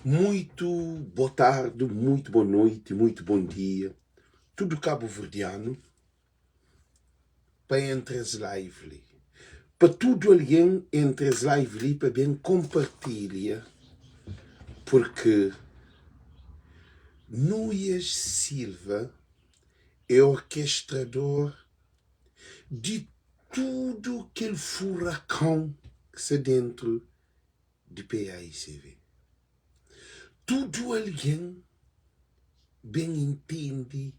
Muito boa tarde, muito boa noite, muito bom dia, tudo cabo-verdiano pa entra es live li. Pa tudo alguém entra es live li pa bem compartilha porque Nuias Silva é orquestrador di tudo kel furacão ki sta dentro di PAICV. Tudu algen ben intende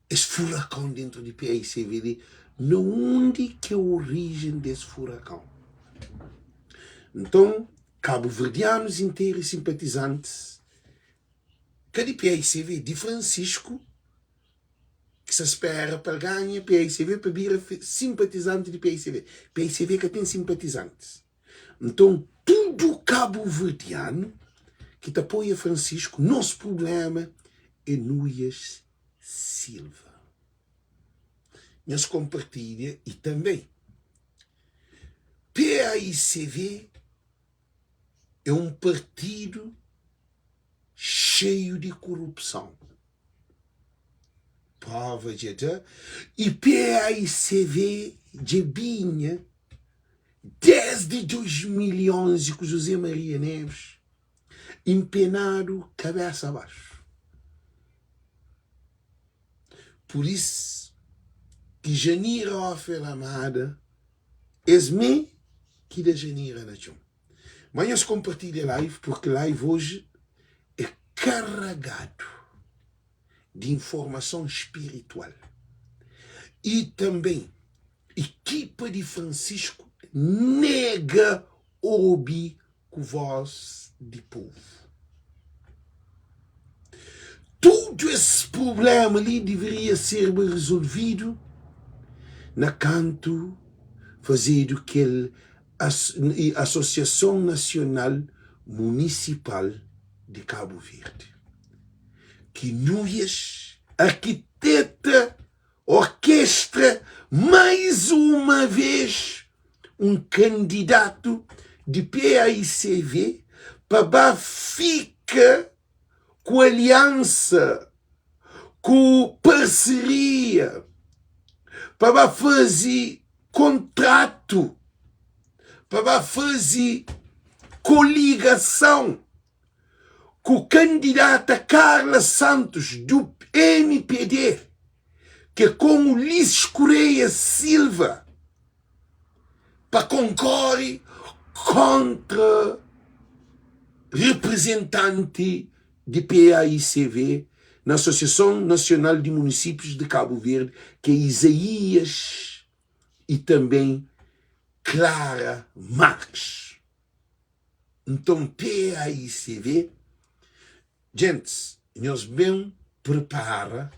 es furakon dentru di PAICV li, na undi ki é orijen des furakon. Nton, kabuverdianus interu i sinpatizantis, ka di PAICV, di Francisco, ki sa spera pa el ganha PAICV pa bira sinpatizanti di PAICV. PAICV ka ten sinpatizantis. Nton, tudu kabuverdianu ki ta apoia Francisco, nos prubléma é Nuias Silva. Nhos konpartilha i tanbe PAICV é un partidu xeiu di korupson. Prova dja da i PAICV dja binha desdi 2011 ku José Maria Neves inpenadu kabesa baxu. Pur is ki Janira Ofer Amada es me ki da Janira na txon. Ma nhos konpartilha live porque live oji é karagadu di informason spiritual i tanbê ekipa di Francisco nega obi ku voz di povu. Tudu es prubléma li deveria serba rezolvidu na kantu fazedu kel Asosiason Nasional Munisipal di Kabu Verdi, ki Nuias arkiteta orkestra mais uma vez un kandidatu di PAICV pa ba fika ku aliansa, ku parseria, pa ba faze kontratu, pa ba faze koligason ku kandidata Carla Santos do MPD, ke kon Ulisses Correia Silva pa konkore kontra reprezentanti di PAICV na Asosiason Nasional di Munisípius di Kabu Verdi, ke Isaías i tanben Clara Marques. Nton PAICV, djentis, nhos ben pripara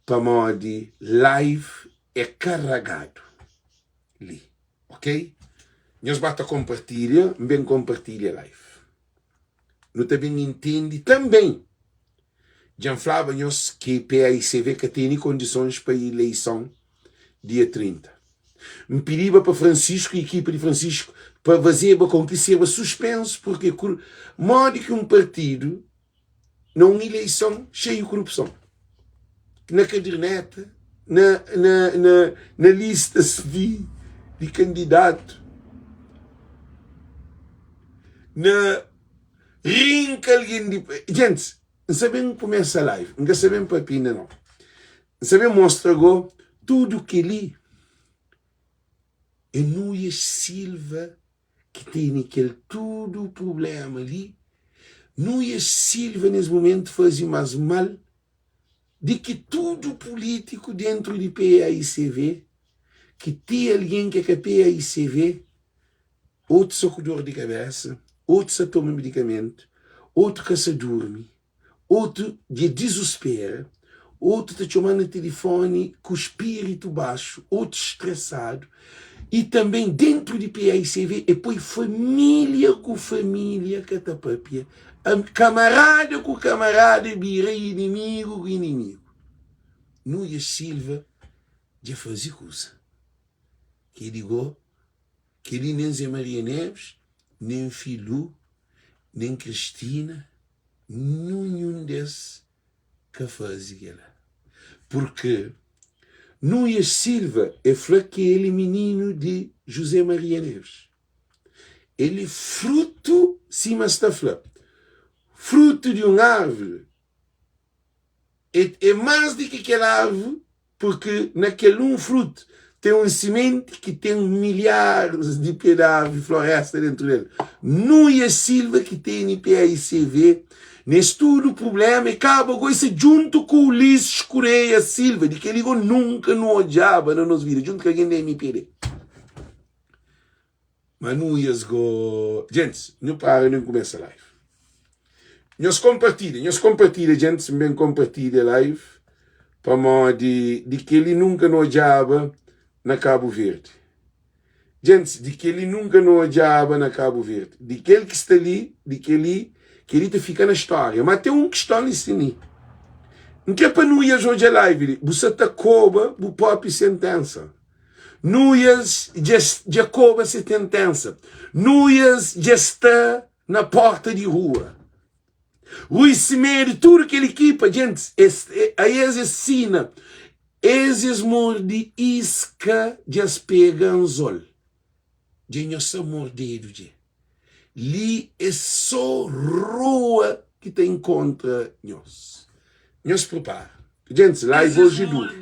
pamodi live é karagadu li, ok? Nhos ba ta konpartilha, N ben konpartilha live. Nu ta ben intendi tanben. Dja N flaba nhos ki PAICV ka tene kondisons pa ileison dia 30. N pidiba pa Francisco i ekipa di Francisco pa fazeba kon ki serba suspensu purke modi ki un partidu na un ileison xeiu kurupson na kaderneta, na, na, na, na listas di, di kandidatu, na rinka algen di. Gentis, N sa ben kumesa live, N ka sa ben papia inda nau. N sa ben mostra go tudu keli é Nuias Silva ki tene kel tudu prublema li. Nuias Silva nes mumentu faze mas mal di ki tudu pulitiku dentru di PAICV, ki ti algen ki é ka PAICV, otu sa ku dor di kabesa, otu sa toma midikamentu, otu ka sa durmi. Otu dja dizuspera, otu ta txoma na tilifoni ku spiritu baxu, otu stresadu i tanben dentru di PAICV e poi familia ku familia ka ta papia, kamarada ku kamarada bira inimigu ku inimigu. Nuias Silva dja fazi kuza keli go, keli nen Ze Maria Neves, nen Filu. Nen Cristina, ninhun des ka faze kela. Purke Nuias Silva e fla ki el e mininu di José Maria Neves. El e frutu, sima es ta fla, frutu di un arvri E é más di ki kel arvi, purki na kel un frutu ten un simenti ki ten milharis di pé di arvi floresta dentu del. Nuia Silva ki tene PAICV nes tudu prublema e kaba goi se djuntu ku Ulisses Correia Silva, di kel-li go nunka nu odjaba na nos vida, djuntu ku algen di mpd. Ma nuias go. Gentis, nhu para nhu kumesa live. Nhos kompartilha, nhos kompartilha gentis, N ben kompartilha live pamodi di keli nunka nu odjaba na Kabu Verdi. Gentis, di keli nunka nu odjaba na Kabu Verdi. Di kel ki sta li, di keli, keli ta fika na stória. Ma ten un kiston li si mi. N kre pa nuias odja live li. Bu sa ta koba bu propi sentensa. Nuias dja koba se tentensa. Nuias dja sta na porta di rua. Rui Semedo, tudu kel ekipa, djentis, es, aes es sina, es es morde iska dja es pega anzol. Dja nhos sta mordedu dje. Li é sô rua ki ta inkontra nhos. Nhos pripara. Gentis, live oji é duru.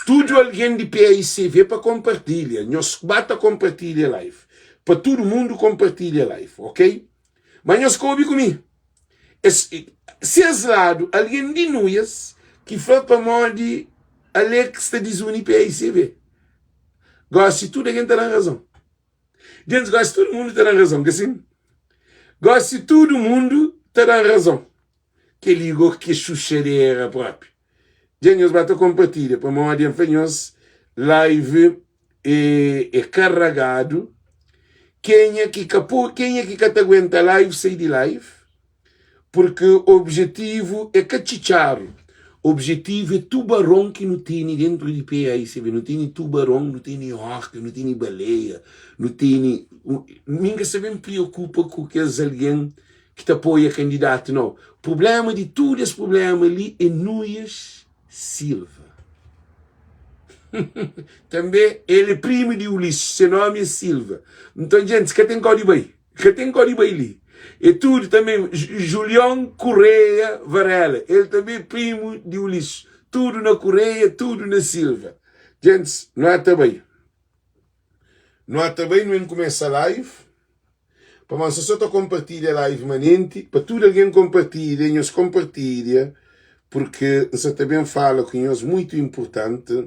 Tudu algen di PAICV pa konpartilha. Nhos ba ta konpartilha live. Pa tudu mundu konpartilha live, ok? Ma nhos ka obi ku mi. Es, ses ladu, algen di Nuias ki fla pamodi Alex ta dizuni PAICV. Gosi tudu algen ta dan razon. Gentis, gosi tudu mundu ta dan razon, ka sin? Gosi tudu mundu ta dan razon. Kel-li go ki é xuxadera propi. Dja nhos ba ta konpartilha, pamodi N fla nhos live é, é karagadu. Kenha ki ka po, kenha ki ka ta aguenta live, sai di live. Purki objetivu é ka txitxaru, objetivu é tubaron ki nu tene dentru di PAICV. Nu tene tubaron, nu tene orka, nu tene baleia, nu tene. Mi N ka sta ben priokupa ku kes algen ki ta apoia kandidatu, nau. Prublema di tudu es prublema li é Nuias Silva. Tanbe el é primu di Ulisses, se nomi é Silva. Nton, djentis, ka ten kau di bai. Ka ten kau di bai li. E tudu tanbe Julion Correia Varela, el tanbe é primu di Ulisses. Tudu na Correia, tudu na Silva. Djentis, nu ata bai. Nu ata bai, nu ben kumesa live. Pamodi nsa so ta konpartilha live manenti pa tudu algen konpartilha, nhos konpartilha purki nsa ta ben fala ku nhos muitu inpurtanti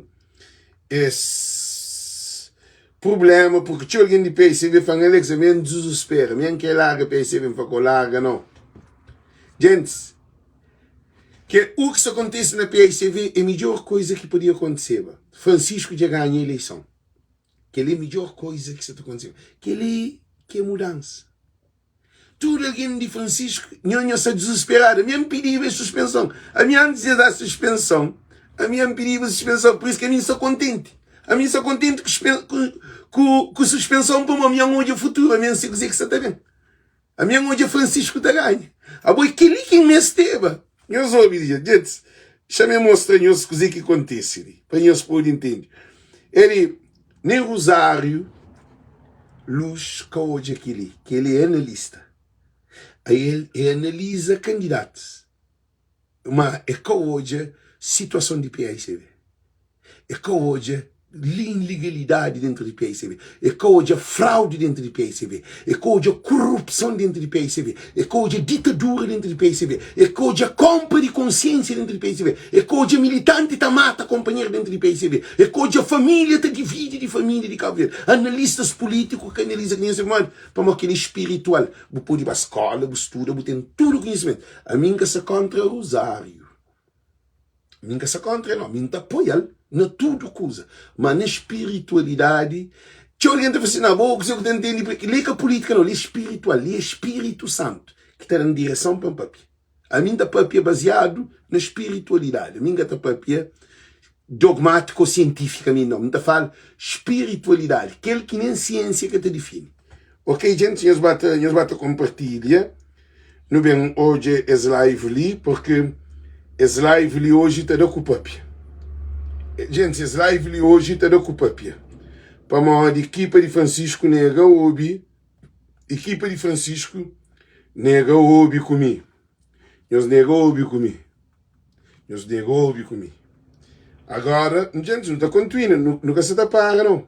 es prublema purki txeu algen di PICB fla-m Alex ami N dizuspera mi N kre larga PICB N fla ko larga nau Djentis ke u ki sta kontise na PICB é midjor koiza ki podia kontiseba Francisco dja ganha ileison. Kel-li é midjór koiza ki sta ta kontise. Kel-li ki é mudansa. Tudu algen di Francisco, nho nho sta dizusperadu. Ami N pidiba es suspenson. Ami antis di es da suspenson, ami N pidiba suspenson. Pur isu ki ami N sta kontenti. Ami N sta kontenti ku ku ku ku suspenson pamodi ami N odja futuru, ami N sibi kuzê ki sta ta ben. Ami N odja Francisco ta ganha. Abo é kel-li ki N mesteba. Nhos obi li, djentis, xa-m mostra nhos kuzê ki kontise li, pa nhos pode intende. Eli, nen Rosário Luz ka odja kel-li. Kel-li é analista. Ael é analiza kandidatus. Ma e ka odja situason di PAICV. E ka odja ilegalidadi dentru di PAICV. E ka odja fraudi dentru di PAICV. E ka odja korupson dentru di PAICV. E ka odja ditadura dentru di PAICV. E ka odja konpra di konsiensia dentru di PAICV. E ka odja militanti ta mata konpanheru dentru di PAICV. E ka odja familia ta dividi di familia di Kabu Verdi. Analistas pulitiku ka analiza ki nhos modi pamodi kel-li é spiritual. Bu pode ba skola, bu studa, bu ten tudu konhisimentu. Ami N ka sta kontra Rosário. Mi N ka sta kontra el, no. Mi N ta apoia-l na tudu kuza. Ma na spiritualidadi, txeu algen ta fla si, na bo, kuzê ku ta ntende? Li é ka pulítika, no. Li é spiritual. Li é Spiritu Santu ki ta da-m direson pa N papia. Ami N ta papia baziadu na spiritualidadi. Ami N ka ta papia dogmátiku ô sientifikamenti, no. N ta fala spiritualidadi, kel ki nen siensia ka ta difini. Ok, djentis, nhos ba ta, nhos ba ta konpartilha. Nu ben odja es live li porque es live li oji ta da ku papia. Gente, es live li oji ta da ku papia. Pamodi ekipa di Francisco nega obi, ekipa di Francisco nega obi ku mi. Nhos nega obi ku mi. Nhos nega obi ku mi. Agora, gente, nu ta kontinua, nu, nu ka sa ta para não.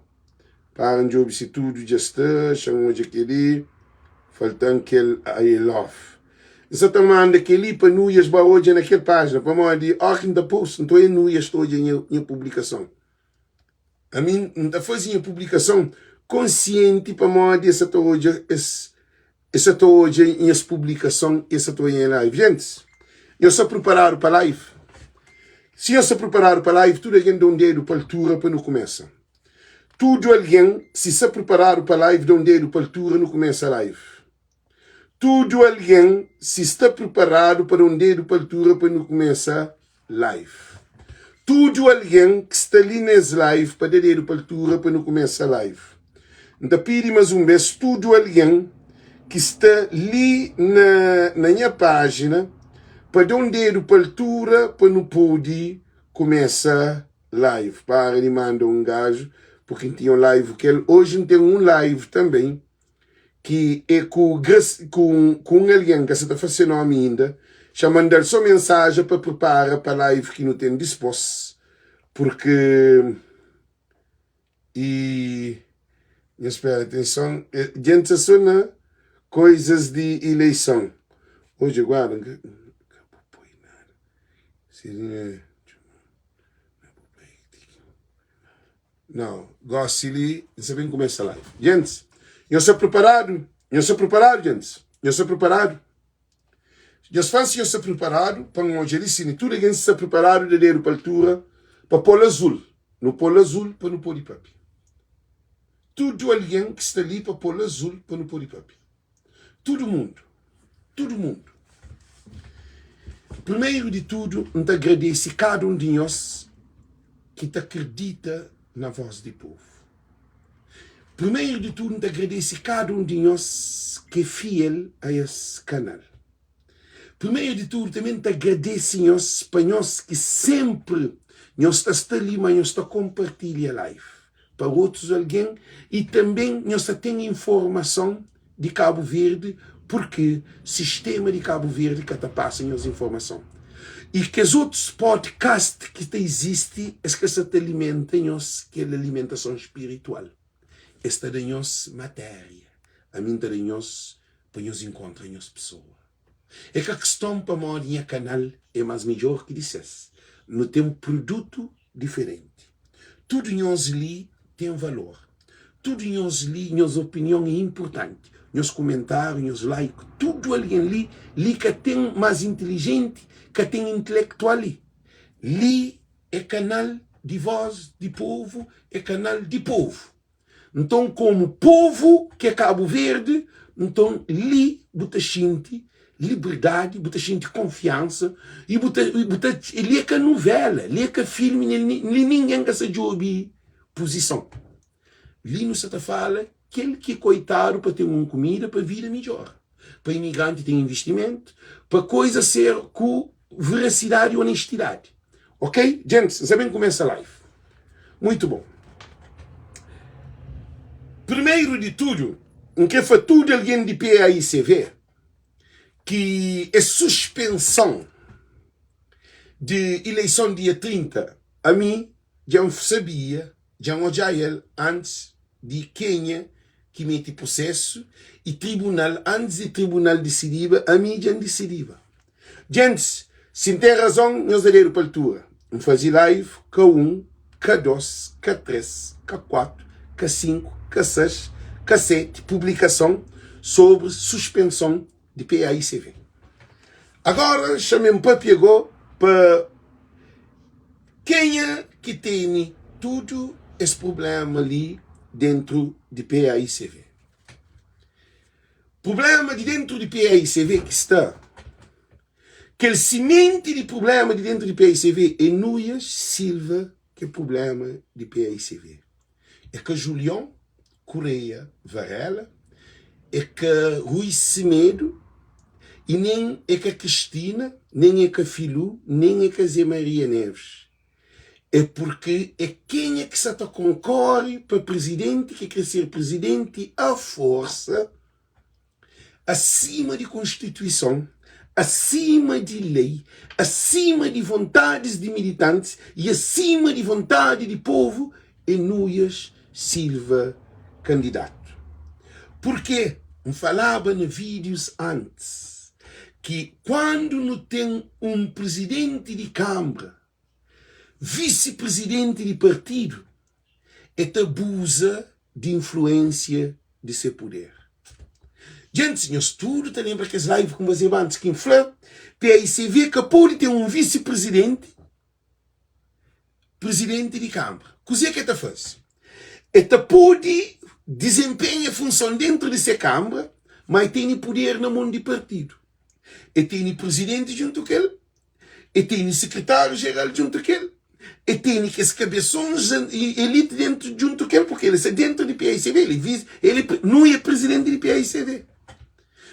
Para N djobe si tudu dja sta Xa-m odja kel-li Falta-m kel I love N sa ta manda kel-li pa Nuias ba odja na kel pájina Pamodi óki N ta post N ta oia Nuias ta odja nha publikason Ami N ta faze nha publikason konsienti Pamodi es sa ta odja es Es sa ta odja nhas publikason, es sa ta odja nha live. Gentis, nhos sta priparadu pa live? Si nhos sta priparadu pa live, tudu algen da un dedu pa altura pa nu kumesa. Tudu algen, si sta priparadu pa live, da un dedu pa altura nu kumesa live. Tudu algen, si sta priparadu pa da un dedu pa altura pa nu kumesa live. Tudu algen ki sta li nes live pa da dedu pa altura pa nu kumesa live. N ta pidi mas un bes tudu algen ki sta li na na nha pajina pa da un dedu pa altura pa nu pudi kumesa live. Para di manda un gaju purki N tinha un live ku el. Oji N ten un live tanben. ki é ku ku ku un algen ka sa ta fla se nomi inda, xa mandal so mensaja pa pripara pa live ki nu ten dispos, purki i nhos spera atenson, dja N sa so na koizas di ileison, odja guarda N ka ka bu poi nada, seria. Nau, gosi li N sa ben kumesa live. Gentis, nhos sta priparadu? Nhos sta priparadu, gentis? Nhos sta priparadu? Nhos fla si nhos sta priparadu pa N odja li si tudu algen sta priparadu da dedu pa altura pa pô-l azul. Nu pô-l azul pa nu pode papia. Tudu algen ki sta li pa pô-l azul pa nu pode papia. Tudu mundu, tudu mundu. Primeru di tudu, N ta agradese kada un di nhos ki ta kridita na Vós di Povu. Primeru di tudu, N ta agradese kada un di nhos ki é fiel a es kanal. Primeru di tudu, tanbe N ta agradese nhos pa nhos ki senpri nhos ta sta li ma nhos ta konpartilha live pa otus algen i tanbe nhos ta ten informason di Kabu Verdi purki sistema di Kabu Verdi ka ta pasa nhos informason i kes otus podcast ki ta izisti es ka sa ta alimenta nhos kel alimentason spiritual es ta da nhos matéria ami N ta da nhos pa nhos inkontra nhos pesoa. É ka kiston pamodi nha kanal é mas midjor ki di ses. Nu ten produtu diferenti. Tudu nhos li ten valor. Tudu nhos li, nhos opinion é inpurtanti. Nhos kumentariu, nhos like, tudu algen li, li ka ten mas intilijenti, ka ten intelektual li. Li é kanal di voz di povu, é kanal di povu. Nton komu povu ki é Kabu Verdi, nton li bu ta xinti liberdadi, bu ta xinti konfiansa i bu ta, bu ta, li é ka nuvela, li é ka filmi, li ningen ka sa djobi puzison. Li nu sa ta fala kel ki é koitadu pa ten un kumida pa vida midjora, pa imigranti ten investimentu, pa koiza ser ku verasidadi i onestidadi. Ok Gentis, N sa ben kumesa live. Muito bom. Primeiro di tudu, N kre fla tudu algen di PAICV ki es suspenson di ileison dia 30, ami dja N sabia, dja N odja el antis di kenha ki meti prusesu i tribunal, antis di tribunal disidiba, ami dja N disidiba. Gentis, si N ten razon, nhos da dedu pa altura. N faze live ka un, ka dos, ka tres, ka kuatu, ka sinku, ka ses, ka seti publikason sobri suspenson di PAICV. Agora, xa-m papia go pa kenha ki tene tudu es prublema li dentru di PAICV. Prublema di dentru di PAICV ki sta Kel simenti di prublema di dentru di PAICV é Nuias Silva ki é prublema di PAICV. É ka Julion Correia Varela, é ka Rui Semedo. I nen é ka Cristina, nen é ka Filú, nen é ka Zé Maria Neves. É purki é kenha ki sa ta konkore pa prizidenti ki kre ser prizidenti a forsa, asima di konstituison, asima di lei, asima di vontadis di militantis i asima di vontadi di povu é Nuias Silva kandidatu. Purkê N falaba na vídius antis ki kuandu nu ten un prizidenti di kanbra, visi-prizidenti di partidu, e ta abuza di influênsia di se puder. Djentis, nhos tudu ta lenbra kes live ku N fazeba antis ki N fla PAICV ka pode ten un visi-prizidenti, prizidenti di kanbra. Kuzê ki e ta faze? E ta pode dizenpenha funson dentru di se kanbra, ma e tene puder na mon di partidu. E tene prizidenti djuntu ku el, e tene sekretáriu jeral djuntu ku el, e tene kes kabesons i elite dentru djuntu ku el, purki el sta dentru di PAICV, el é visi, el é, nu é prizidenti di PAICV.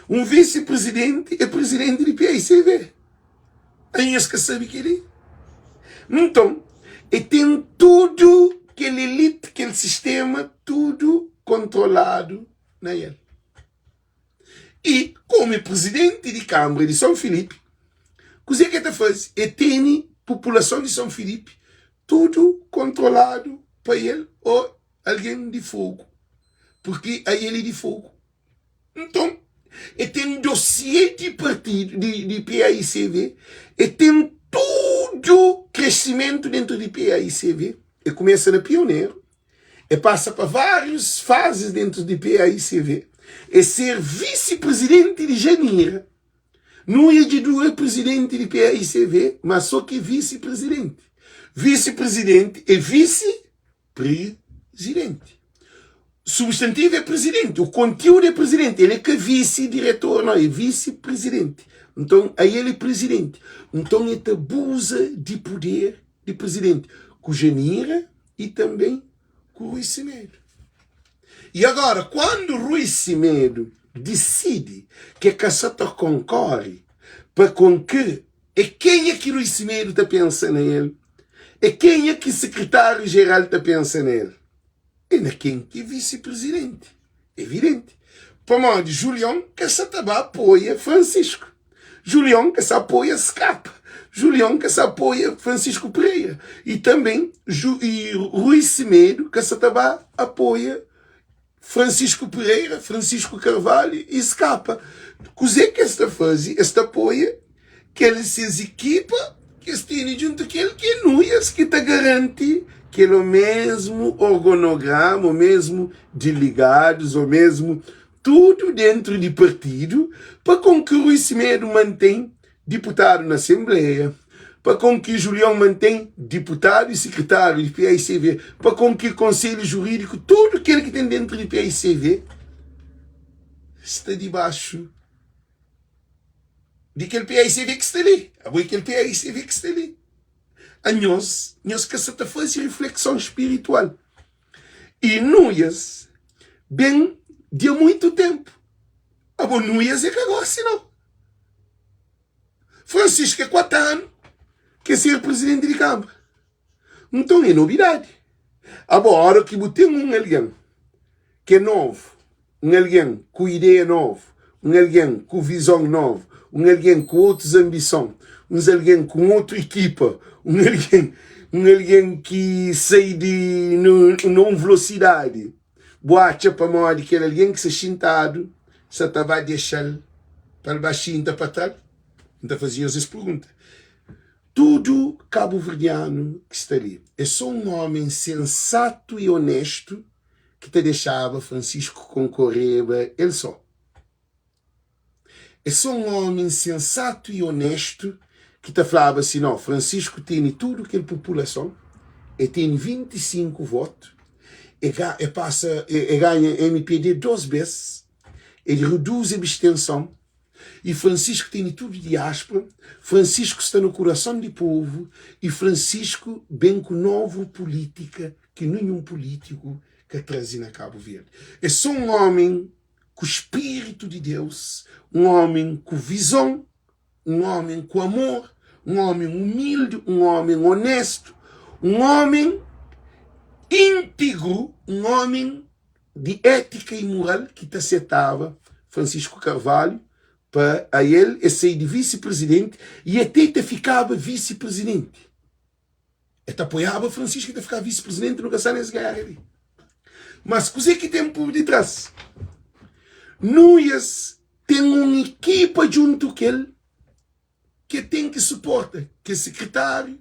Un visi-prizidenti é prizidenti di PAICV. Ai nhos ka sabe kel-li? Nton, e ten tudu kel elite, kel sistema, tudu kontroladu na el. I komu é prizidenti di Kanbra di Son Filipi, kuzê ki el ta faze? El tene populason di Son Filipi tudu kontroladu pa el ô algen di Fogu, purki ael é di Fogu. Nton, el ten dosiê di partidu, di PAICV, el ten tudu kresimentu dentu di PAICV. El kumesa na pioneru, E pasa pa várius fazis dentu di PAICV. E ser visi-prizidenti di Janira. Nuia dja dura prizidenti di PAICV, ma so ki visi-prizidenti. Visi-prizidenti é visi-prizidenti. Substantivu é prizidenti, o kontiúdu é prizidenti. El é ka visi-diretor, nau, é visi-prizidenti. Nton, ael é prizidenti. Nton, e ta abuza di puder di prizidenti ku Janira. e também ku Rui Semedo. E agora, quando Rui Semedo decide que ka sa ta concorre pa com que é kenha ki Rui Semedo ta pensa na el? É kenha ki secretário geral ta pensa na el? É na ken ki é vice-presidente. Evidente. Pamodi Julion ka sa ta ba apoia Francisco. Julion ka sa apoia Skapa. Julion ka sa apoia Francisco Pereira. E também Ju, e Rui Semedo ka sa ta ba apoia Francisco Pereira, Francisco Carvalho e Skapa. Kuzê ki es ta faze? Es ta apoia kel ses ekipa ki es tene djuntu ku el, ki é Nuias, ki ta garanti kel omésmu orgonograma, omésmu diligadus, omésmu tudu dentru di partidu, pa kon ki Rui Semedo mantén diputadu na Asenbleia, pa kon ki Julion mantén diputadu i sikritáriu di paicv, pa kon ki Konselhu Jurídiku, tudu kel ki ten dentru di paicv sta dibaxu di kel PAICV ki sta li. Abo é kel PAICV ki sta li. Anhos, nhos ka sa ta faze reflekson spiritual. E Nuias ben di a muitu tenpu. Abo Nuias é ka gosi nau. Francisco é 4 anu ke ser presidenti di Kambra. Nton é nobidadi. Abo ora ki bu ten un algen ki é novu, un algen ku ideia novu, un algen ku vizon novu, un algen ku otus anbison, uns algen ku un otu ekipa, un algen, un algen ki sai di na un velosidadi, bu atxa pamodi kel algen ki sta xintadu sa ta ba dexa-l pa el ba xinta pa tal? N ta faze nhos es pergunta. Tudu kabuverdianu ki sta li é so un omi sensatu i onestu ki ta dexaba Francisco konkoreba el so. É so un omi sensatu i onestu ki ta flaba si, no, Francisco tene tudu kel populason, e tene 25 votu, e e pasa e ganha mpd 2 bes, e reduzi abstenson, I Francisco tene tudu diáspora, Francisco sta na kurason di povu i Francisco ben ku novu pulítika ki ninhun pulítiku ka traze na Kabu Verdi. É so un omi ku spiritu di Deus, un ómi ku vizon, un ómi ku amor, un ómi umildi, un ómi onéstu, un ómi íntigru, un ómi di étika i mural ki ta setaba Francisco Carvalho pa ael e sai di visi-prizidenti i ate ta fikaba visi-prizidenti. E ta apoiaba Francisco i ta fikaba visi-prizidenti nu ka sta nes géra li. Mas kuzê ki ten pur ditras? Nuias ten un ekipa djuntu ku el ke ten ki suporta ke sekretáriu,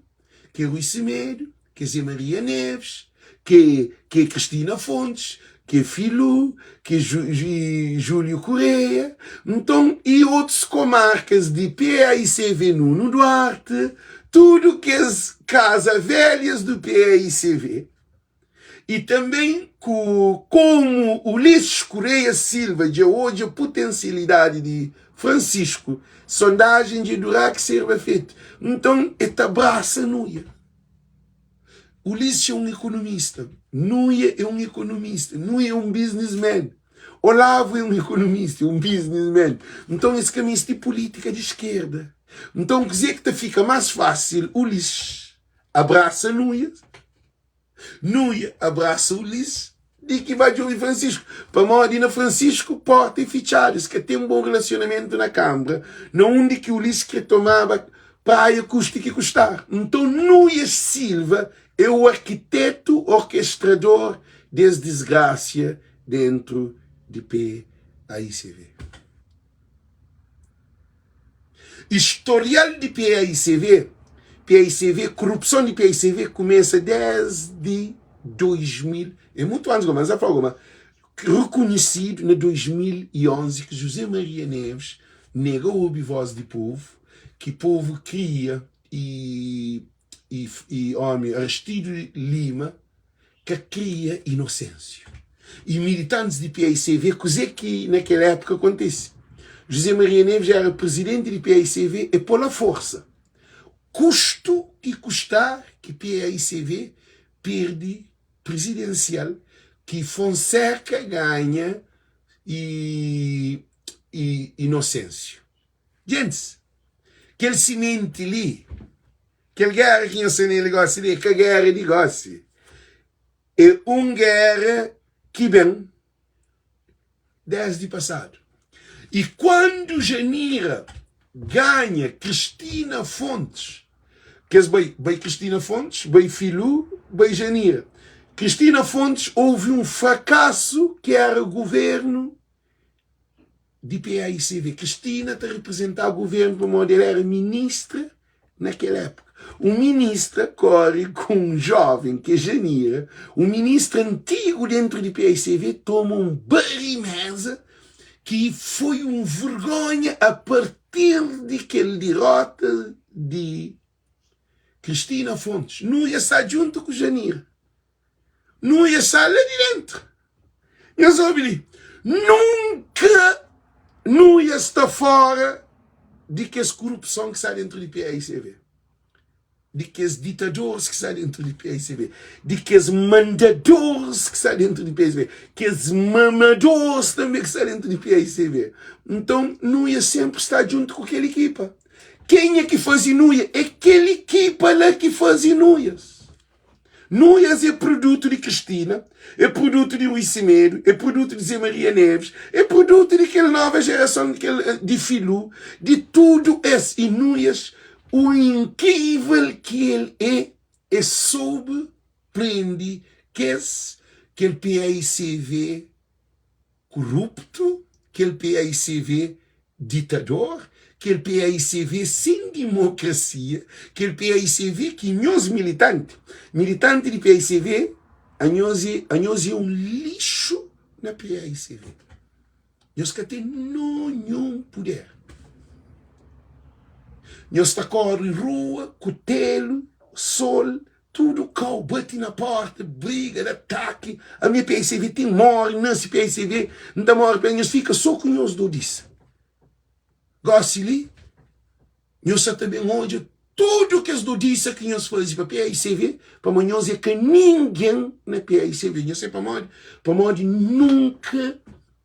ke Rui Semedo, ke Zé Maria Neves, ke ke Cristina Fontes, ke Filu, ke Júlio Correia, nton i otus komarkas di PAICV Nuno Duarte, tudu kes kaza velhas do PAICV. I tanbê ku komu Ulisses Correia Silva dja odja putensialidadi di Francisco, sondajen dja durá ki serba fetu. Nton e ta brasa Nuia. Ulisses é un ekonomista, Nuia é un ekonomista, Nuia é un businessman, Olavo é un ekonomista, é un businessman. Nton es ka meste pulítika di skerda. Nton kuzê ki ta fika más fásil Ulisses abrasa Nuia? Nuia abrasa Ulisses di ki ba djobe Francisco, pamodi na Francisco porta é fitxadu, es ka ten bon relasionamentu na Kanbra, na undi ki Ulisses kre tomaba praia kusti ki kustar. Nton Nuias Silva é o arkitetu orkestrador des disgrasia dentru di PAICV. Historial di PAICV, PAICV, korupson di PAICV kumesa desdi 2000, é mutu antis mas el fla ma rekonhesidu na 2011 ki José Maria Neves nega obi voz di povu, ki povu kria i i i omi Aristides Lima ka kria Inocêncio. E militantes di PAICV, kuzê ki na kel époka kontise? José Maria Neves éra prizidenti di PAICV, e pô-l a forsa. Kustu ki kustar ki PAICV perde prizidensial ki Fonseca ganha i i Inocêncio. Gentis, kel simenti li, kel géra ki nhos sta nel gósi li, é ka géra di gósi. É un géra ki ben désdi pasadu. I kandu Janira ganha Cristina Fontes, kes bai, bai Cristina Fontes, bai Filú, bai Janira. Cristina Fontes houve un frakasu ki éra governu di PAICV. Cristina ta reprezentaba governu pamodi el éra ministra na kel époka. Un ministra kóre ku un jóven ki é Janira, un ministra antigu déntu di PAICV, toma un bariméza ki foi un vergonha a partir di kel diróta di Cristina Fontes. Nu ia sta djuntu ku Janira. Nu ia sta la di déntu. Nhos obi li, nunka nu ia sta fora di kes kurupson ki sta dentru di PAICV, di kes ditadoris ki sta dentru di PAICV, di kes mandadoris ki sta dentru di PAICV, kes mamadoris tanbe ki sta dentru di PAICV. Nton, nu ia senpri sta djuntu ku kel ekipa. Kenha ki faze nuia? É kel ekipa la ki faze nuias. Nuias é produtu di Cristina, é produtu di Rui Semedo, é produtu di Zé Maria Neves, é produtu di kel nova gerason, kel di Filu, di tudu es. E Nuias, o inkrivel ki el é, é soube prende kes kel PAICV koruptu, kel PAICV ditador, kel PAICV sen dimokrasia, kel PAICV ki nhos militanti, militanti di PAICV, anhos é, anhos é un lixu na PAICV. Nhos ka ten ninhun puder. Nhos ta kóre rua, kutelu, sol, Tudu kau, bati na porta, briga, da ataki. Ami é PICV, ti N móre, N nase PICV, N ta móre pa nhos fika so ku nhos dodisa. Gósi li, nhos sa ta ben odja tudu kes dodisa ki nhos faze pa PICV, pamodi nhos é ka ningen na PICV. Nhos sabe pamodi? Pamodi nunka.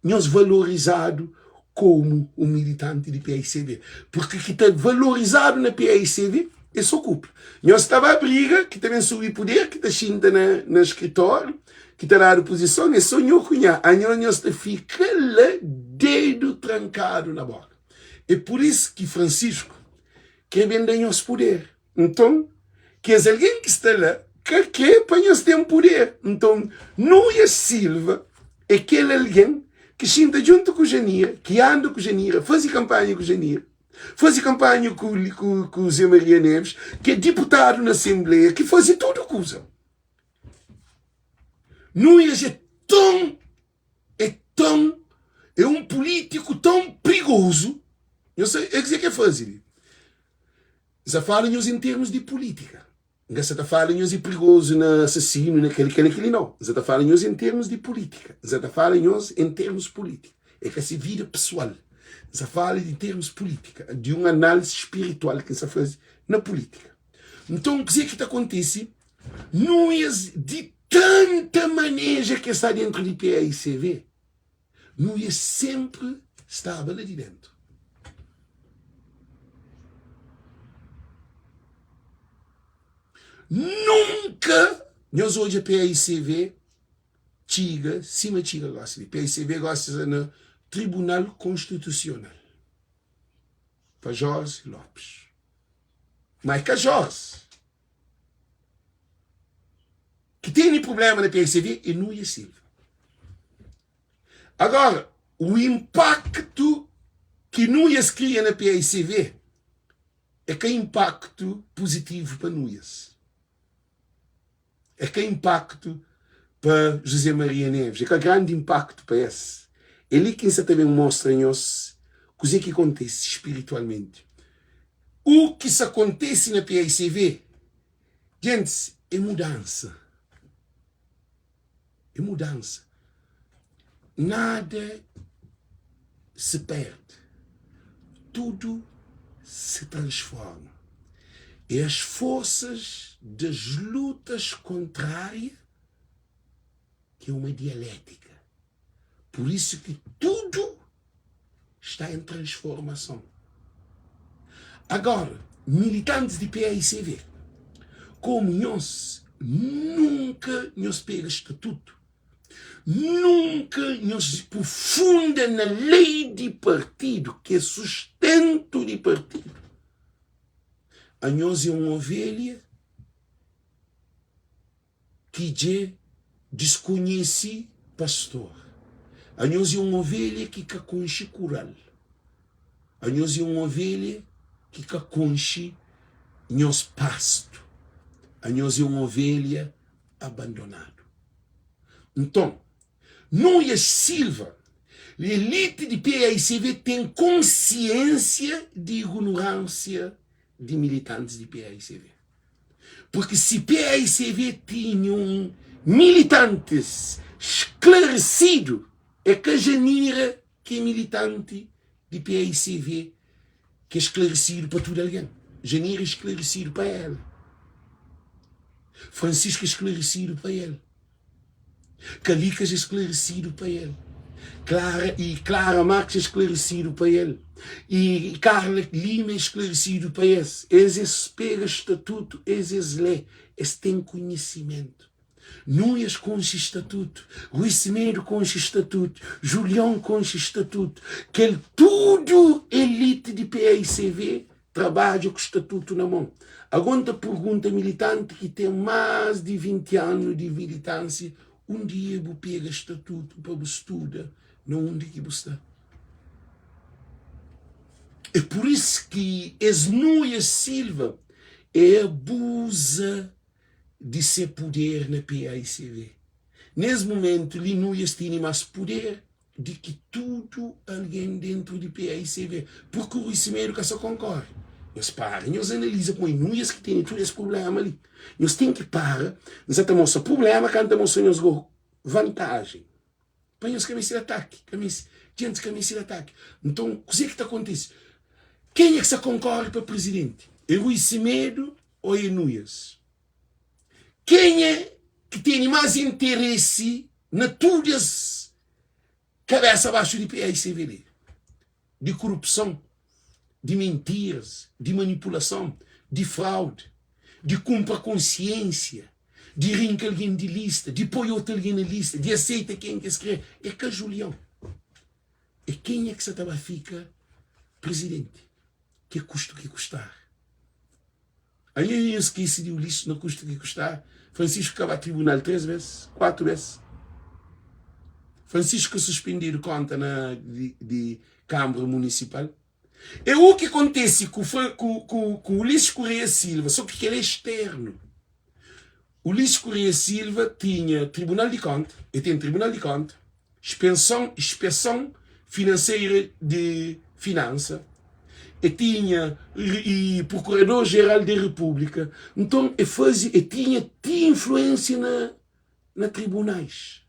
nhos valorizadu komu un militanti di paicv. Purki ki ta valorizadu na paicv é so kupla. Nhos ta ba briga ki ta ben subi puder, ki ta xinta na na skritóriu, ki ta dadu puzison, é so nho ku nha. Anho nhos ta fika la dedu trankadu na boka. É pur isu ki Francisco krê ben da nhos puder. Nton, kes algen ki sta la ka krê pa nhos ten puder. Nton, Nuias Silva é kel algen ki xinta djuntu ku Janira, ki anda ku Janira, faze kanpanha ku Janira, faze kanpanha ku, ku, ku Zé Maria Neves, ki é diputadu na Asenbleia, ki faze tudu kuza. Nuias é ton é tão é um político tão perigoso. Nhos sabe é kuzê ke faze li. N sa fala nhos em termos de política. N ka sa ta fala nhos é perigoso na assassino na kel kel keli não. N sa ta fala nhos em termos de política. N sa ta fala nhos em termos política. É ka se vida pessoal. N sa fala em termos política, de um análise espiritual que n sa faze na política. Então kuzê ki ta kontise? Nuias di tanta maneja ki es sta dentru di PAICV, Nuias senpri staba la di dentu. Nunka nhos odja PAICV txiga sima txiga gosi li. PAICV gosi sta na Tribunal Konstitusional pa Jorge Lopes. Ma é ka Jorge. Ki tene problema na PSV é Nuia Silva. Agora, o impacto ki Nuias kria na PSV é ka impacto positivo pa Nuias. É ka impacto pa José Maria Neves, é ka grandi impacto pa es. É li ki N sa ta ben mostra nhos kuzê ki kontise spiritualmenti. U ki sa kontise na PICV, gentis, é mudansa. É mudansa. Nada se perde, tudo se transforma. E as forças das lutas contrárias, que é uma dialética. Por isso que tudo está em transformação. Agora, militantes de PAICV, como nós nunca nos pega estatuto, nunka nhos prufunda na lei di partidu, ki é sustentu di partidu. Anhos é un ovelha ki dje diskonhese pastor. Anhos é un ovelha ki ka konxe kural. Anhos é un ovelha ki ka konxe nhos pastu. Anhos é un ovelha abandonadu. Nton, Nuias Silva, elite di paicv ten konsiensia di ignoransia di militantis di paicv. Purki si paicv tinha un militantis sklaresidu, é ka Janira ki é militanti di paicv ki é sklaresidu pa tudu algen. Janira é sklaresidu pa ela. Francisco é sklaresidu pa el. Kalikas é sklaresidu pa el. Clara e Clara Marques é sklaresidu pa el. E Carla Lima é sklaresidu pa es. Es es pega statutu, es es lé, es ten konhisimentu. Nuias konxe statutu, Rui Semedo konxe statutu, Julião konxe statutu. Kel tudu elite di paicv trabadja ku statutu na mon. Ago N ta pergunta militanti ki ten más di 20 anu di militánsia, un dia bu pega statutu pa bu studa na undi ki bu sta? É pur isu ki es Nuias Silva é abuza di se puder na paicv. Nes mumentu li Nuias tene mas puder di ki tudu algen dentru di paicv, purki Rui Semedo ka sa konkore. Nhos para nhos analiza kuma é Nuias ki tene tudu es prublema li. Nhos ten ki para, N sa ta mostra prublema ka N ta mostra nhos go vantajen. Pa nhos ka meste di ataki, ka meste, djentis ka meste di ataki. Nton, kuzê ki ta kontise? Kenha ki sta konkore pa prizidenti? É Rui Semedo ô é Nuias? Kenha ki tene más interesi na tudu es? Kabesa baxu di PAICV li, di kurupson, di mintiras, di manipulason, di fraudi, di kunpra konsiensia, di rinka algen di lista, di poi otu algen na lista, di aseita ken ki es kre, é ka Julion. É kenha ki sa ta ba fika prizidenti, ke kustu ki kustar. Anha nha skese di Ulisses na kusta ki kustar. Francisco ka ba tribunal 3 bes, 4 bes. Francisco ka suspendedu konta na di, di Kambra Munisipal. É u ki kontese ku, ku, ku, ku Ulisses Correia Silva, so ki kel é externu. Ulisses Correia Silva tinha Tribunal di Konta, e ten Tribunal di Konta, Inspeson, Inspeson Finanseira di Finansa, e tinha e Procurador Geral di Repúblika. Nton e faze, e tinha ti influênsia na na tribunais.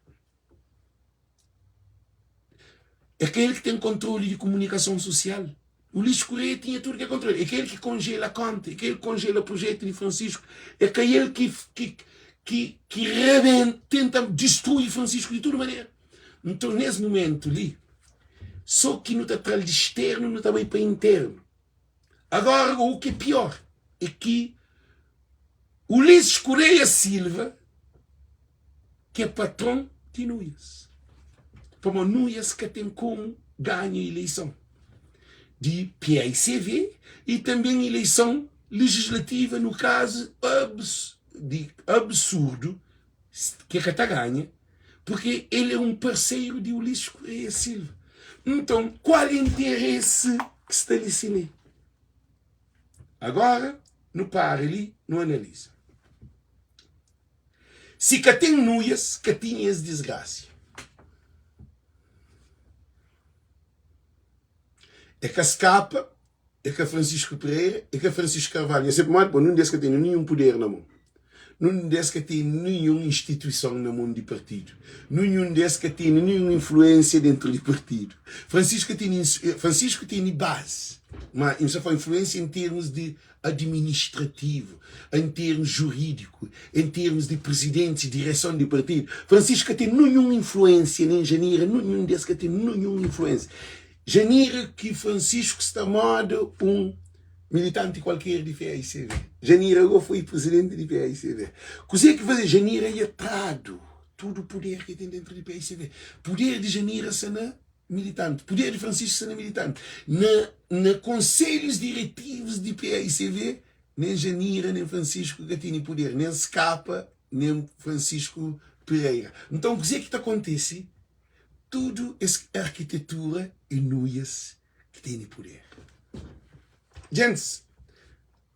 É ka el ki ten kontroli di komunikason sosial. Ulisses Correia tinha tudu ki é kontroli. É ka el ki konjela konta, é ka el ki konjela projetu di Francisco, é ka el ki ki ki ki rebenta, tenta distrui Francisco di tudu manera. Nton, nes mumentu li, so ki nu ta tra-l di sternu, nu ta bai pa internu. Agora, u ki é pior é ki Ulisses Correia Silva, ki é patron di Nuias, pamodi Nuias ka ten komu ganha ileison di paicv i tanben ileison legislativa nu kazu di absurdu ki ka ta ganha porque el é un parseru di Ulisses Correia Silva. Nton, kual interesi ki sta li sime? Agora nu para li nu analiza. Si ka ten nuias, ka tinha es disgrasia. É ka skapa, é ka Francisco Pereira, é ka Francisco Carvalho. Nha sempre modi, nun des ka ten ninhun puder na mon. Nun des ka ten ninhun instituison na mon di partidu. Ninhun des ka ten ninhun influensia dentru di partidu. Francisco ka ten, Francisco tene base, ma N sta fala influensia en termus di administrativu, en termus juridiku, en termus di prizidentis, direson di partidu. Francisco ka ten ninhun influensia, nen Janira, ninhun des ka ten ninhun influensia. Janira ki Francisco sta moda un militanti kualker di PAICV. Janira go foi prizidenti di PAICV. Kuzê ki faze Janira ia tradu tudu puder ki ten dentru di PAICV. Puder di Janira sta na militanti. Puder di Francisco sta na militanti. Na na konselhus diretivus di PAICV, nen Janira nen Francisco ka tene puder, nen Skapa nen Francisco Pereira. Nton kuzê ki ta kontise? Tudu es arkitetura é nuias ki tene puder. Djentis,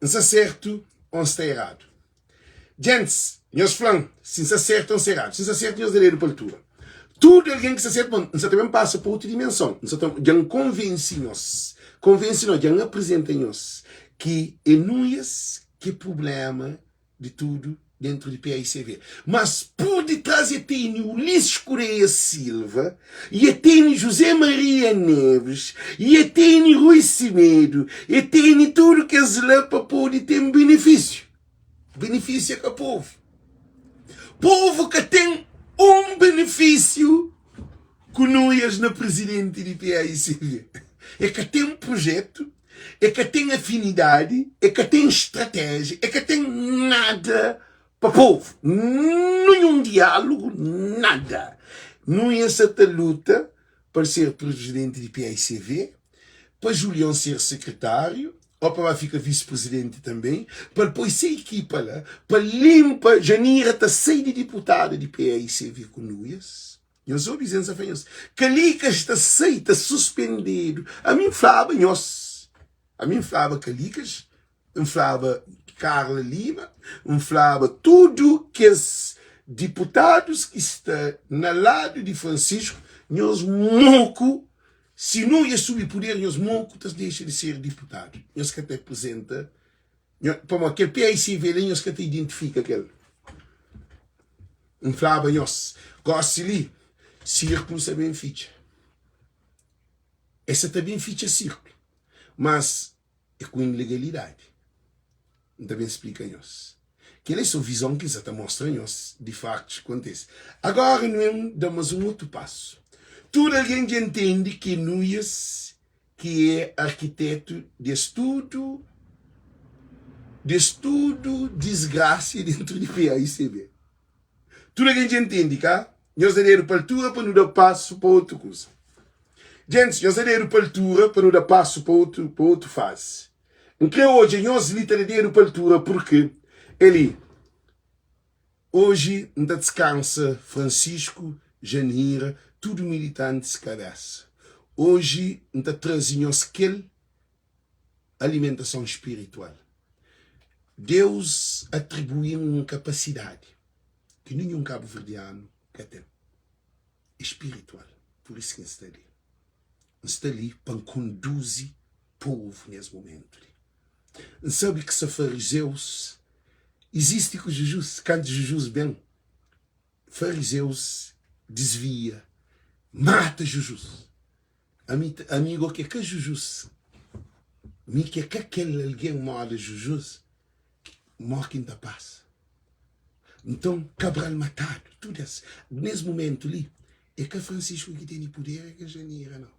N sta sertu ô N sta eradu? Djentis, nhos fla-m si N sta sertu ô N sta eradu. Si N sta sertu, nhos da dedu pa altura. Tudu algen ki sta sertu, bon, N sta ta ben pasa pa otu dimenson. N sta ta, dja N konvense nhos, konvense no, dja N aprizenta nhos ki é nuias ki é prubléma di tudu dentru di PAICV. Mas pur ditras e tene Ulisses Correia Silva, e e tene José Maria Neves, e e tene Rui Semedo, e tene tudu kes la pa pode ten benefísiu. Benefísiu é ka povu. Povu ka ten un benefísiu ku Nuias na presidenti di PAICV. E ka ten projetu, e ka ten afinidadi, e ka ten stratéjia, e ka ten nada pa povu. Ninhun diálugu, nada. Nuias sa ta luta pa ser presidenti di PAICV, pa Julion ser sekretáriu, ô pa ba fika visi-presidenti tanbe, pa el poi se ekipa la, pa linpa Janira ta sai di diputada di PAICV ku Nuias. Nhos obi zen sa fla nhos Kalikas ta sai ta suspendedu Ami N flaba nhos Ami N flaba Kalikas N flaba Carla Lima N flaba tudu kes diputadus ki sta na ladu di Francisco Nhos moku si nu ia subi puder nhos moku ta dexa di ser diputadu Nhos ka ta aprizenta Pamodi kel PICV li nhos ka ta identifika kel. N flaba nhos, gosi li sirkulu sa ben fitxa. Es sa ta ben fitxa sirkulu, mas é ku ilegalidadi. N ta ben splika nhos. Kel é so vizon ki N sa ta mostra nhos di faktus ki kontise. Agora nu ben da mas un otu pasu. Tudu algen dja ntende ki Nuias ki é arkitetu des tudu des tudu disgrasia dentru di PAICB. Tudu algen dja ntende, ka? Nhos da dedu pa altura pa nu da pasu pa otu kuza. Gentis, nhos da dedu pa altura pa nu da pasu pa otu pa otu fazi. N kre odja nhos li ta da dedu pa altura purki el li. Oji N ta diskansa Francisco, Janira, tudu militantis kabesa. Oji N ta traze nhos kel alimentason spiritual. Deus atribui-m un kapasidadi ki ninhun kabuverdianu ka ten. É spiritual. Pur isu ki N sta li. N sta li pa N konduzi povu nes mumentu li. N sabe ki sa farizeus izisti ku Jizus. Kantu Jizus ben, farizeus disvia, mata Jizus. Ami, ami go ki é ka Jizus, mi ki é ka kel algen moda Jizus, mo ki N ta pasa? Nton, Cabral matadu, tudu es. Nes mumentu li, é ka Francisco ki tene puder, é ka Janira, nau.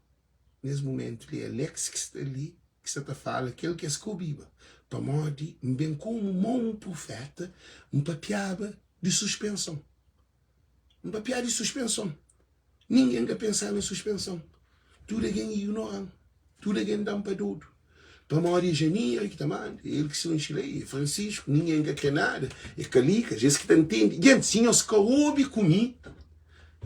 Nes mumentu li, Alex ki sta li, ki sta ta fala kel ki es ka obiba, pamodi N ben komu mo un prufeta, N papiaba di suspenson. N papiaba di suspenson. Ningen ka pensa na suspenson. Tudu algen ignora-m, tudu algen da-m pa dodu. Pamodi é Janira ki ta manda, é el ki se unxi lei, é Francisco, ningen ka kre nada, é Kalikas, es ki ta ntende. Gentis, si nhos ka obi ku mi,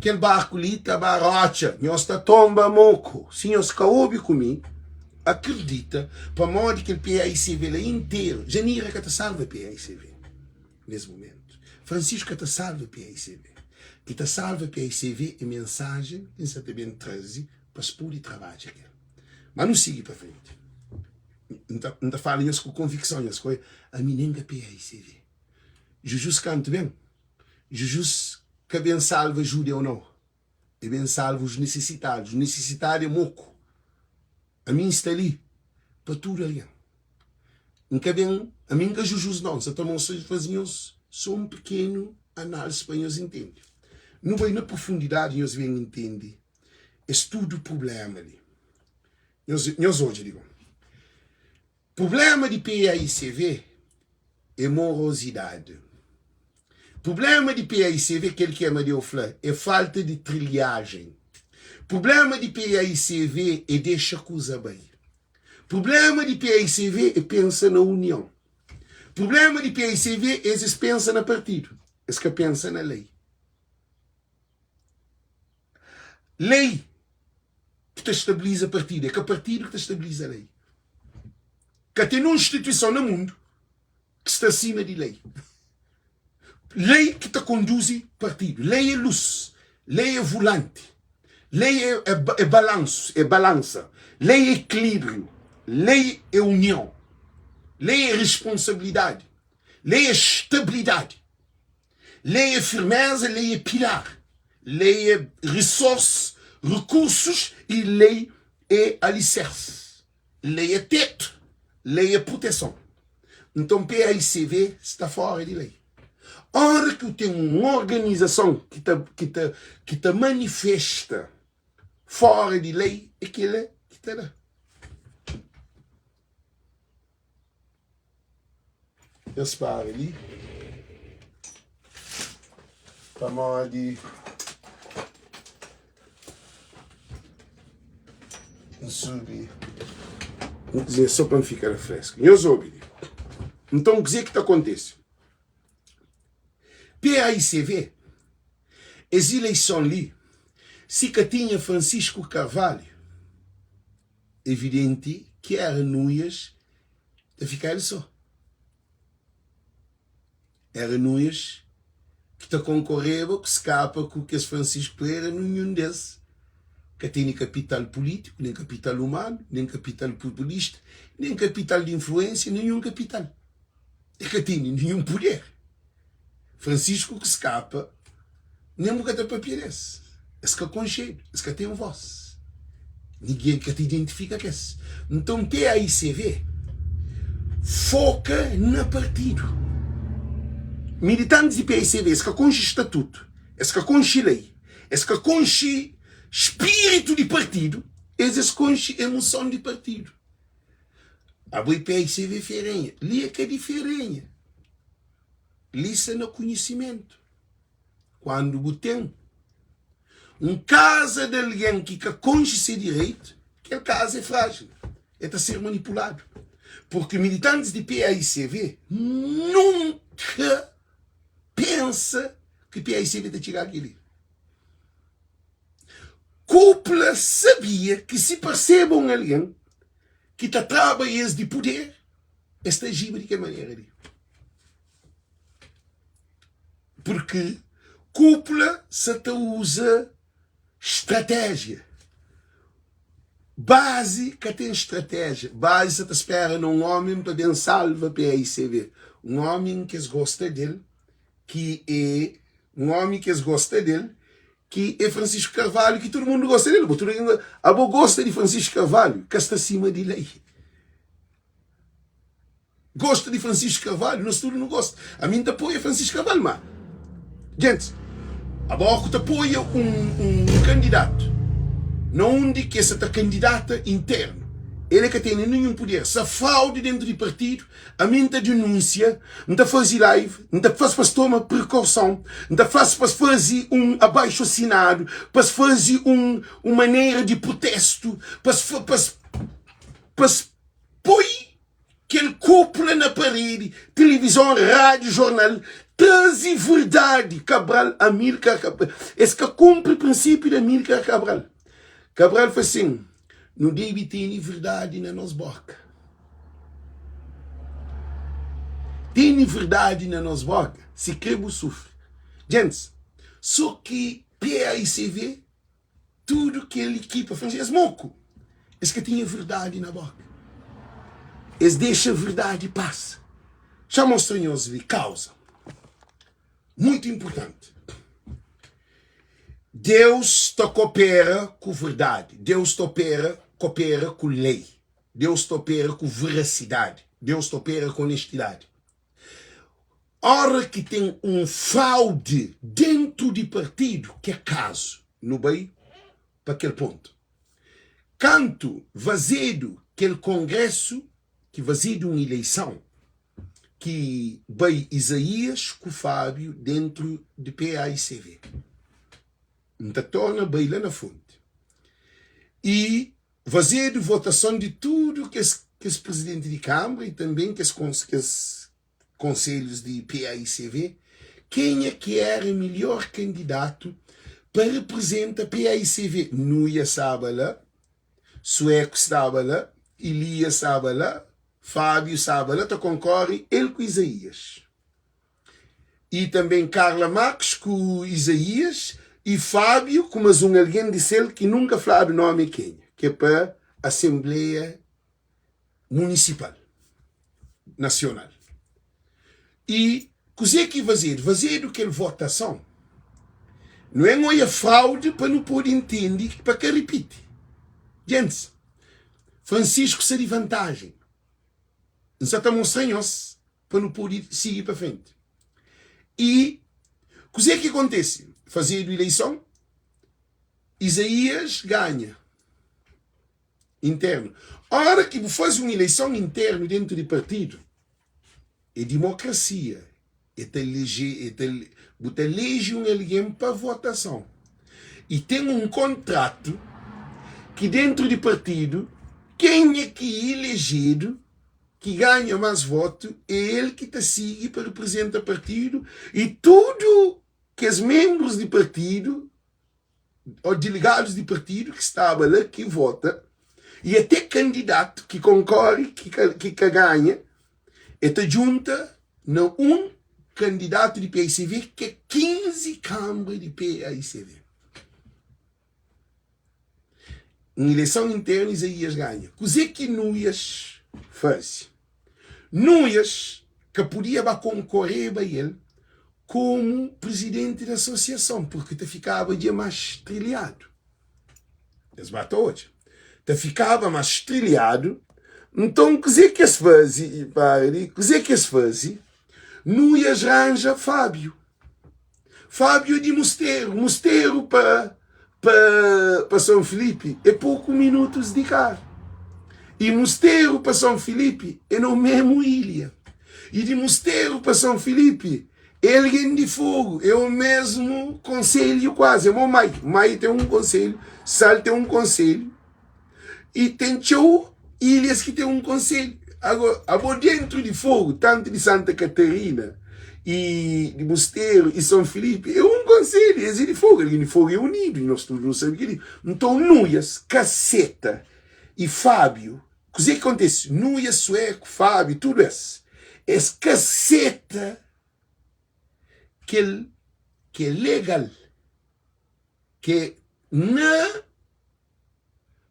Kel barku li ta ba rotxa, nhos ta tonba moku si nhos ka obi ku mi. Akredita pamodi kel PAICV la interu, Janira ka ta salva PAICV nes mumentu, Francisco ka ta salva PAICV. Ki ta salva PAICV e mensajen ki N sa ta ben traze pa es pudi trabadja kel. Ma nu sigi pa frenti. N ta N ta fala nhos ku konvikson, nhos ka oia, ami nen ka PAICV. Jujus kantu ben. Jizus ka ben salva judeu nau, e ben salva os nisisitadus. Nisisitadu é moku. Ami N sta li pa tudu algen. N ka ben, ami N ka Jizus nau, N sa ta mostra faze nhos so un pikenu analisi pa nhos intende. Nu bai na profundidadi nhos ben intende es tudu prublema li. Nhos, nhos odja li gó. Prublema di PAICV é morozidadi. Prublema di PAICV, kel ki Amadeu fla, é falta di trilhajen. Prublema di PAICV é dexa kuza bai. Prublema di PAICV é pensa na union. Prublema di PAICV es es pensa na partidu, es ka pensa na lei. Lei ki ta stabiliza partidu, é ka partidu ki ta stabiliza lei. Ka ten un instituison na mundu ki sta asima di lei. Lei ki ta konduzi partidu. Lei é lus, lei é vulanti, lei é, é, é balansu, é balansa, lei é ekilíbriu, lei é union, lei é responsabilidadi, lei é stabilidadi. Lei é firmeza, lei é pilar, lei é resource, recursos e lei é alicerce. Lei é teto, lei é proteson. Nton PAICV sta fora di lei. Ora ki u ten un organizason ki ta, ki ta, ki ta manifesta fora di lei, é kila ki ta da. Es para li pamodi N subi un kuzinha so pa N fika na fresku. Nhos obi li. Nton, kuzê ki ta kontise? PAICV, es ileison li, si ka tinha Francisco Carvalho, Evidenti ki éra Nuias ta fika el sô. Éra Nuias ki ta konkoreba ku skapa ku kes Francisco Pereira, ninhun des ka tene kapital pulítiku, nen kapital umanu, nen kapital pupulista, nen kapital di influénsia, ninhun kapital. E ka tene ninhun puder. Francisco ku skapa nen bu ka ta papia des. Es ka konxedu, es ka ten vos. Ninguen ka ta identifika ku es. Nton PAICV foka na partidu. Militantis di PAICV es ka konxe statutu, es ka konxe lei, es ka konxe. spiritu di partidu, es es konxe emoson di partidu. Abo e PICV Ferenha. Li é ka di Ferenha. Li sta na konhisimentu. Kuandu bu ten un kaza di algen ki ka konxe se direitu, kel kaza é frájil, el ta ser manipuladu. Purki militantis di PAICV nunka pensa ki PAICV ta txiga kel-li. Kupla sabia ki si parseba un algen ki ta traba es di puder, es ta ajiba di kel manera li. Purki kupla sa ta uza stratéjia. Bazi ka ten stratéjia. Bazi sa ta spera na un ómi pa ben salva PAICV. Un ómi ki es gosta del, ki é un ómi ki es gosta del, ki é Francisco Carvalho, ki tudu mundu gosta del. Bo tudu algen, abo gosta di Francisco Carvalho, ka sta sima di lei. Gosta di Francisco Carvalho, nos tudu nu gosta. Ami N ta apoia Francisco Carvalho, ma gentis, abo ku ta apoia un, un kandidatu na undi ki es sa ta kandidata internu, el é ka tene ninhun puder, sa fraude dentu di partidu, Ami N ta dinúnsia, N ta faze live, N ta fla-s pa es toma prekauson, N ta fla-s pa es faze un abaixu asinadu, pa es faze un un manera di protestu, pa es pa es pa es poi kel kúpula na paredi, tilivizon, rádiu, jornal, traze verdadi. Cabral, Amílcar Cabral, es ka kunpri prinsípiu di Amílcar Cabral. Cabral fla sin, Nu debe tene verdadi na nos bóka. Tene verdadi na nos bóka, si kre bu sufri. Gentis, so ki PAICV, tudu kel ekipa fla, es moku, es ka tinha verdadi na bóka. Es dexa verdadi pasa. Xa mostra nhos li kauza. Muitu inpurtanti. Deus ta kopera ku verdadi. Deus ta opera, kopera ku lei. Deus ta opera ku verasidadi. Deus ta opera ku onestidadi. Ora ki ten un fraudi dentu di partidu, ki é kazu, nu bai pa kel pontu. Kantu vazedu kel kongresu, ki vazedu un ileison, ki bai Izaías ku Fábiu dentru di PAICV. N ta torna bai la na fonti. I fazedu votason di tudu kes kes prizidenti di kanbra i tanben kes kes konselhus di PAICV, kenha ki era milhor kandidatu pa riprizenta PAICV. Nuia staba la, Sueku staba la, Ilias staba la, Fábiu staba la ta konkore el ku Izaías. I tanbê Carla Marques ku Izaías i Fábiu ku más un algen di sel ki nunka fladu nómi é kenha, ki é pa Asenbleia Munisipal Nasional. I kuzê ki fazedu? Fazedu kel votason. Nu en oia fraude pa nu pode intende pa ka ripiti. Gentis, Francisco sta di vantajen. N sa ta mostra nhos pa nu pode sigi pa frenti. I kuzê ki kontise? Fazedu ileison, Izaías ganha internu. Ora ki bu faze un ileison internu dentu di partidu, é dimokrasia. E ta eleje, e ta, bu ta eleje un algen pa votason. I ten un kontratu ki dentru di partidu, kenha ki ilejedu, ki ganha más votu, é el ki ta sigi pa reprezenta partidu i tudu kes menbrus di partidu ô diligadus di partidu ki staba la ki vota i até kandidatu ki konkore ki ka, ki ka ganha, e ta djunta na un kandidatu di PAICV ki é 15 kanbra di PAICV. Un ileison internu Izaías ganha. Kuzê ki Nuias faze? Nuias ka podia ba konkoreba el komu prizidenti di asosiason, purki ta fikaba dja más trilhadu. Es ba ta odja. Ta fikaba más trilhadu. Nton, kuzê ki es faze? Para li. Kuzê ki es faze? Nuias ranja Fábiu. Fábiu é di Musteru. Musteru pa. Pa pa Son Filipi é poku minutus di karu. I Musteru pa Son Filipi é na memu ilha. I di Musteru pa Son Filipi é algen di Fogu, é o mesmu konselhu kuazi. É mo Mai. Mai ten un konselhu, Sal ten un konselhu i ten txeu ilhas ki ten un konselhu. Agora, abo dentru di Fogu, tantu di Santa Katarina i di Musteru i Son Filipi, é un konselhu, es é di Fogu, algen di Fogu é unidu, i nos tudu nu sabe kel-li. Nton, Nuias ka seta i Fábiu, kuzê ki kontise? Nuias, Sueku, Fábiu, tudu es, es ka seta kel ki é legal, ki é na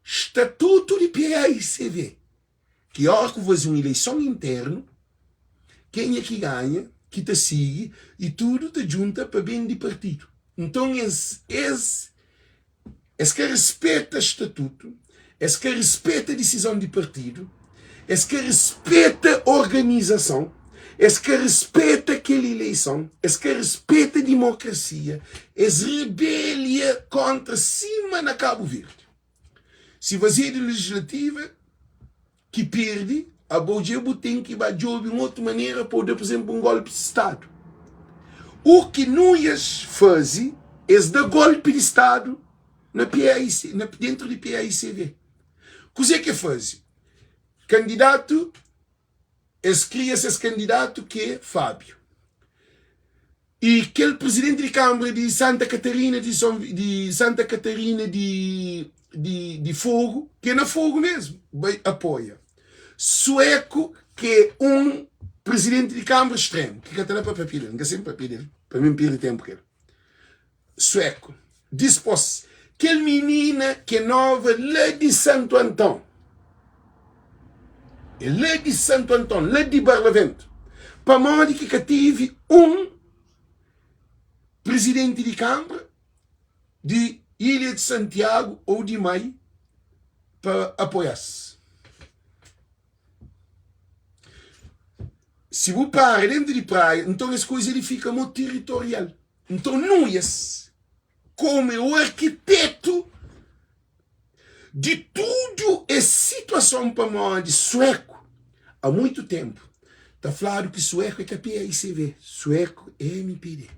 Statutu di PAICV, ki óra ku faze un ileison internu, kenha ki ganha ki ta sigi i tudu ta djunta pa ben di partidu. Nton es es es ka rispeta statutu, es ka rispeta disizon di partidu, es ka rispeta organizason, es ka rispeta kel ileison, es ka rispeta dimokrasia, es ribelia kontra sima na Kabu Verdi. Si fazedu legislativa ki perde, abo dja bu ten ki ba djobe un otu manera pa bu da, pur izenplu, un golpi di stadu. U ki Nuias faze, es da golpi di stadu na PAIC, na dentru di PAICV. Kuzê ki e faze? Kandidatu, es kria ses kandidatu ki é Fábio. I kel prizidenti di kanbra di Santa Katarina di Son di Santa Katarina di di di Fogu, ki é na Fogu mesmu, bai apoia. Sueku ki é un prizidenti di kanbra stremu, ki ka ta da pa papia del, N ka sabe papia del, pa mi N pirdi tenpu ku el. Sueku. Dispos, kel minina ki é nova la di Santu Anton, é la di Santu Anton, la di Barlaventu, pamodi ki ka tevi un prizidenti di kanbra di Ilha di Santiagu ou di Mai pa apoia-s? Si bu para dentu di praia, nton es kuza li fika mo tiritorial. Nton Nuias, komu é o arkitetu di tudu es situason pamodi sueku a muitu tenpu ta fladu ki sueku é ka PAICV, sueku é MPD.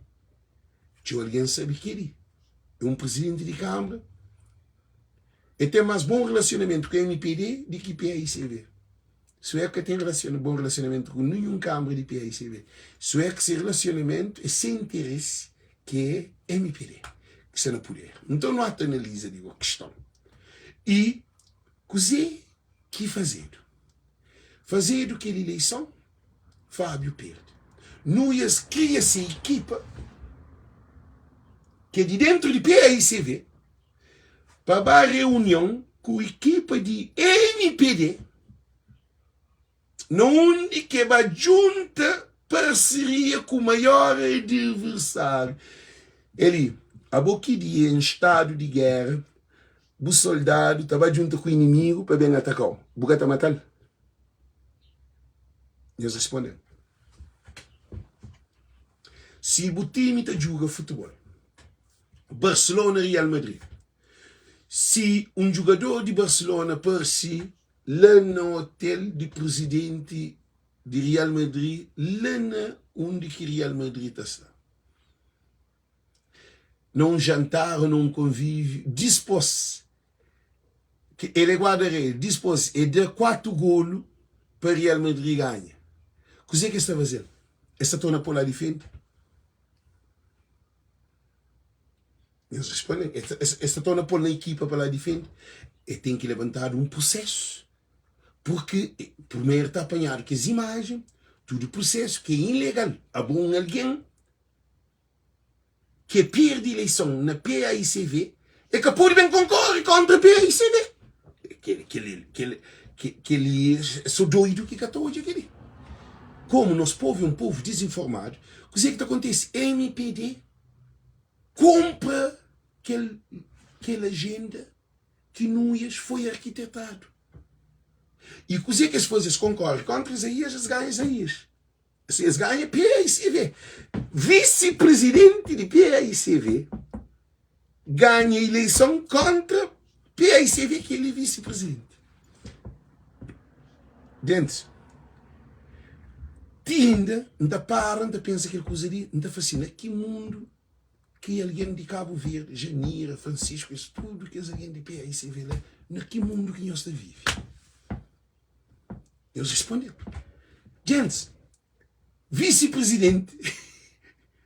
Txeu algen sabe keli. É un prizidenti di kanbra, e ten mas bon relasionamentu ku MPD di ki PAICV. Sueku ka ten bon relasionamentu ku ninhun kanbra di PAICV. Sueku se relasionamentu é se interesi ki é MPD ki sta na puder. Nton nu ata analiza di kiston i kuze ki fazedu. Fazedu kel ileison, Fábio perde. Nuias kria se ekipa ki é di dentru di PAICV pa ba reunion ku ekipa di MPD na undi ke ba djunta parseria ku maior adversáriu. Eli, abo ki dia en stadu di géra bu soldadu ta ba djunta ku inimigu pa ben atakau, bu ka ta matal? Nhos responde-m. Si bu timi ta djuga futebol, Barcelona Real Madrid Si un djugador di Barcelona parse la na hotel di prizidenti di Real Madrid la na undi ki Real Madrid ta sta na un jantar ô na un konvíviu dispôs ki el é guarda-redes dispôs el da 4 golu pa Real Madrid ganha kuzê ki es ta faze-l? Es ta torna pô-l la difende? Nhos responde, es ta torna pô-l na ekipa pa la difende? E ten ki labantadu un prusesu, purki primeru ta apanhadu kes imajen, tudu prusesu ki é ilegal. Abo un algen ki perde ileison na PAICV, e ka pode ben konkore kontra PAICV. Kel-li é so doidu ki ka ta odja kel-li. Komu nos povu é un povu dizinformadu, kuzê ki ta kontise? MPD kunpra kel kel ajenda ki Nuias foi arkitetadu. I kuzê ki es faze? Es konkore kontra Izaías, es ganha Izaías. Es ganha PAICV. Visi-prizidenti di PAICV. ganha ileison kontra PAICV ki el é visi prizidenti. Gentis, ti inda N ta para N ta pensa kel kuza li, N ta fla si, na ki mundu ki algen di Kabu Verdi, Janira, Francisco, es tudu kes algen di PAICV la, na ki mundu ki nhos ta vive? Nhos responde-m. Gentis, Visi-prizidenti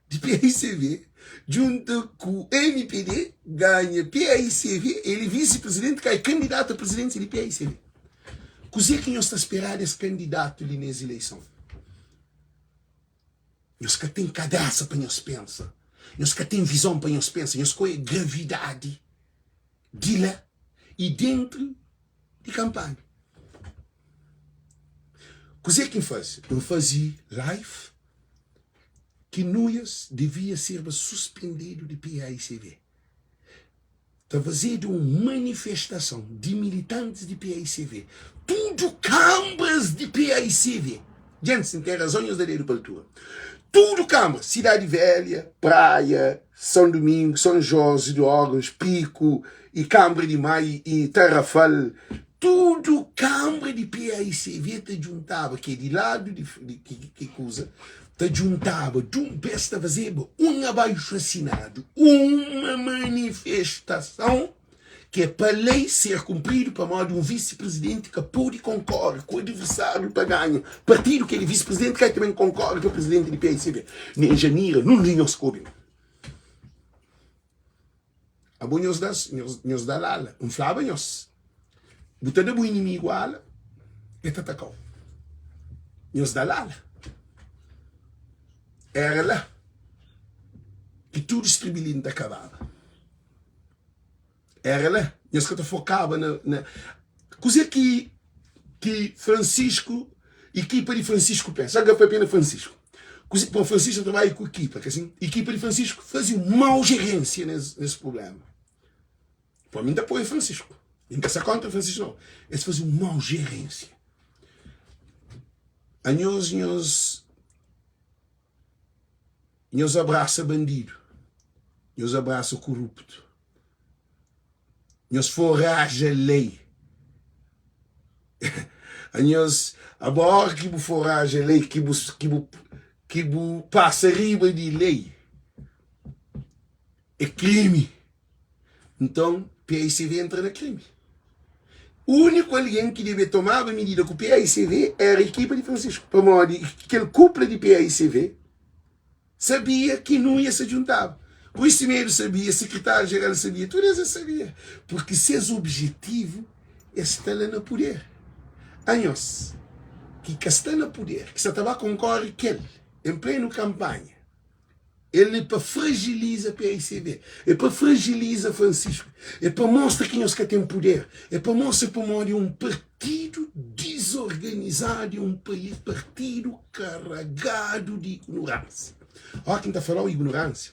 di paicv djunta ku mpd ganha paicv, el é visi-prizidenti ka é kandidatu a prizidenti di paicv. Kuzê ki nhos ta sperá des kandidatu li nes ileison? Nhos ka ten kabesa pa nhos pensa, nhos ka ten vizon pa nhos pensa, nhos ka oia gravidadi di la i dentru di kanpanha. Kuzê ki N faze? N faze live ki Nuias devia serba suspendedu di PAICV. Ta fazedu un manifestason di militantis di PAICV, tudu kanbras di PAICV. Gentis, N ten razon, nhos da dedu pa altura. Tudu kanbra, Sidadi Velha, Praia, São Domingo, São Jose do Órgãos, Pico e Kanbra di Mai e Tarrafal, tudu kanbra di PAICV ta djuntaba, ki é di ladu di ki kuza, ta djuntaba dun bes ta fazeba un abaixu asinadu, uma manifestason ki é pa lei ser kunpridu pamodi un visi-prizidenti ka pode konkore ku adiversáriu pa ganha partidu kel visi-prizidenti ka ta ben konkore pa prizidenti di PAICV. Nen Janira, nun di nhos ka obi-m. Abo nhos da nhos da-l ala. N flaba nhos, bu ta da bu inimigu ala, el ta ataka-u. Nhos da-l ala. Éra la ki tudu stribilin ta kababa. Era la, nhos ka ta fokaba na, na kuzê ki ki Francisco, ekipa di Francisco pensa. Sabe ka papia na Francisco. Kuzê, bom, Francisco ta trabadja ku ekipa, ka sin? Ekipa di Francisco faze un mau gerência nes, nes problema. Pô, mi n ta apoia Francisco. Mi n ka sta kontra Francisco, não. Es faze un mau gerência. Anhos, nhos Nhos abrasa bandidu, nhos abrasa kuruptu, nhos foraja lei. Anhos, abo óra ki bu foraja lei, ki bu, ki bu, ki bu pasa riba di lei, é krimi. Nton, PAICV entra na krimi. Úniku algen ki debe tomaba midida ku PAICV éra ekipa di Francisco, pamodi kel kupla di PAICV sabia ki Nuia sa djuntaba. Rui Semedo sabia, sekretáriu jeral sabia, tudu es es sabia, purki ses objetivu é sta la na puder. Anhos ki ka sta na puder, ki sa ta ba konkore kel en plenu kanpanha, El é pa fragiliza paicv, é pa fragiliza Francisco, é pa mostra ki nhos ka ten puder, é pa mostra pamodi é un partidu dizorganizadu, é un partidu karagadu di ignoránsia. Óra ki N ta fala-u ignoránsia,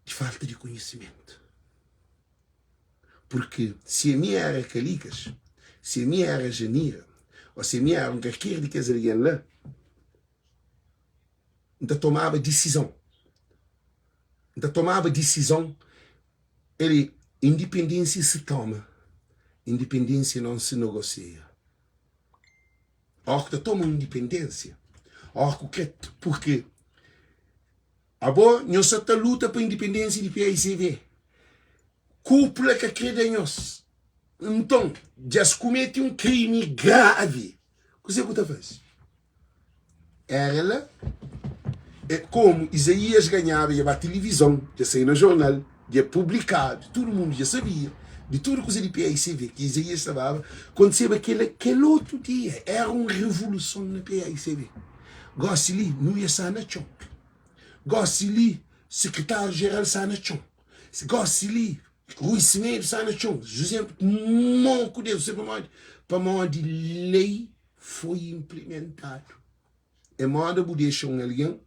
di falta di konhisimentu. Purki si ami éra Kalikas, si ami éra Janira, ô si ami éra un kalker di kes algen la, N ta tomaba disizon. N ta tomaba disizon. Ele, independência se toma, independência não se negocia. Óra ku ta toma un independência, óra ku kre, purki abo nhos sa ta luta pa independência di paicv. Kúpula ka kre da nhos. Nton, dja-s kumete un krimi gravi. Kuzê ku ta faze? Éra la. É komu Izaías ganhaba, dja ba tilivizon, dja sai na jornal, dja publikadu, tudu mundu dja sabia di tudu kuza di PAICV ki Izaías ta baba. Kontiseba kel-la kel otu dia, éra un revoluson na PAICV. Gósi li, Nuia sta na txon. Gósi li, sekretáriu jeral sta na txon. Gósi li, Rui Semedo sta na txon. José Moku Deus, sabe pamodi? Pamodi lei foi inplimentadu. É moda bu dexa un algen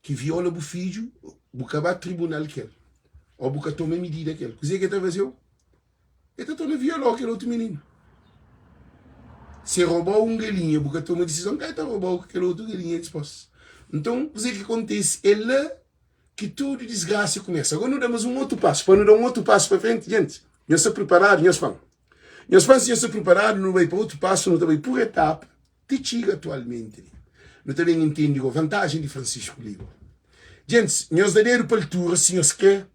ki viola bu fidju, bu ka ba tribunal ku el, ô bu ka toma midida ku el. Kuzê ki el ta faze-u? El ta torna viola-u kel otu mininu. Si el roba-u un galinha, bu ka toma disizon, el ta roba-u kel otu galinha dipôs. Nton, kuzê ki kontise? É la. ki tudu disgrasa kumesa. Agora nu da mas un otu pasu, pa nu da un otu pasu pa frenti, gentis, nhos sta priparadu? Nhos fla-m. Nhos fla-m si nhos sta priparadu, nu bai pa otu pasu, nu ta bai pur etapa ti txiga atualmenti li. Nu ta ben intende go vantajen di Francisco li go. Gentis, nhos da dedu pa altura si nhos kre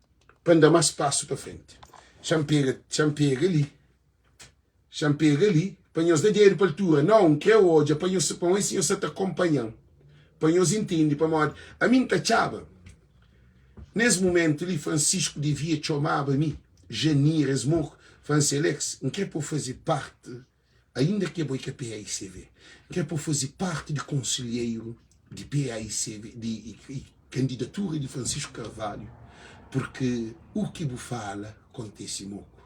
pa N da mas pasu pa frenti. Xa-m pega, xa-m pega li. Xa-m pega li pa nhos da dedu pa altura. Nau, N kre odja pa nhos, pa si nhos sa ta konpanha-m, pa nhos intende pamodi ami N ta txaba. Nes mumentu li, Francisco devia txomaba mi, Janir, es moku, fla-m si, Alex, N kre pa bu faze parti, ainda ki abo é ka PAICV, N kre pa bu faze parti di konselheiru di PAICV, di kandidatura di Francisco Carvalho, purki u ki bu fala kontese moku.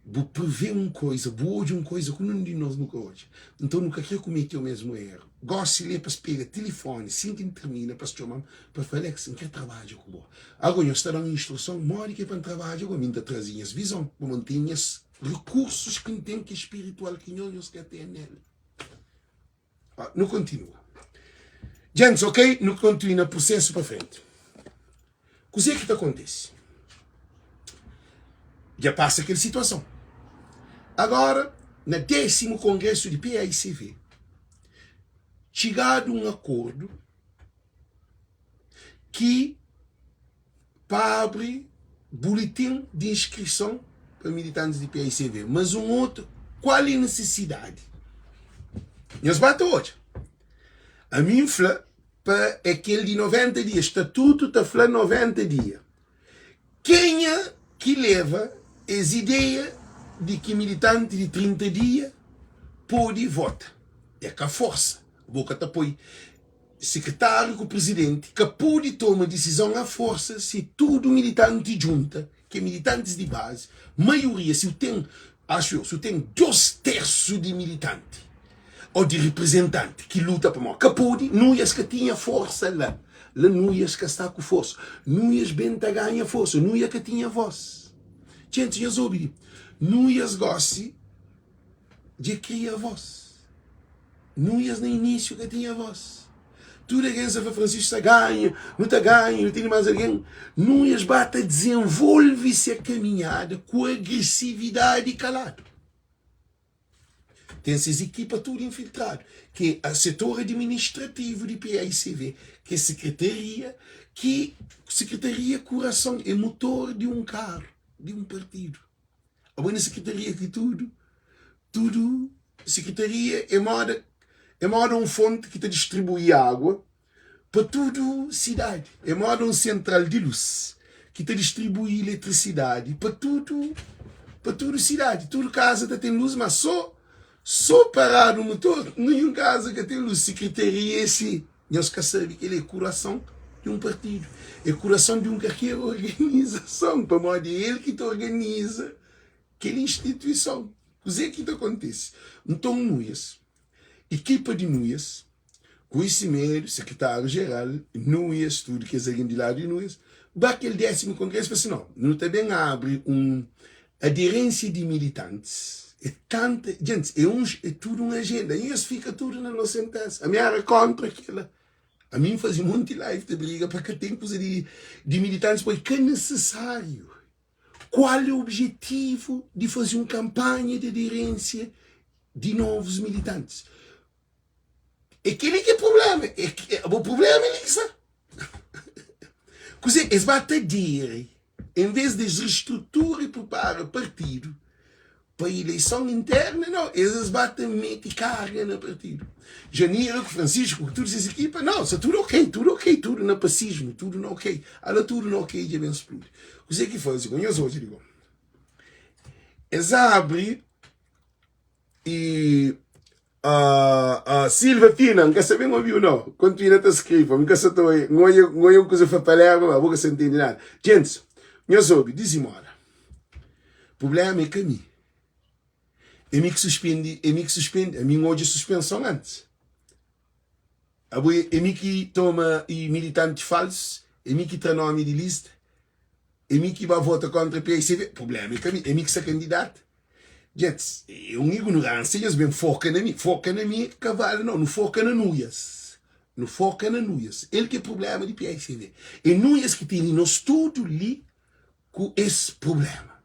Bu prevê un koiza, bu odja un koiza ku nun di nos nu ka odja. Nton nu ka kre kumete o mesmu eru. Gosi li é pa es pega tilifoni sin ki N tirmina pa es txoma-m pa fla, Alex, N kre trabadja ku bo. Ago nhos ta da-m instruson modi ki é pa N trabadja ku bo. Mi N ta traze nhas vizon, pamodi N ten nhas rikursus ki N ten ki é spiritual ki nhos nhos ka ten nel. Nu kontinua. Djentis, ok, nu kontinua prusesu pa frenti. Kuzê ki ta kontise? Dja pasa kel situason. Agora, na désimu kongrésu di PAICV, txigadu un akordu ki pa abri bulitin di inskrison pa militantis di PAICV. Mas un otu, kual é nisisidadi? Nhos ba ta odja. Ami N fla pa é kel di 90 dia, statutu ta fla 90 dia. Kenha ki leva es ideia di ki militanti di 30 dia pode vota? É ka forsa, bo ka ta poi Sekretáriu ku prizidenti ka pode toma disizon a forsa si tudu militanti djunta, ki é militantis di bazi, maioria, si u ten, axu eu, si u ten dos tersu di militanti o di riprizentanti ki luta pamodi ka pode, Nuias ka tinha forsa la. La Nuias ka sta ku forsa. Nuias ben ta ganha forsa. Nuia ka tinha vos. Txentis, nhos obi li. Nuias gosi dja kria vos. Nuias na inísiu ka tinha vos. Tudu algen sa fla Francisco sta ganha, nu ta ganha, nu tene más algen. Nuias ba ta dizenvolve se kaminhada ku agresividadi kaladu. Ten ses ekipa tudu infiltradu, ki é setor administrativu di PAICV, ki é sekretaria, ki sekretaria é kurason, é motor di un karu, di un partidu. Abo na sekretaria ki tudu, tudu sekretaria é moda, é moda un fonti ki ta distribui água pa tudu sidadi, é moda un sentral di lus ki ta distribui iletrisidadi pa tudu, pa tudu sidadi. Tudu kaza ta ten lus, ma so, so paradu mutor, ninhun kaza ka ten lus. Sekretaria é si. Nhos ka sabe kel é kurason di un partidu, é kurason di un kalker organizason, pamodi é el ki ta organiza kel instituison. Kuzê ki ta kontise? Nton, Nuias, ekipa di Nuias, ku Isimedu, sekretáriu jeral, Nuias, tudu kes algen di ladu di Nuias, ba kel désimu kongrésu, fla si, No, nu ta ben abri un aderénsia di militantis. É tanta Gentis, é un é tudu un ajenda. I es fika tudu na nosenténsa. Ami éra kóntra kela. Ami N faze monti live ta briga pa ka ten kuza di di militantis, poi ka nisisáriu. Kual é objetivu di faze un kanpanha di aderénsia di novus militantis? É kel-li ki é prubléma. É ki, bo prubléma é li ki sta. Kuzê? Es ba ta aderi, en vez di es restrutura i pripara partidu pa ileison interna, nau, es es ba ta mete karga na partidu. Janira ku Francisco ku tudu ses ekipa, nau, sta tudu ok, tudu ok, tudu na pasismu, tudu na ok. Ala tudu na ok dja ben spludi. Kuzê ki faze ku nhos odja di bo? Es abri i Ah, ah, Silva Fina, N ka sabe N obiu nau. Kontinua ta skrebe, N ka sa ta oi. N oia, N oia un kuza fla Palermo, ma bo ka sa ntende nada. Gentis, nhos obi, dizimola. Prublema é ka mi. É mi ki suspendi, é mi ki suspendi, ami N odja suspenson antis. Abo é, é mi ki toma e militanti falsus, é mi ki tra nomi di lista, é mi ki ba vota kontra PICV. Prublema é ka mi, é mi ki sa kandidata. Gentis, é un ignorânsia nhos ben foka na mi. Foka na mi ka vale nau, nu foka na nuias. Nu foka na Nuias. El ki é prubléma di PICV. É Nuias ki tene nos tudu li ku es prubléma.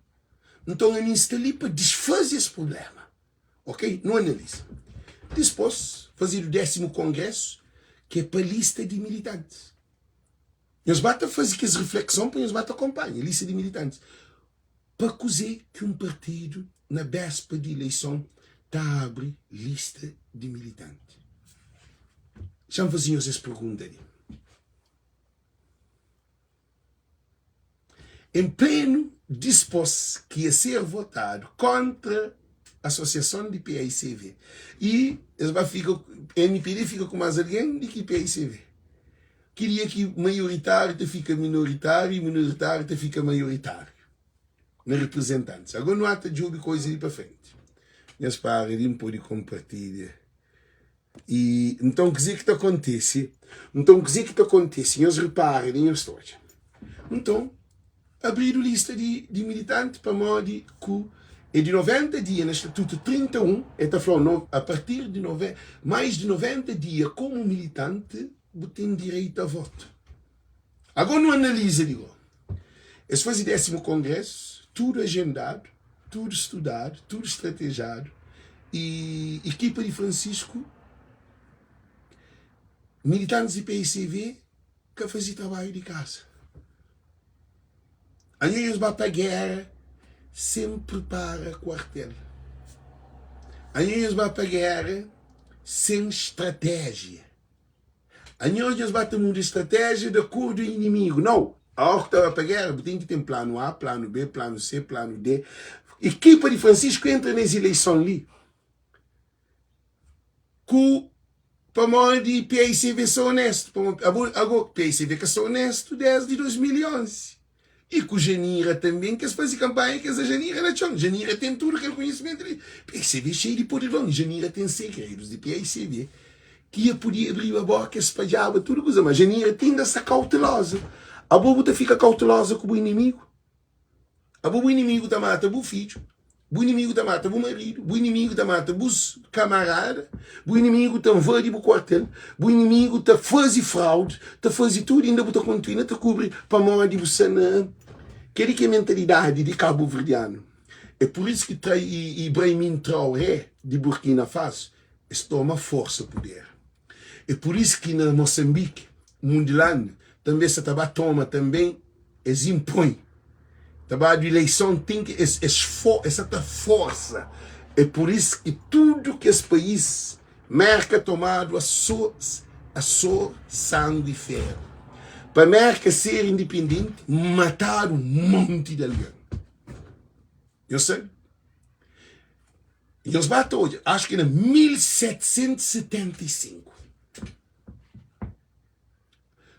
Nton, ami N sta li pa disfaze es prubléma. Ok? Nu analiza. Dispôs, fazedu désimu kongrésu, ki é pa lista di militantis. Nhos ba ta faze kes riflekson pa nhos ba ta konpanha lista di militantis. Pa kuzê ki un partidu na béspa di ileison ta abri lista di militanti? Xa-m faze nhos es pergunta li. En plenu dispôs ki ia ser votadu kóntra asosiason di paicv y es ba fika, mpd fika ku más algen di ki paicv. Ki dia ki maioritáriu ta fika minoritáriu y minoritáriu ta fika maioritáriu na reprezentantis? Agó nu ata djobe koiza di pa frenti. Nhas para li N pode konpartilha. Y nton kuzê ki ta kontise? Nton kuzê ki ta kontise? Nhos repara li, nhos ta odja. Nton, abridu lista di, di militanti pamodi ku é di 90 dia na Statutu 31, el ta fla-u no, a partir di nove, mais di 90 dia komu militanti, bu ten direitu a votu. Agó nu analiza di go. Es faze désimu kongrésu, tudu ajendadu, tudu studadu, tudu stratejadu y ekipa di Francisco, militantis di PICV ka faze trabadju di kaza. Anho nhos ba pa géra sen pripara kuartel. Anho nhos ba pa géra sen stratéjia. Anhos nhos ba ta muda stratéjia di akordu inimigu. Nau! Óras ki ta ba pa géra, bu ten ki ten planu A, planu B, planu C, planu D. Ekipa di Francisco entra na es ileison li ku pamodi PICV sta onestu. Pamodi abo, ago, PICV ka sta onestu desdi 2011. I ku Janira tanben ki es faze kanpanha ki es da Janira na txon. Janira ten tudu kel konhisimentu li. PICV xeiu di podridon. Janira ten segredus di PICV ki e podia abriba boka e spadjaba tudu kuza. Ma Janira ti inda sta kauteloza. Abo bu ta fika kauteloza ku bu inimigu? Abo bu inimigu ta mata bu fidju, bu inimigu ta mata bu maridu, bu inimigu ta mata bus kamarada, bu inimigu ta nvadi bu kuartel, bu inimigu ta faze fraudi, ta faze tudu, inda bu ta kontinua ta kubri pamodi bu sta na kel-li ki é mentalidadi di kabuverdianu. É pur isu ki Ibrahim Traoré di Burkina Faso es toma forsa puder. É pur isu ki na Mosanbiki, Mundilandi, tanbe sa ta ba toma tanbe es inpoi ta badu ileison ten ki es es fo es sa ta forsa. É pur isu ki tudu kes país Merka tomadu a so a so sangu i feru. Pa Merka ser indipendenti matadu un monti di algen. Nhos sabe? Nhos ba ta odja, acho ki na 1775,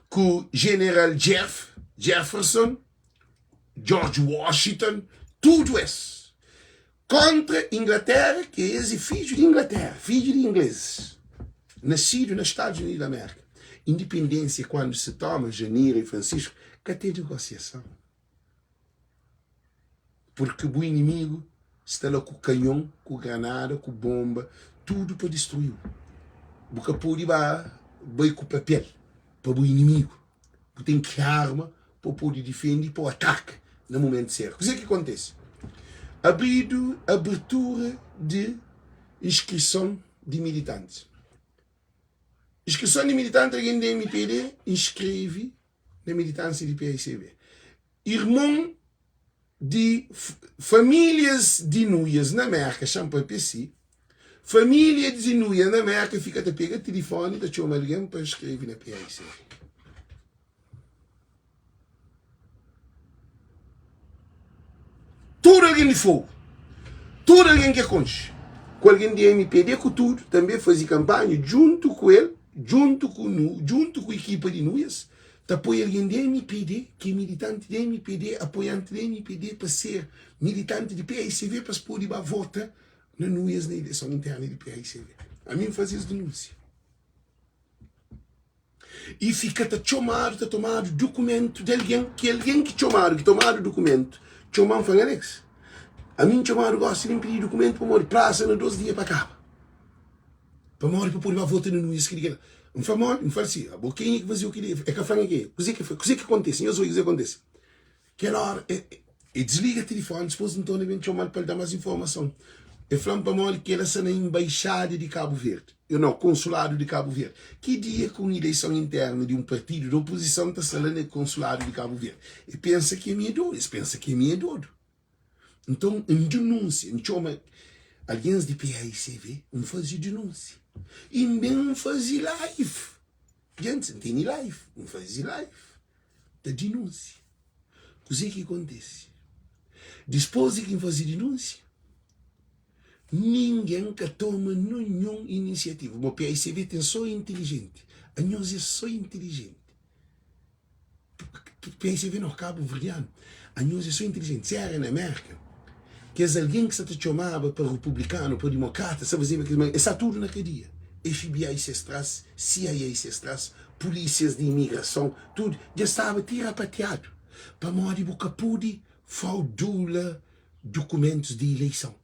ku General Jeff, Jefferson, George Washington, tudu es kontra Inglaterra, ki es é fidju di Inglaterra, fidju di ingleses, nasidu na Estados Unidos di Amérika. Indipendênsia kuandu se toma, Janira e Francisco, ka ten negosiason. Purki bu inimigu sta la ku kanhon, ku granada, ku bonba, tudu pa distrui-u. Bu ka pode ba bai ku papel pa bu inimigu. Bu ten ki arma pa bu pode difende i pa bu ataka na mumentu sertu. Kuzê ki kontise? Abridu abertura di inskrison di militantis. Inskrison di militanti, algen di mpd inskreve na militansia di PICB. Irmon di famílias di Nuias na Merka, xa-m papia si, família di Nuias na Merka fika ta pega tilifoni ta txoma algen pa skrebe na PICB. Tudu algen di Fogu, tudu algen ki e konxe, ku algen di mpd ku tudu, tanbe faze kanpanha djuntu ku el, djuntu ku nu, djuntu ku ekipa di Nuias, ta poi algen di mpd, ki é militanti di mpd, apoianti di mpd pa ser militanti di paicv pa es pode ba vota na Nuias na ileison interna di paicv. Ami N faze es denúnsia. I fika ta txomadu, ta tomadu dukumentu di algen, ki algen ki txomadu, ki tomadu dukumentu, txoma-m, fla-m, Alex, ami N txomadu gosi di N pidi dukumentu pamodi prasa na dos dia pa kaba, pamodi pa pode ba vota na Nuias, kel-li, kel-la. N fla, Modi? N fla si, Abo kenha ki faze-u kel-li? El ka fla-m kenha. Kuzê ki kuzê ki kontise? Nhos obi kuzê ki kontise. Kel óra, el disliga tilifóni, dipôs N torna ben txoma-l pa el da más informason. El fla-m pamodi ki el sta na enbaixada di Kabu Verdi, nau, konsuladu di Kabu Verdi. Ki dia ki un ileison intérnu di un partidu di opozison ta sta la na konsuladu di Kabu Verdi? El pensa ki ami é dodu, es pensa ki ami é dodu. Nton, N dinúnsia, N txoma algens di PAICV, N faze dinúnsia. I N ben N faze live. Gentis, N tene live, N faze live ta dinúnsia. Kuzê ki kontise? Dispôs di ki N faze dinúnsia, ningen ka toma ninhun inisiativa. Bo PAICV ten sô intilijenti. Anhos é sô intilijenti. PSV no kabuverdianu anhos é so inteligenti si era na merka kes algen ki sa ta txomaba pa republikanu pa dimokrata sa fazeba kes es sta tudu na kadia FBI ses tras CIA ses tras polisias di imigrason tudu dja staba ti rapatiadu pamodi bu ka pudi fraudula dukumentus di ileison.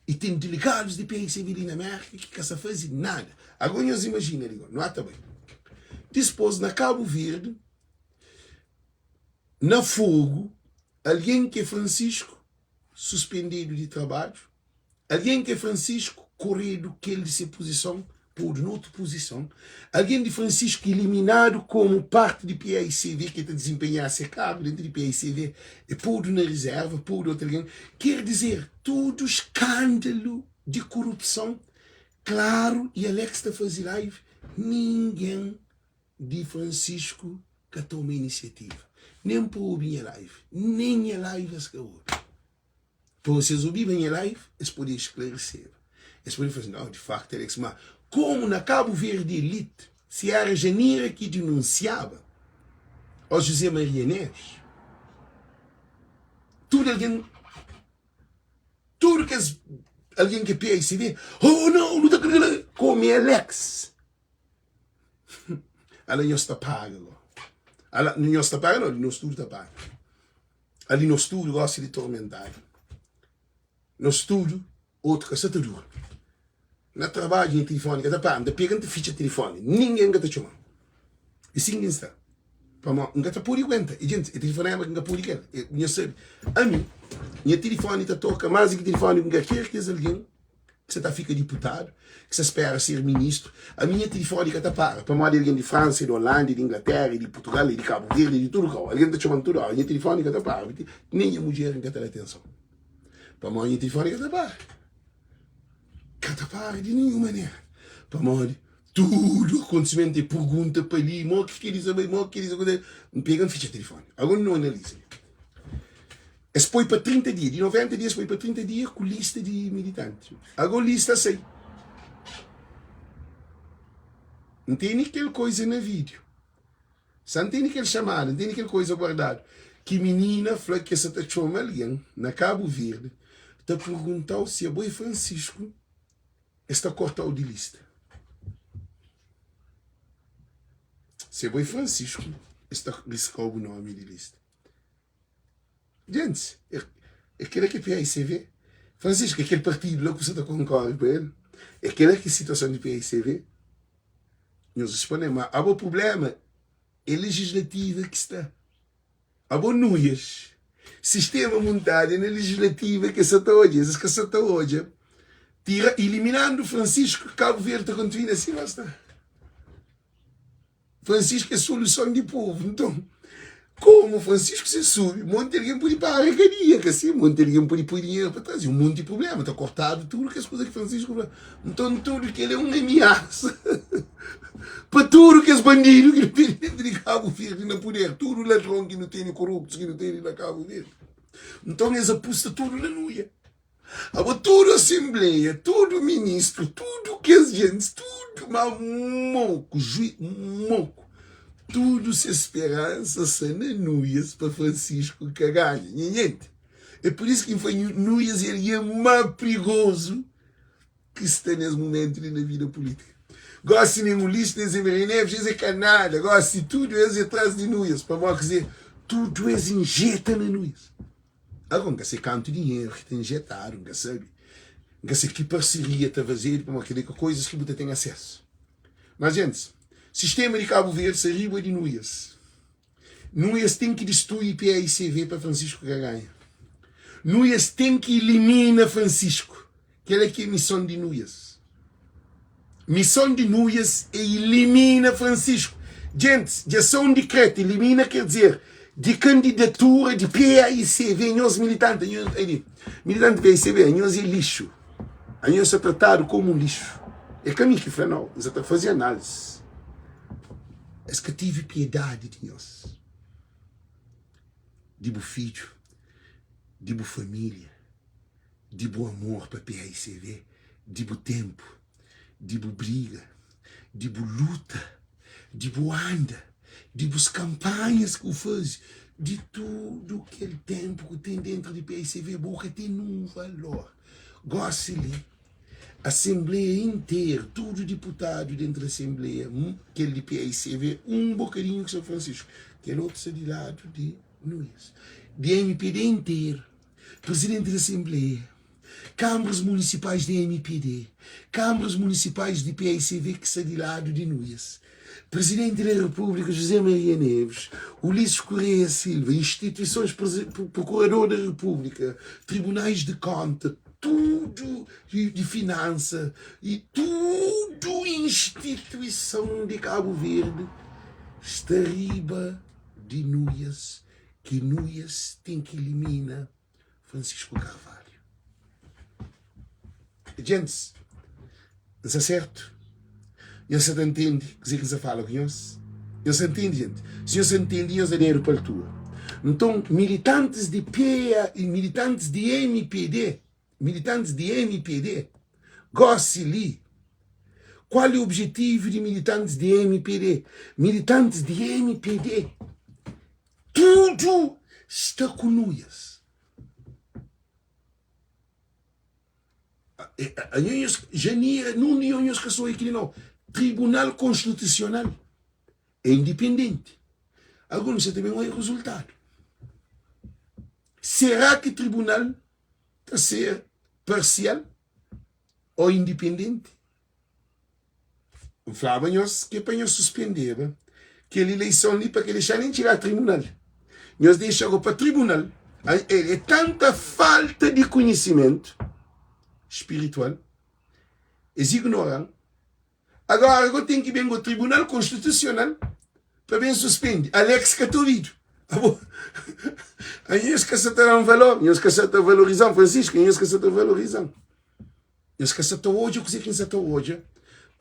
I ten delegadus di PICB li na Merka ki ka sa faze nada. Ago nhos imajina li go, nu ata bai. Dispos na Kabu Verdi, na Fogu, algen ki é Francisco suspendedu di trabadju, algen ki é Francisco koredu kel di se puzison, podu na otu puzison, algen di Francisco iliminadu komu parti di paicv ki ta dizinpenhá se kargu dentu di paicv e podu na rizerva, podu otu algen. Ker dizer, tudu skandalu di korupson klaru i Alex ta faze live, ningen di Francisco ka toma inisiativa nen pa obi nha live, nen nha live es ka obi. Pa si es obiba nha live, es podia esclareceba. Es podia fla assim, não, de facto era isso. Mas como na Cabo Verde elite, se era Janira que denunciava ao José Maria Neves, tudo alguém, tudo que es, alguém que PICD, oh não, não tá come Alex. Ala nhos ta paga go. Ala nhos ta paga não, nós tudo ta paga. Ali nos tudu gosi di tormentadu. Nos tudu otu ka sa ta dura. Na trabadju nha tilifoni ka ta para. N ta pega N ta fitxa tilifoni. Ningen ka ta txoma-m. E sin ki N sta. Pamodi N ka ta pode aguenta. E djenti, e tilifonema ki N ka pode kel. Nha sabe, ami, nha tilifoni ta toka más di ki tilifoni ku N ka kre kes algen. ki sa ta fika diputadu, ki sa spera ser ministru, ami nha tilifoni ka ta para, pamodi algen di Fransa, di Olanda, di Inglatéra, di Purtugal, di Kabu Verdi, di tudu kau, algen ta txoma-m tudu óra, nha tilifoni ka ta para, nen nha mudjer N ka ta da atenson, pamodi nha tilifoni ka ta para, ka ta para di ninhun manera, pamodi tudu akontisimentu é purgunta pa li, mo ki kel-li sa bai, mo ki kel-li sa konsigi, N pega N fitxa tilifoni, ago N analiza. Es poi pa 30 dia, di 90 dia es poi pa 30 dia ku lista di militanti. Ago lista sai. N tene kel koiza na vídeo. Sa N tene kel xamada, N tene kel koiza guardadu. Ki minina fla ki sa ta txoma algen na Kabu Verdi ta perguntau si abo é Francisco, es ta kortau di lista. Si abo é Francisco, es ta riskau bu nomi di lista. Gentis, é kela ki é PAICV? Francisco, é kel partidu la ku sa ta konkore pa el? É kela ki é situason di PAICV? Nhos responde, ma abo prublema é legislativa ki sta. Abo nuias, sistema muntadu é na legislativa ki es sa ta odja, es ka sa ta odja tira, iliminandu Francisco, Kabu Verdi ta kontinua sima sta. Francisco é soluson di povu. Nton, komu Francisco se subi, monti algen pudi para kadia, ka si? Monti algen pudi pui dinheru pa tras, i un monti prublema, ta kortadu tudu kes kuza ki Francisco fla. Nton, tudu kel é un amiasa pa tudu kes bandidu ki nu tene dentru di Kabu Verdi na puder, tudu ladron ki nu tene, koruptus ki nu tene na Kabu Verdi. Nton, es apusta tudu na nuia. Abo tudu asenbleia, tudu ministru, tudu kes jentis, tudu ma moku, jui moku, tudu se speransa sa na Nuias pa Francisco ka ganha. Nha jenti, é pur isu ki N fla nhu, Nuias é algen ma prigozu ki sta nes mumentu li na vida pulítika. Gosi nen Ulisses, nen Zé Maria Neves, es é ka nada, gosi tudu es é tras di Nuias, pamodi kuzê? Tudu es injeta na Nuias. Agora, N ka se kantu dinheru ki ta injetadu, N ka sabe. N ka se ki parseria ta fazedu, pamodi kel-li ka koizas ki bu ta ten asesu. Mas gentis, sistema di Kabu Verdi sta riba di nuias. Nuias ten ki distrui PAICV pa Francisco ka ganha. Nuias ten ki ilimina Francisco. Kel-la ki é mison di Nuias. Mison di Nuias é ilimina Francisco. Gentis, dja sa un dikretu, ilimina ker dizer di kandidatura di PAICV, nhos militanti, anhos, ai di, militanti PAICV, anhos é lixu. Anhos sta tratadu komu un lixu. É ka mi ki fla nau, N sa ta faze análisi. Es ka tive piedadi di nhos, di bu fidju, di bu família, di bu amor pa PAICV, di bu ténpu, di bu briga, di bu luta, di bu anda, di bus kanpanhas ki bu faze, di tudu kel ténpu ku ten déntu di PAICV, bo ka ten un valor. Gósi li, Asenbleia interu, tudu diputadu dentu di asenbleia, kel di PAICV, un bokadinhu ki São Francisco, kel otu sta di ladu di Nunes, di mpd interu, prizidenti di asenbleia, kanbras munisipais di mpd, kanbras munisipais di PAICV ki sta di ladu di Nunes, prizidenti di Repúblika José Maria Neves, Ulisses Correia Silva, instituisons, prokurador di Repúblika, tribunais di konta, tudu di finansa i tudu instituison di Kabu Verdi sta riba di Nuias, ki Nuias ten ki ilimina Francisco Carvalho. Djentis, N sta sertu? Nhos sa ta ntende kuzê ki N sta fala ku nhos? Nhos sa ntende, jenti? Si nhos sa ntende, nhos da dedu pa altura. Nton, militantis di PA i militantis di mpd, militantis di mpd, gósi li, kual é objetivu di militantis di mpd? Militantis di mpd, tudu sta ku nuias. Janira, nun di nhos ka soe kili nau. Tribunal Konstitusional é indipendenti. Agora nu sa ta ben oia rezultadu. Será ki tribunal ta ser parsial o indipendenti? N flaba nhos ke pa nhos suspendeba kel ileison li pa ka dexa nen txiga tribunal. Nhos dexa go pa tribunal. É tanta falta di konhisimentu spiritual, es ignoran. Agora go ten ki ben go tribunal konstitusional pa ben suspendi. Alex ka ta obidu. Abo, nhos ka sa ta dan valor, nhos ka sa ta valorizan, Francisco, nhos ka sa ta valorizan. Nhos ka sa ta odja kuzê ki N sa ta odja,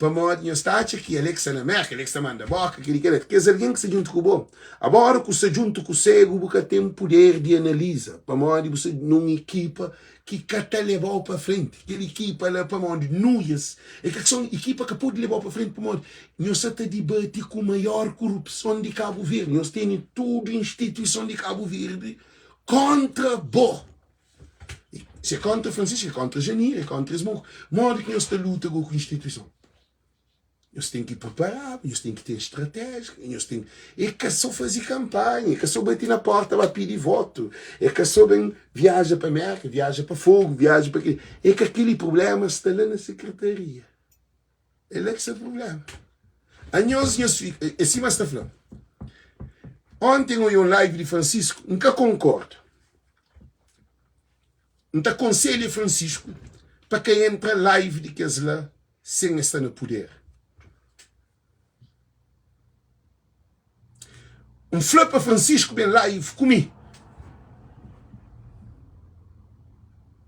pamodi nhos ta atxa ki el é ki sta na Mérka, el é ki sta manda bóka, kel-li, kel-la. Kes algen ki sta djuntu ku bo. Abo, óra ku sta djuntu ku ségu, bu ka ten puder di analiza, pamodi bu sta na un ekipa ki ka ta leba-u pa frenti. Kel ekipa la, pamodi nuias, é ka son ekipa ka pode leba-u pa frenti, pamodi nhos sa ta dibati ku maior korupson di Kabu Verdi. Nhos tene tudu instituison di Kabu Verdi kóntra bo. Se é kontra Francisco, é kontra Janir, é kontra es moku. Modi ki nhos ta luta go ku instituison? Nhos ten ki preparaba, nhos ten ki ten estratégia, nhos ten. É ka so faze kanpanha, é ka so bati na porta ba pidi votu, é ka so ben viaja pa Merka, viaja pa Fogo, viaja pa kel. É ka keli problema sta la na sekretaria. É la ki sta problema. Anhos nhos fika, é sima sta fla. Ontem oia un live di Francisco, N ka konkorda. N ta konselha Francisco pa ka entra live di kes la sen es sta na puder. N fla pa Francisco ben live ku mi.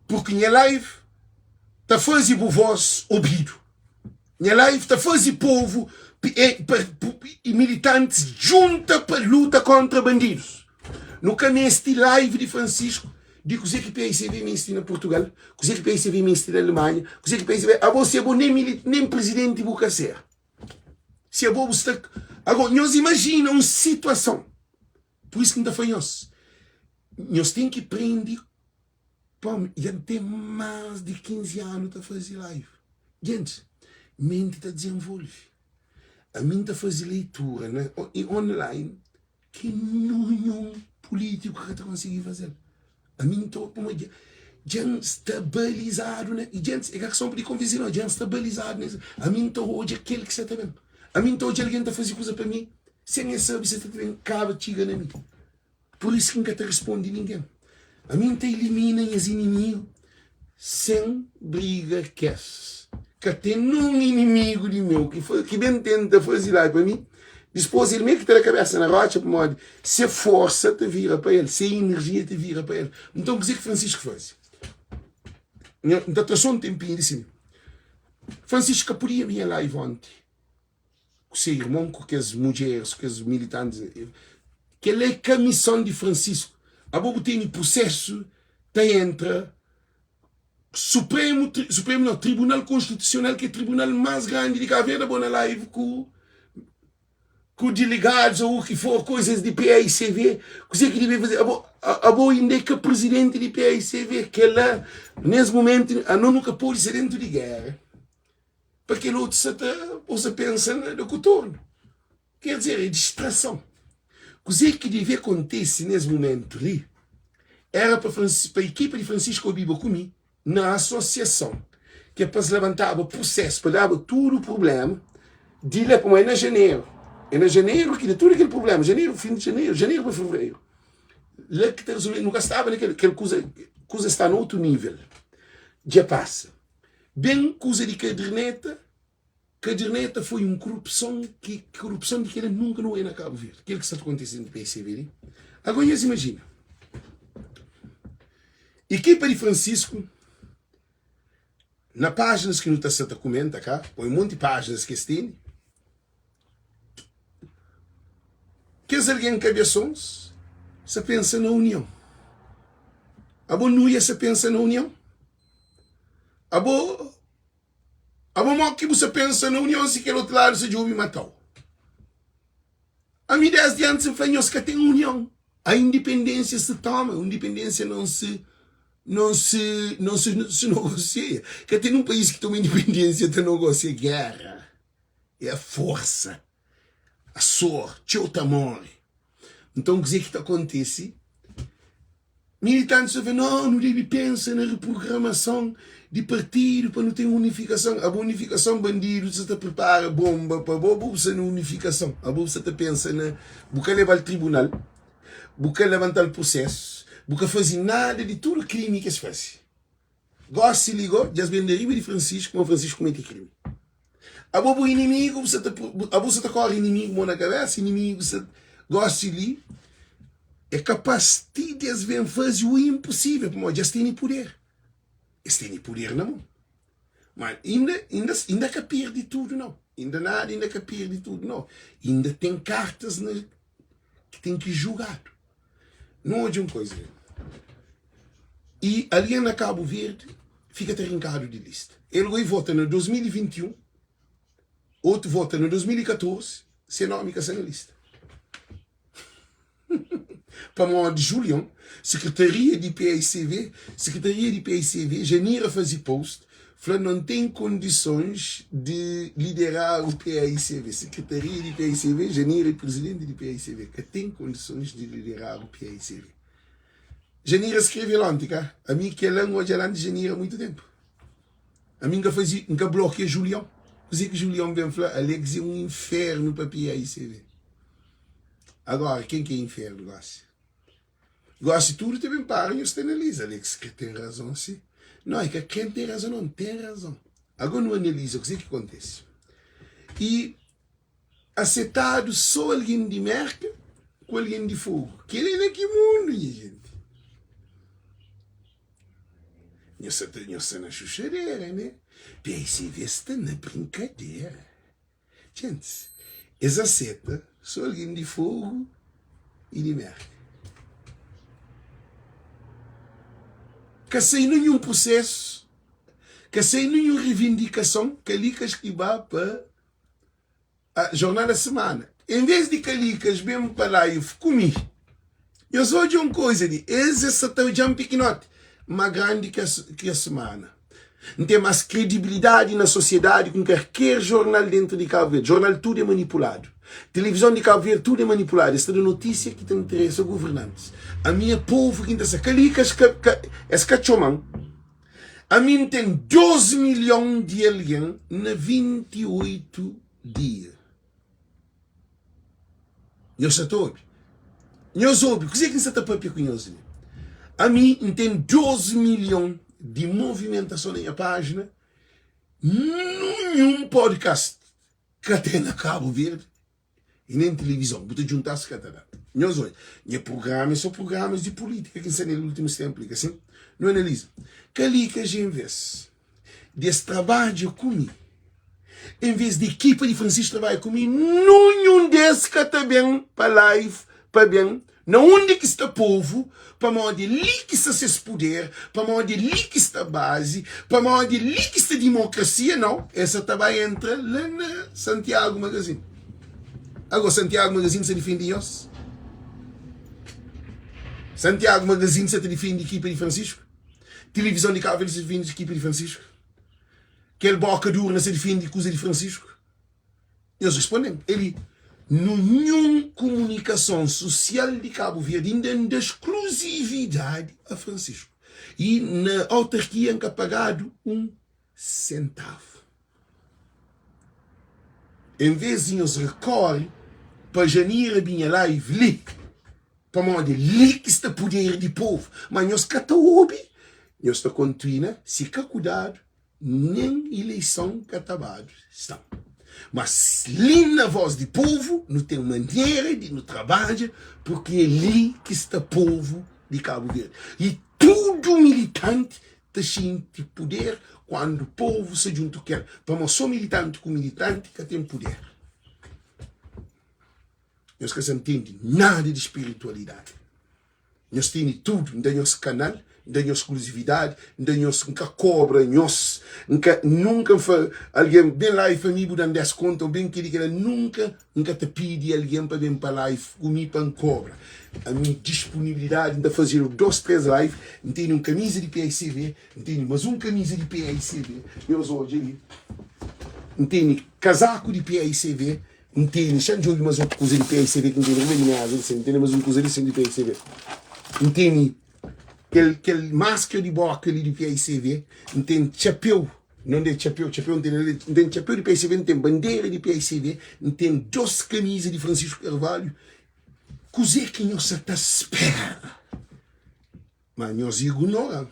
Porque nha live ta faze bu voz obidu. Nha live ta faze povo e militantes junta pa luta kontra bandidos. Nu ka meste live di Francisco di kuze ki PICV meste na Portugal, kuze ki PICV meste na Alemanha, kuze ki PICV. Abo se abo nem, nem presidente bu ka ser. Se abo bu sta. Agora, nhos imagina un situason. Por isso ki N ta fla nhos, nhos ten ki prende Pam, dja N ten más di 15 anu ta faze live. Gentis, menti ta dizenvolve. Ami N ta faze leitura na online ki ninhun pulítiku ka ta konsigi faze-l. Ami N ta pamodi dja N sta balizadu na. I gentis, é ka keson di konvense nau, dja N sta balizadu na es. Ami N ta odja kel ki sa ta ben. Ami N ta odja algen ta faze kuza pa mi sen el sabe si el ta ben kaba txiga na mi. Pur isu ki N ka ta responde ningen. Ami N ta ilimina nhas inimigu sen briga kes. Ka ten nun inimigu di meu ki ki ben tenta faze la pa mi. Dispôs el mê ki ta da kabésa na rótxa pamodi se forsa ta vira pa el, se inerjia ta vira pa el. Nton kuzê ki Francisco faze? N ta tra sô un tenpinhu di si mi. Francisco ka podia binha live onti ku se irmon, ku kes mudjeris, ku kes militantis. Kel-la é ka mison di Francisco. Abo bu tene prusesu ta entra Supremu, Supremu nau, Tribunal Konstitusional ki é tribunal más grandi di Kabu Verdi, abo na live ku ku delegados ou o ki for, coisas di PAICV, kuzê ki debe faze? Abo, abo inda é ka presidenti di PAICV, kela nes momento ano nu ka pode ser dentu di guerra pa kel otu sa ta bo sa pensa na da ku tornu. Ker dizer, é distrason. Kuzê ki debe kontise nes momentu li era pa pa ekipa di Francisco obiba ku mi na asosiason ki é pa es labantaba prusesu pa daba tudu prubléma di la pamodi é na janeru é na janeru ki da tudu kel prubléma janeru fin di janeru janeru pa fevereru la ki ta rezolve nu ka staba na kel kel kuza kuza sta na otu nível dja pasa ben kuza di kaderneta Caderneta foi un kurupson ki kurupson di kela nunka nu oia na Kabu Verdi. Kel ki sta ta kontise na PICV li. Agora nhos imajina. Ekipa di Francisco na pájinas ki nu ta sta ta kumenta ka, poi monti pájinas ki es tene. Kes algen kabesons sa pensa na union. Abo nuia sa pensa na union? Abo Abo mo ki bu sa pensa na union si kel otu ladu sa djobi matau? Ami desdi antis N fla nhos ka ten union. A independência se toma, independência não se não se não se, se negocia. Ka ten un país ki toma independência ta negocia guerra. É a força, a sor, txeu ta morre. Nton kuzê ki ta kontise? Militantis ta fla, no, nu debe pensa na reprogramason di partidu pa nu ten unifikason. Abo unifikason bandidu sa ta pripara bonba pa bo, bo bu sta na unifikason. Abo bu sta ta pensa na bu ka lebal tribunal, bu ka lebantal prusesu, bu ka faze nada di tudu krimi ki es faze. Gosi li go, dja es ben da riba di Francisco, ma Francisco kumete krimi. Abo bu inimigu, bu sa ta, abo sa ta kore inimigu mo na kabesa, inimigu sa, gosi li é kapas ti di es ben faze o imposivel, pamodi dja es tene puder, es tene puder na mon. Ma inda, inda, inda ka pirdi tudu nau, inda nada inda ka pirdi tudu nau, inda ten kartas na ki ten ki jugadu. Nu odja un koisa li. I algen na Kabu Verdi fika ta rinkadu di lista. El goi vota na 2021, otu vota na 2014, se nomi ka sta na lista. Pamodi Julion, sekretaria di PAICV, sekretaria di PAICV, Janira fazi post, fla non ten kondisons di liderar o PAICV. Sekretaria di PAICV, Janira é presidenti di PAICV, ka ten kondisons di liderar o PAICV. Janira skreve-l onti, ka? Ami kel-la N odja-l antis Janira muitu tenpu. Ami N ka faze, N ka blokia Julion. Kuzê ki Julion ben fla? Alex é un infernu pa PAICV. Agora, ken ki é infernu gosi? Gosi tudu ta ben para nhos ta analiza. Alex ka ten razon si. No, é ka ken ten razon, non, ten razon. Agora nu analiza kuzê ki kontise. I asetadu sô algen di Merka ku algen di Fogu. Kel-li é na ki mundu, nha jenti? Nhos sa ta, nhos sta na xuxadera, né? PICV sta na brinkadera. Gentis, es aseta sô algen di Fogu i di Merka. Ka sai ninhun prusésu, ka sai ninhun revindikason, kalikas ki ba pa Jornal da Semana. Em vez di kalikas ben pa la i kumi, nhos odja un koza li, es es sa ta odja-m pikinoti, ma grandi ki es semana. N ten mas kredibilidadi na sosiedadi ku karker jornal dentru di Kabu Verdi. Jornal tudu é manipuladu. Tilivizon di Kabu Verdi tudu é manipuladu. Es ta da notisia ki ta interesa guvernantis. Ami é povu ki N ta sta. Kalikas ka, ka, es ka txoma-m. Ami N ten 2 milhon di algen na 28 dia. Nhos sa ta obi? Nhos obi kuzê ki N sa ta pâpia ku nhos li? Ami N ten 12 milhon di movimentason na nha pájina, ninhun podcast ka ten na Kabu Verdi i nen tilivizon. Bu ta djunta-s ka ta da. Nhos odja, nha prugrama é so prugramas di pulítika ki N sta nel últimus ténpu li, ka sin? Nu analiza. Kel-li ka ja envês di es trabadja ku mi, envês di ekipa di Francisco trabadja ku mi, ninhun des ka ta ben pa live pa ben na undi ki sta povu, pamodi é li ki sta ses puder, pamodi é li ki sta bazi, pamodi é li ki sta dimokrasia. Nau, es sa ta bai entra la na Santiago Magazine. Ago Santiago Magazine sa difende nhos? Santiago Magazine sa ta difende ekipa di Francisco? Tilivizon di Cabo Verde sa difende ekipa di Francisco? Kel boka di urna sa difende kuza di Francisco? Nhos responde-m, Eli, Ninhun kumunikason susial di Cabo Verde inda N da skluzividadi a Francisco. I na autarkia N ka pagadu un sentavu. En ves di nhos rekore pa Janira binha live li, pamodi é li ki sta puder di povu, ma nhos ka ta obi, nhos ta kontuina si ka kudadu, nen ileison ka ta badu sta. Mas li na Voz di Povu nu ten manera di nu trabadja purki é li ki sta povu di Kabu Verdi i tudu militanti ta xinti puder kuandu povu sta djuntu ku el, pamodi so militanti ku militanti ka ten puder. Nhos ka sa ntende nada di spiritualidadi. Nhos tene tudu, N da nhos kanal, N da nhos skluzividadi, N da nhos, N ka kobra nhos, N ka, nunka N fla algen ben live pa mi bu da-m 10 konta ô ben kel-li kel-la, nunka N ka ta pidi algen pa ben pa live ku mi pa N kobra. Ami disponibilidadi N ta faze dos, tres live, N tene un kamiza di PICV, N tene mas un kamiza di PICV, nhos odja li, N tene kazaku di PICV, N tene, xa N djobe mas otu kuza di PICV ki N tene riba di meza li, N tene mas un kuza li sin di PICV, N tene kel kel maskra di boka li di PICV, N ten txapeu. Não de txapeu, txapeu N ten ali, N ten txapeu di PICV, N ten bandera di PICV, N ten dos kamiza di Francisco Carvalho. Kuzê ki nhos sa ta spera? Ma nhos ignora-m,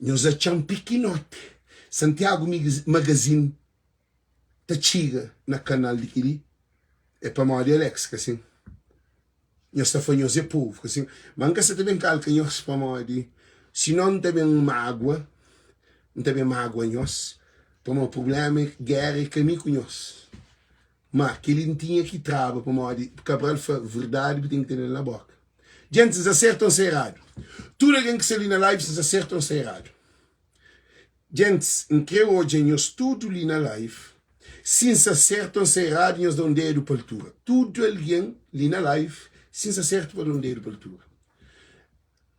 nhos atxa-m pikinoti. Santiago Magazine ta txiga na kanal di kel-li é pamodi Alex, ka sin? Nhos ta fla nhos é povu, ka sin? Ma N ka sa ta ben kalka nhos pamodi sinon N ta ben magua, N ta ben magua nhos pamodi prubléma é géra é ka mi ku nhos. Ma kel-li N tinha ki traba pamodi Cabral fla verdadi bu ten ki tene-l na boka. Djentis, N sa sertu ô N sa eradu? Tudu algen ki sta li na live si N sa sertu ô N sta eradu? Djentis, N kre odja nhos tudu li na live. Si N sa sertu o N sa eradu, nhos da un dedu pa altura. Tudu algen li na live, si N sa sertu pa da un dedu pa altura.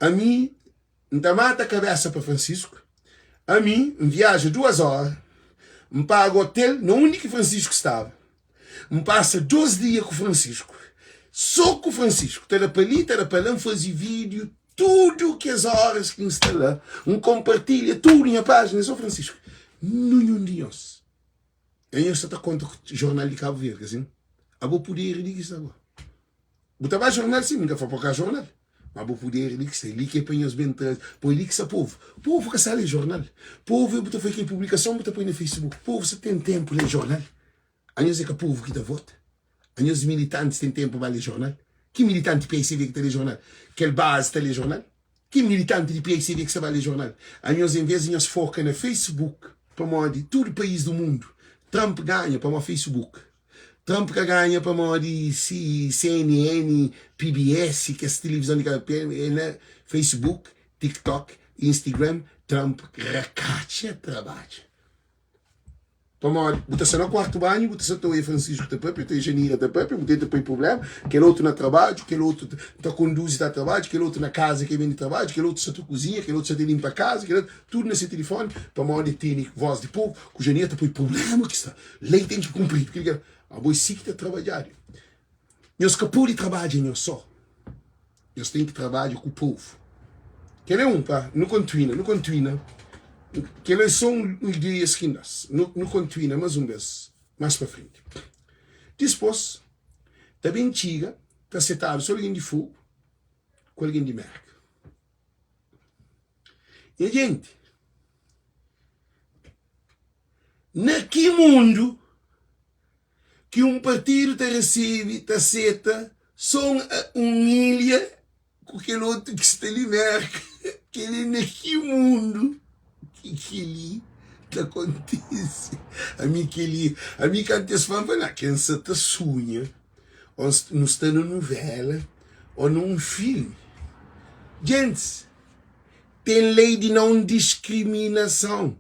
Ami, N ta mata kabesa pa Francisco. Ami, N viaja duas ora, N paga otel na undi ki Francisco staba. N pasa dos dia ku Francisco, so ku Francisco, ta da pa li, ta da pa la, N faze video Tudu kes óras ki N sta la, N konpartilha tudu nha pájina é sô Francisco. Ninhun di nhos. E nhos sta ta konta ku jornal di Kabu Verdi, asin? Abo puder li ki sta go. Bu ta ba jornal sin, N ka fla pa ka jornal. Ma bo puder li ki sta, li ki é pa nhos ben traze. Poi li ki sta povu. Povu ka sa lé jornal. Povu é bu ta fai kel publikason bu ta poi na Facebook. Povu sa ten tenpu lé jornal. Anhos é ka povu ki ta vota? Anhos militantis ten tenpu ba lé jornal? Ki militanti PICV ki ta lé jornal? Kel bazi ta lé jornal? Ki militanti di PICV ki sta ba lé jornal? Anhos en vez di nhos foka na Facebook pamodi tudu país du mundu Trump ganha pamodi Facebook Trump ka ganha pamodi CNN, PBS, kes tilivizon di ka é na Facebook, TikTok, Instagram Trump rakatxa trabadja. Pamodi bu ta sta na kuartu banhu, bu ta sta ta oia Francisco ta papia, ta oia Janira ta papia, bu tenta poi prublema, kel otu na trabadju, kel otu ta konduzi ta trabadju, kel otu na kaza ke ben di trabadju, kel otu sta ta kuzinha, kel otu sta ta limpa kaza, kel otu, tudu na se tilifoni, pamodi e tene voz di povu, ku Janira ta poi prublema ki sta, lei ten ki kunpridu, kel kel, abo e si ki ta trabadjadu. Nhos ka pode trabadja nhos so. Nhos ten ki trabadja ku povu. Kel é un pa nu kontuina, nu kontuina. Kel é so un ideias ki N da-s. Nu, nu kontuina mas un bes, mas pa frenti. Dispos. Ta ben txiga ta setadu so algen di Fogu ku algen di Merka. Nha jenti, na ki mundu ki un partidu ta resebe, ta seta so un ilha ku kel otu ki sta li Merka? Kel-li na ki mundu ki kel-li ta kontise? Ami kel-li, ami kantu es fla-m, fla, ken sa ta sunha ô nu sta na nuvéla ô na un filmi. Gentis, ten lei di non diskriminason.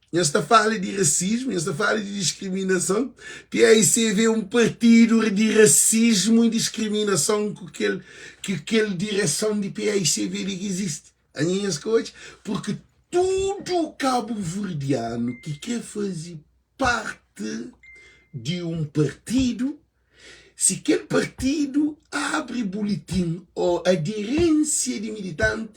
Nhos ta fala di rasismu, nhos ta fala di diskriminason. PAICV é un partidu di rasismu i diskriminason ku kel ki kel direson di PAICV li ki izisti. Anha nhos ka odja? Purki tudu kabuverdianu ki kre faze parti di un partidu, si kel partidu abri bulitin o aderensia di militanti,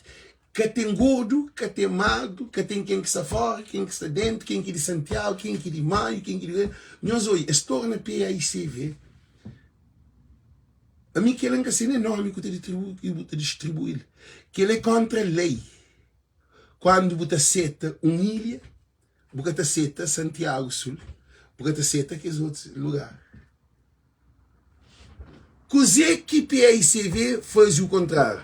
ka ten gordu, ka ten magru, ka ten ken ki sta fora, ken ki sta dentu, ken ki di Santiagu, ken ki di Maio, ken ki di. Nhos oi, es torna PAICV. Ami kel-la N ka se nen nomi ku ta ki bu ta distribui-l. Kel-la é kontra lei. Kuandu bu ta seta un ilha, Bu ka ta seta Santiago Sul, bu ka ta seta kes otus lugar. Kuzê ki PAICV faze o kontráriu?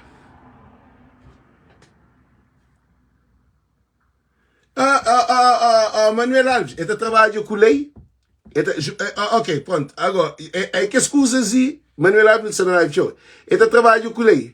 Ah, ah, ah, ah, ah, Manuel Alves, el ta trabadja ku lei? El ta, ah, ok, pronto. Agora, é, é kes kuzas e Manuel Alves sta na live show. El ta trabadja ku lei.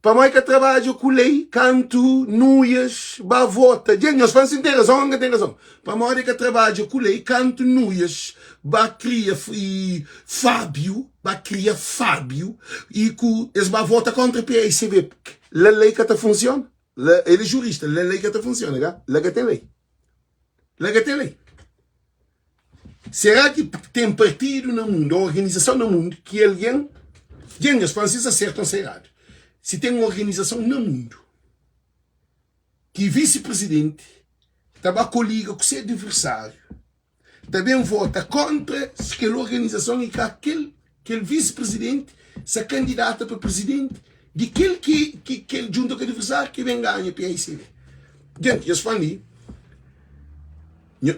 Pamodi el ka trabadja ku lei kantu Nuias ba vota? Dja nhos fla-m si N ten razon ô N ka ten razon. Pamodi el ka trabadja ku lei kantu Nuias ba kria i Fábio ba kria Fábio i ku es ba vota kontra PAICV. La lei ka ta funsiona. La el é jurista, la lei ka ta funsiona, ka? La ka ten lei. La ka ten lei. Será ki ten partidu na mundu ô organizason na mundu ki algen Dja nhos fla-m si sta sertu ô sta eradu. Si ten un organizason na mundu ki visi-prizidenti ta ba koliga ku se adiversáriu, ta ben vota kóntra kel organizason i ka kel kel visi-prizidenti sa kandidata pa prizidenti di kel ki ki kel djunta ku adiversáriu ki ben ganha PAICV. Dja nhos fla-m li.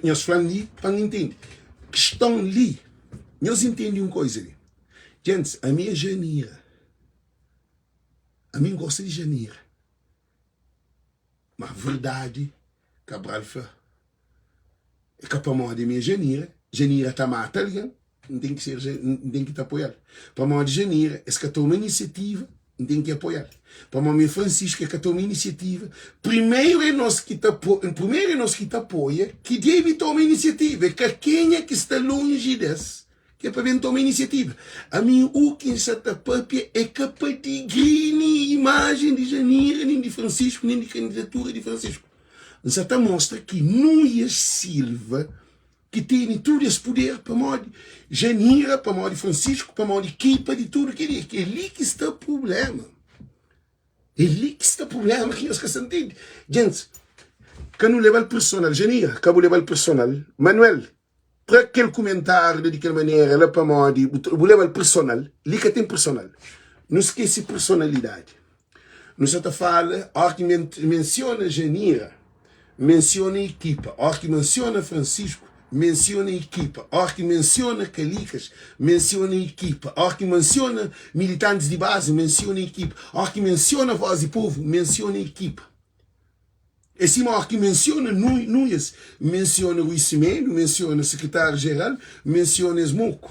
Nhos fla-m li pa N intende. Kiston li, nhos intende un koiza li. Gentis, ami é Janira. Ami N gosta di Janira. Ma verdadi, Cabral fla, é ka pamodi ami é Janira. Janira ta mata algen, N ten ki ser, N ten ki ta apoia-l. Pamodi Janira, es ka toma inisiativa. N ten ki apoia-l. Pamodi mi é Francisco, e ka toma inisiativa. Primeru é nos ki ta primeru é nos ki ta apoia ki debe toma inisiativa. É ka kenha ki sta lonji des ki é pa ben toma inisiativa. Ami u ki N sa ta papia é ka pa digrini imajen di Janira, nen di Francisco, nen di kandidatura di Francisco. N sa ta mostra ki Nuias Silva ki tene tudu es puder pamodi Janira, pamodi Francisco, pamodi kipa di tudu kel-li. É kel-li ki sta prubléma. É li ki sta prubléma ki nhos ka sta ntende. Gentis, ka nu leba-l personal. Janira, ka bu leba-l personal. Manuel, tra kel kumentáriu la di kel manera la pamodi bu leba-l personal. Li ka ten personal. Nu skese personalidadi. Nu sa ta fala óra ki mensiona Janira, mensiona ekipa, óra ki mensiona Francisco, mensiona ekipa, óra ki mensiona Kalikas, mensiona ekipa, óra ki mensiona militantis di bazi, mensiona ekipa, óra ki mensiona Voz di Povu, mensiona ekipa. É sima óra ki mensiona Nuias, mensiona Rui Semedo, mensiona sekretáriu jeral, mensiona es moku.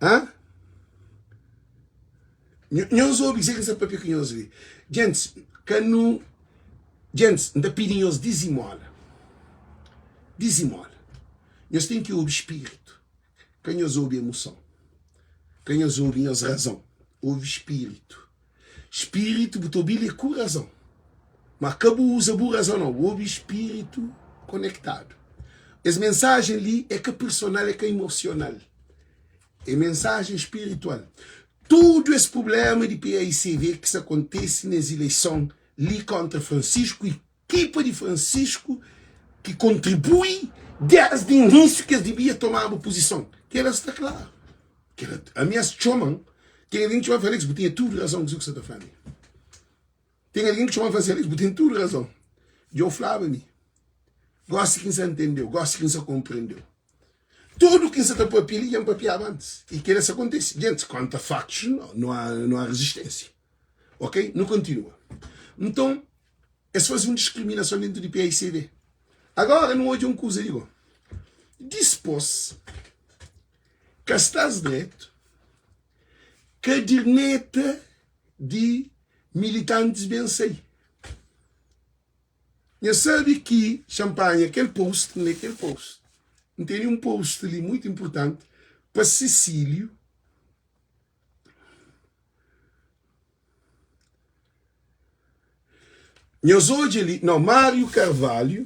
Hã? Nhos obi kuzê ki N sta papia ku nhos li. Gentis, ka nu. Gentis, N ta pidi nhos dizimola. Dizimola. Nhos ten ki obi spiritu. Ka nhos obi emoson. Ka nhos obi nhos razon. Obi spiritu. Spiritu bu ta obi-l é ku razon. Ma ka bu uza bu razon nau. Bu obi spiritu konektadu. Es mensajen li é ka personal, é ka emosional. É mensajen spiritual. Tudu es prublema di PAICV ki sta kontese nes ileison li kontra Francisco i kipa di Francisco ki kontribui desdi inisiu ki es dibia tomaba puzison. Kela sta klaru. Kel ami es txoma-m, ten algen ki txoma-m fla, Alex, bu tinha tudu razon kuzê ku sa ta fla mi. Ten algen ki txoma-m fla si, Alex, bu ten tudu razon. Dja-u flaba mi. Gosi ki N sa ntende-u, gosi ki N sa konprende-u. Tudu ki N sa ta papia li dja N papiaba antis. I kel-la sa kontise. Gentis, konta faktus, no a, no a rezisténsia. Ok? Nu kontinua. Nton, es faze un diskriminason dentu di PAICV. Agora nu odja un kuza li go. Dispôs, ka sta-s dretu, kaderneta di militantis ben sai. Nha sabe ki xanpanha kel post, N lé kel post. N tene un post li muitu inpurtanti pa Cecílio. Nhos odja li, não, Mário Carvalho,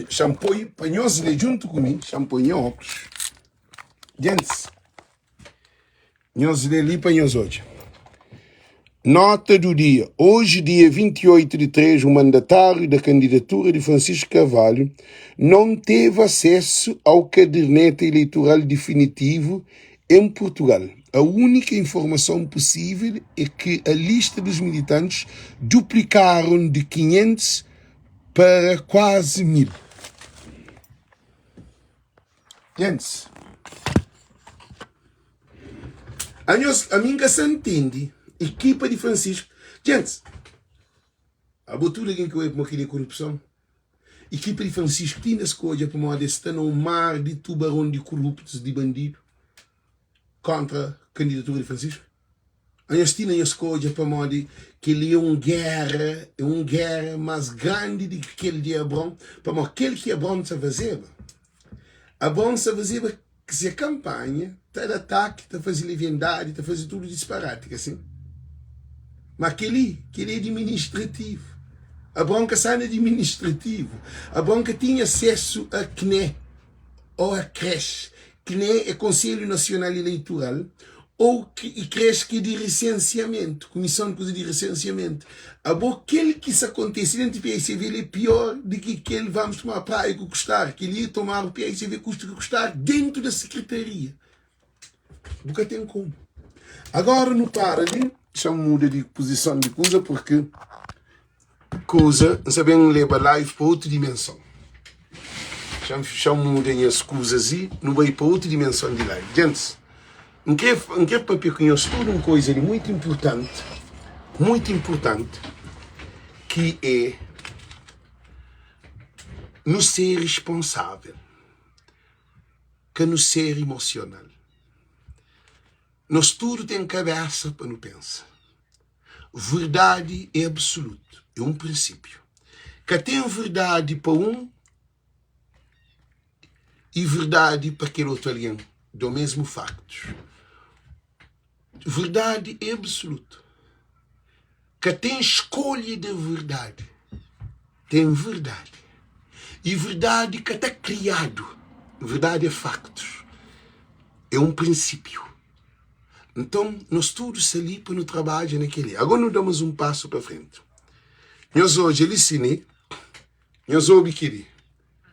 xa-m poi pa nhos lé djuntu ku mi, xa-m poi nha óklus. Gentis, Nhos lé li pa nhos odja. Nota do dia, Hoje, dia 28 de 3, o mandatário da candidatura de Francisco Carvalho não teve acesso ao caderneta eleitoral definitivo em Portugal. A única informação possível é que a lista dos militantes duplicaram de 500 para quase 1000. Gentis, anhos, ami N ka sa ntende ekipa di Francisco. Gentis, abo tudu algen ki oia pamodi kel-li é korupson. Ekipa di Francisco ti inda skodja pamodi es sta na un mar di tubaron di koruptus, di bandidu kontra kandidatura di Francisco. Anhos ti na nhos skodja pamodi kel-li é un géra, é un géra más grandi di ki kel di Abron, pamodi kel ki Abron ta fazeba, Abron ta fazeba se kanpanha ta da ataki, ta faze leviandadi, ta faze tudu disparati, ka sin? Má kel-li, kel-li é diministrativu. Abron ka sta na diministrativu. Abron ka tinha asesu a CNE ô a CRES. CNE é Konselhu Nasional Eleitoral ô i CRES ki é di resensiamentu, Kumison di kuza di resensiamentu. Abo kel ki sa kontese dentu di PICV li é pior di ki kel vamos tomar praia ku kustar, kel li é tomar o PICV kusta ki kustar dentu da sekretaria. Bu ka ten komu. Agora nu para li, xa-m muda di puzison di kuza purki kuza N sa ben leba live pa otu dimenson. Xa-m xa-m muda nhas kuzas i nu bai pa otu dimenson di live. Gentis, N kre N kre papia ku nhos tudu un koiza li muitu inpurtanti, muitu inpurtanti ki é nu ser risponsável. Ka nu ser imosional. Nos tudu ten kabésa pa nu pensa. Verdadi é absolutu, é un prinsípiu. Ka ten verdadi pa un i verdadi pa kel otu algen do mesmu faktus. Verdadi é absolutu. Ka ten skolha di verdadi. Ten verdadi. I verdadi ka ta kriadu. Verdadi é faktus. É un prinsípiu. Nton, nos tudu sta li pa nu trabadja na kel-li. Agora nu da más un pasu pa frenti. Nhos odja li si ni, nhos obi kel-li.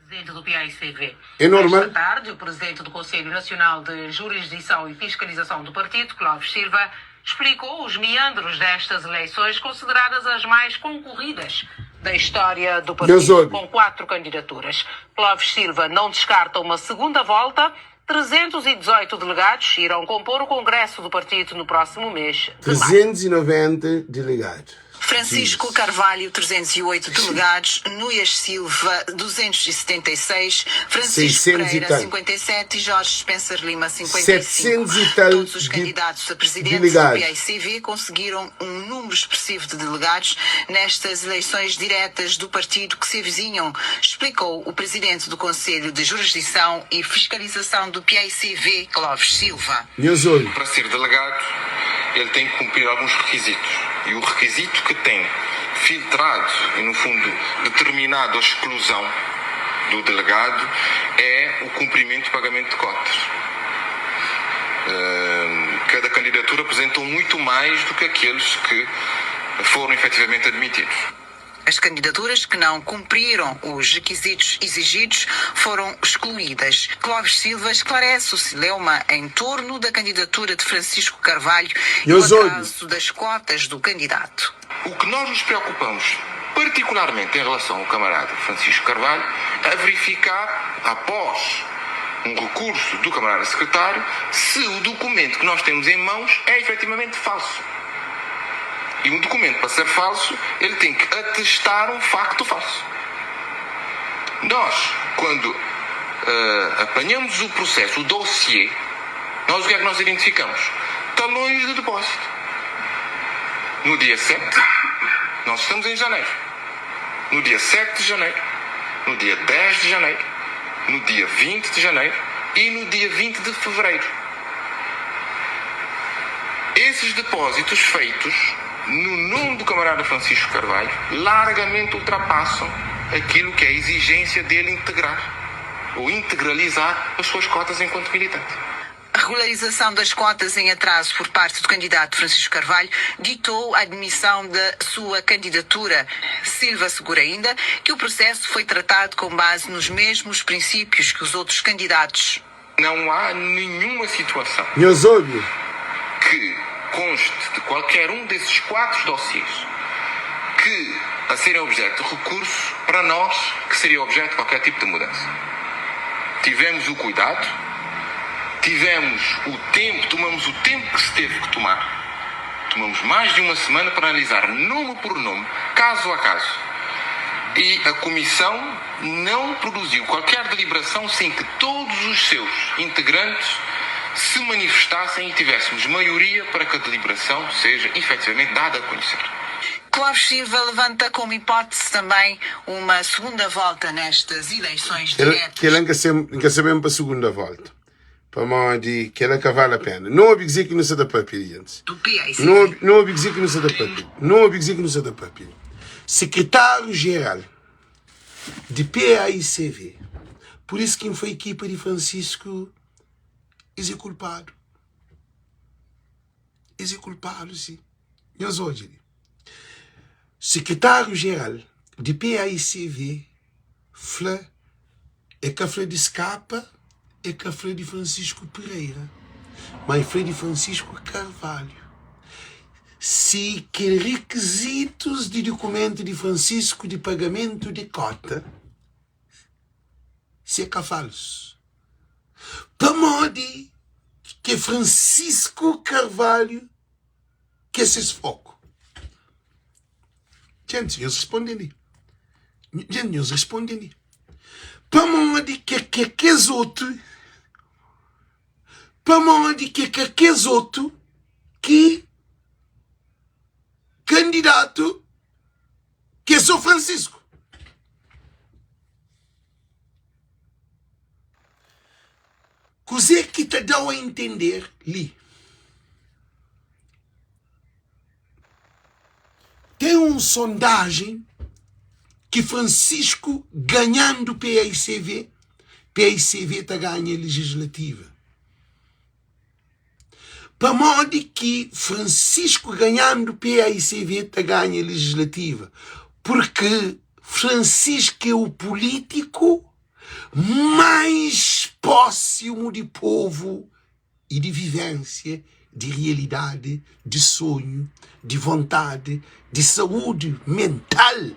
Presidente do PAICV. É normal? Esta tarde, o presidente do Conselho Nacional de Jurisdição e Fiscalização do partido, Clóvis Silva, explicou os meandros destas eleições, consideradas as mais concorridas da história do partido, com quatro candidaturas. Clóvis Silva não descarta uma segunda volta. 318 delegados irão compor o congresso do partido no próximo mês de maio. 390 delegadu. Francisco Carvalho, 308 delegados, Nuias Silva, 276, Francisco 600 e Pereira, tal. 57 e Jorge Spencer Lima, 55. 700 e tal Todos os de candidatos a presidente do delegados. PAICV conseguiram um número expressivo de delegados nestas eleições diretas do partido que se avizinham, explicou o presidente do Conselho de Jurisdição e Fiscalização do PAICV, Clóvis Silva. Nhos obi. Para ser delegado, ele tem que cumprir alguns requisitos. E o requisito que tem filtrado e, no fundo, determinado a exclusão do delegado é o cumprimento e pagamento de cotas. Cada candidatura apresentou muito mais do que aqueles que foram efetivamente admitidos. As candidaturas que não cumpriram os requisitos exigidos foram excluídas. Clóvis Silva esclarece o celeuma em torno da candidatura de Francisco Carvalho e o Nhos obi. atraso das cotas do candidato. O que nós nos preocupamos, particularmente em relação ao camarada Francisco Carvalho, é verificar, após um recurso do camarada secretário, se o documento que nós temos em mãos é efetivamente falso. E um documento, para ser falso, ele tem que atestar um facto falso. Nós, quando apanhamos o processo, o dossiê, nós o que é que nós identificamos? Talões de depósito. No dia 7, nós estamos em janeiro. No dia 7 de janeiro, no dia 10 de janeiro, no dia 20 de janeiro e no dia 20 de fevereiro. Esses depósitos feitos no nome do camarada Francisco Carvalho largamente ultrapassam aquilo que é a exigência dele integrar ou integralizar as suas cotas enquanto militante. A regularização das cotas em atraso por parte do candidato Francisco Carvalho ditou a admissão da sua candidatura. Silva assegura ainda que o processo foi tratado com base nos mesmos princípios que os outros candidatos. Não há nenhuma situação Nhos obi. que conste de qualquer um desses 4 dossiês que, a serem objeto de recurso, para nós, que seria objeto de qualquer tipo de mudança. Tivemos o cuidado, tivemos o tempo, tomamos o tempo que se teve que tomar. Tomamos mais de uma semana para analisar nome por nome, caso a caso. E a Comissão não produziu qualquer deliberação sem que todos os seus integrantes se manifestassem e tivéssemos maioria para que a deliberação seja efetivamente dada a conhecer. Clóvis Silva levanta como hipótese também uma segunda volta nestas eleições Kel, diretas. kel N ka sen, N ka sa ben pa segunda volta. Pamodi kel-la ka vale a pena. Nu obi kuzê ki nu sa ta papia li, gentis. Do PAICV. Nu obi, nu obi kuzê ki nu sa ta papia. Nu obi kuzê ki nu sa ta papia li. Sekretáriu-Jeral di PAICV, pur isu ki N fla ekipa di Francisco, es é kulpadu. Es é kulpadu, si. Nhos odja li. Sekretáriu-Jeral di PAICV fla, e ka fla di Skapa, e ka fla di Francisco Pereira, ma e fla di Francisco Carvalho. Si kel rikizitus di dukumentu di Francisco di pagamentu di kota, si e ka falsu, pamodi ke Francisco Carvalho ke ses foku? Gente, nhos responde li. Gente, nhos responde li. Pamodi ke ke kes otu, pamodi ke ke kes otu ki kandidatu ke so Francisco? Kuzê ki ta da-u a entender li? Ten un sondajen ki Francisco ganhandu paicv, paicv ta ganha legislativa. Pamodi ki Francisco ganhandu paicv ta ganha legislativa? Porque Francisco é o político mais próximo di povo i di vivênsia, di rialidadi, di sonhu, di vontadi, di saúdi mental,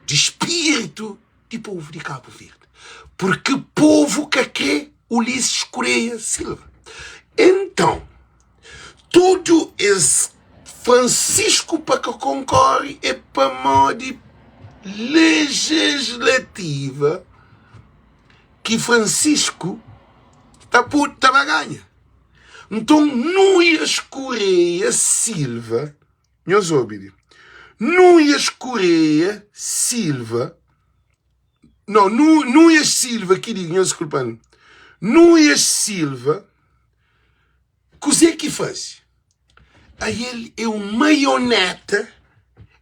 di spiritu di povu di Kabu Verdi. Purki povu ka kre Ulisses Correia Silva. Entãu, tudu es Francisco pa ka konkore é pamodi legislativa ki Francisco ta pode ta ba ganha. Nton Nuias Correia Silva, nhos obi li, Nuias Correia Silva, não, Nu, Nuias Silva ki di, nhos disculpa-m, Nuias Silva, Kuzê ki faze? Ael é un maioneta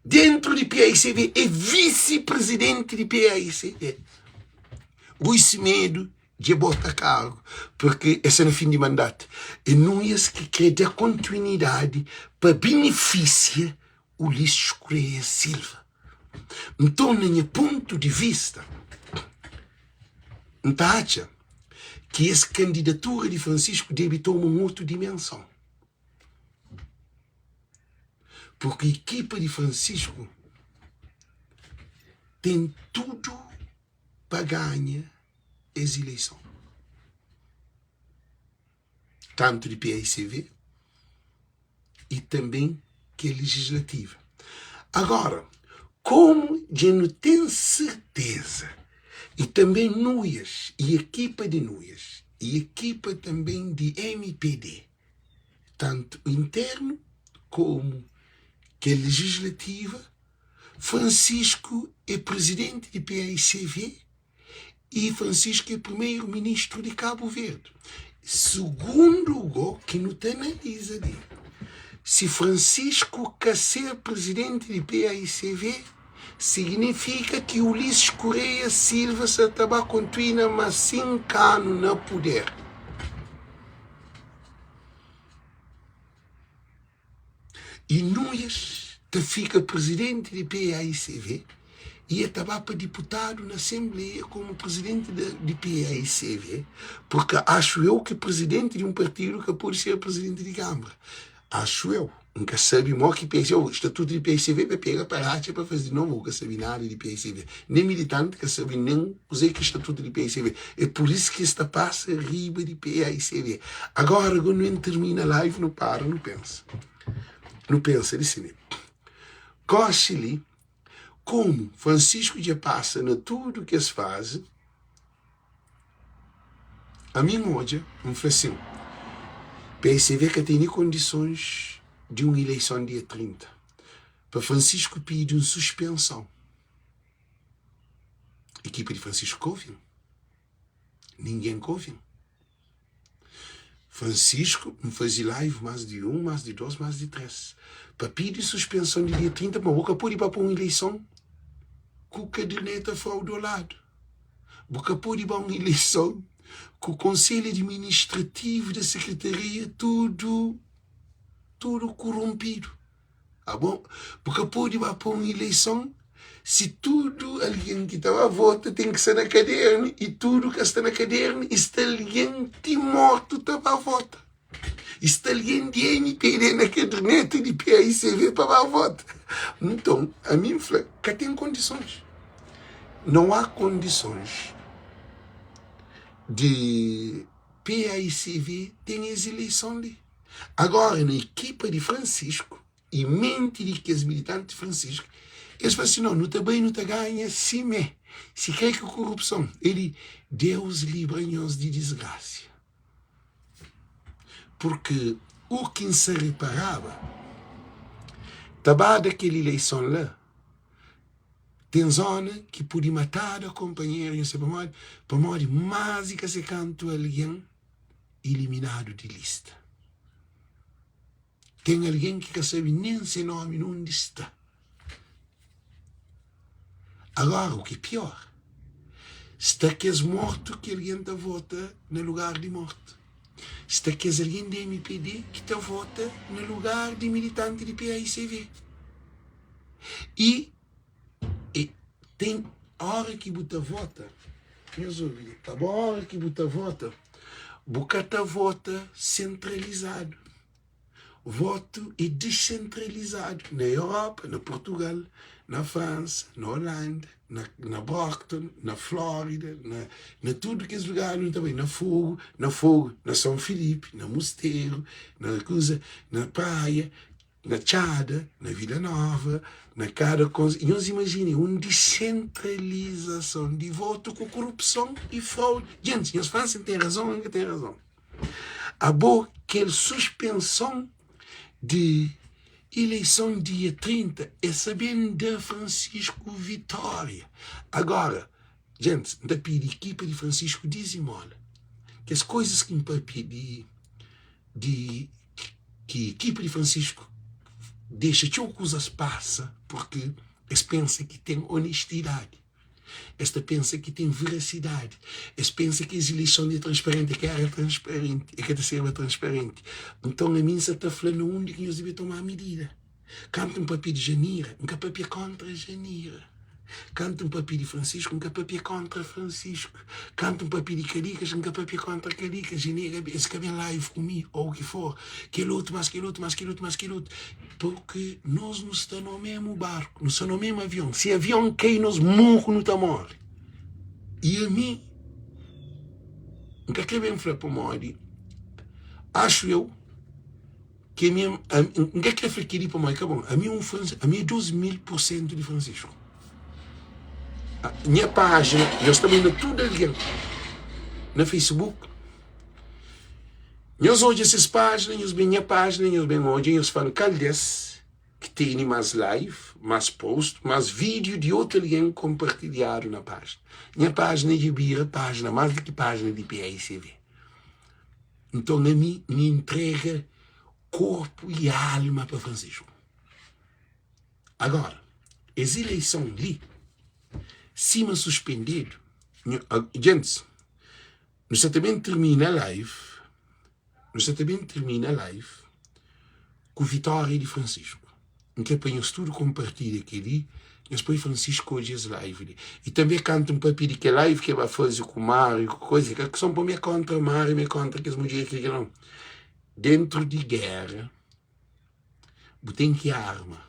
dentru di paicv, é visi prizidenti di paicv. Rui Semedo dja bota kargu purki el sta na fin di mandatu. É Nunes ki kre da kontinuidadi pa benefisia Ulisses Correia Silva. Nton, na nha pontu di vista, N ta atxa ki es kandidatura di Francisco debe toma un otu dimenson. Purki ekipa di Francisco ten tudu pa ganha es ileison, tantu di paicv i tanben ke legislativa. Agora, komu dja nu ten serteza i tanben Nuias i ekipa di Nuias i ekipa tanben di mpd, tantu internu komu ke legislativa, Francisco é presidenti di paicv i Francisco é primeiro ministru di Cabo Verde. Segundo go ki nu ta analiza li, si Francisco ka ser presidenti di paicv, signifika ki Ulisses Correia Silva sa ta ba kontuina mas 5 anu na puder. I Nunes ta fika presidenti di paicv i e ta ba pa diputadu na asenbleia komu presidenti di paicv, purka axu eu ki presidenti di un partidu ka pode ser presidenti di kanbra. Axu eu. N ka sabe mo ki PSV, statutu di PSV pa pega pa ratxa pa faze di novu, ka sabe nada di PSV. Nen militanti ka sabe nen kuze ki statutu di PSV. É pur isu ki es ta pasa riba di PAICV. Agora go nu en termina live nu para nu pensa. Nu pensa di si. Gosi li, komu Francisco dja pasa na tudu kes fazi, ami N odja, N fla sin, PAICV ka tene kondisons di un ileison dia 30 pa Francisco pidi un suspenson. Ekipa di Francisco ka ovi-m. Ningen ka ovi-m. Francisco, N faze live más di un, más di dôs, más di três, pa pidi suspenson di dia 30, ma bo ka pode ba pa un ileison ku kaderneta fraudoladu. Bu ka pode ba un ileison ku konselhu administrativu da sekretaria tudu, tudu korompidu. Abo, bu ka pode ba pa un ileison si tudu algen ki ta ba vota ten ki sta na kadernu i tudu ka sta na kadernu i sta algen ti mortu ta ba vota. I sta algen di MPD na kaderneta di PAICV pa ba vota. Nton, ami N fla, ka ten kondisons. Não há kondisons di PAICV ten es ileison li. Agora na ekipa di Francisco e menti di kes militanti di Francisco, es fla si, no, nu ta bai nu ta ganha simé, si kre ki korupson é di Deus libra nhos di disgrasia. Purki u ki N sa riparaba, ta ba da kel ileison la, ten zona ki pudi matada konpanheru, nhos sabe pamodi? Pamodi más di ka se kantu algen iliminadu di lista. Ten algen ki ka sabe nen se nomi na undi sta. Agora, u ki é pior, sta kes mortu ki algen ta vota na lugar di mortu. Sta kes algen di MPD ki ta vota na lugar di militanti di PAICV. I E ten ora ki bu ta vota, nhos obi li, ta bo ora ki bu ta vota, bu ka ta vota sentralizadu. Votu é desentralizadu na Europa, na Portugal, na Fransa, na Holanda, na, na Brockton, na Flórida, na, na tudu kes lugar nu ta bai, na Fogo, na Fogo, na São Filipe, na Musteru, na kuza, na Praia. Na Txada, na Vila Nova, na kada konse. Nhos imajina, un disentralizason di votu ku korupson i fraudi. Gentis, nhos fla si N ten razon o N ka ten razon. Abo, kel suspenson di ileison dia 30 é sa ben da Francisco vitória. Agora, gentis, N ta pidi ekipa di Francisco dizimola. Kes koizas ki N papia di di ki ekipa di Francisco dexa txeu kuzas pasa porque es pensa ki ten honestidade, es ta pensa ki ten veracidade, es pensa ki es ileison é transparente, é ka era transparente, é ka ta serba transparente. Nton ami N sa ta fla na undi ki nhos debe toma medida. Kantu N papia di Janira, N ka papia kóntra Janira. Kantu N papia di Francisco, N ka papia kóntra Francisco. Kantu N papia di Kalikas, N ka papia kóntra Kalikas. Janira, es ka ben live ku mi, ou ki for. Kel otu, más kel otu, más kel otu, más kel otu. Purki nos nu sta no memu barku, nu sta no memu avion. Si avion kai, nos moku nu ta móre. I ami, N ka kre ben fla pamodi axu eu ki ami N ka kre fla keli pamodi ka bon. Ami é un ami é 2000% di Francisco. Nha pájina, nhos ta bai na tudu algen na Facebook, nhos odja ses pájina, nhos ben nha pájina, nhos ben odja, nhos fla-m kal des ki tene más live, más post, más vídeo di otu algen konpartilhadu na pájina. Nha pájina dja bira pájina más di ki pájina di PAICV. Nton ami N intrega korpu i alma pa Francisco. Agora, es ileison li, sima suspendedu, djentis, nu sta ta ben tirmina live, nu sta ta ben tirmina live ku vitória di Francisco. N kre pa nhos tudu konpartilha kel-li, nhos poi Francisco odja es live li. I tanbe kantu N papia di kel live ki el ba faze ku Mário, ku koza, ka son pa mi é kontra Mário, mi é kontra kes mudjer ki kel-la. Dentru di géra, bu ten ki arma,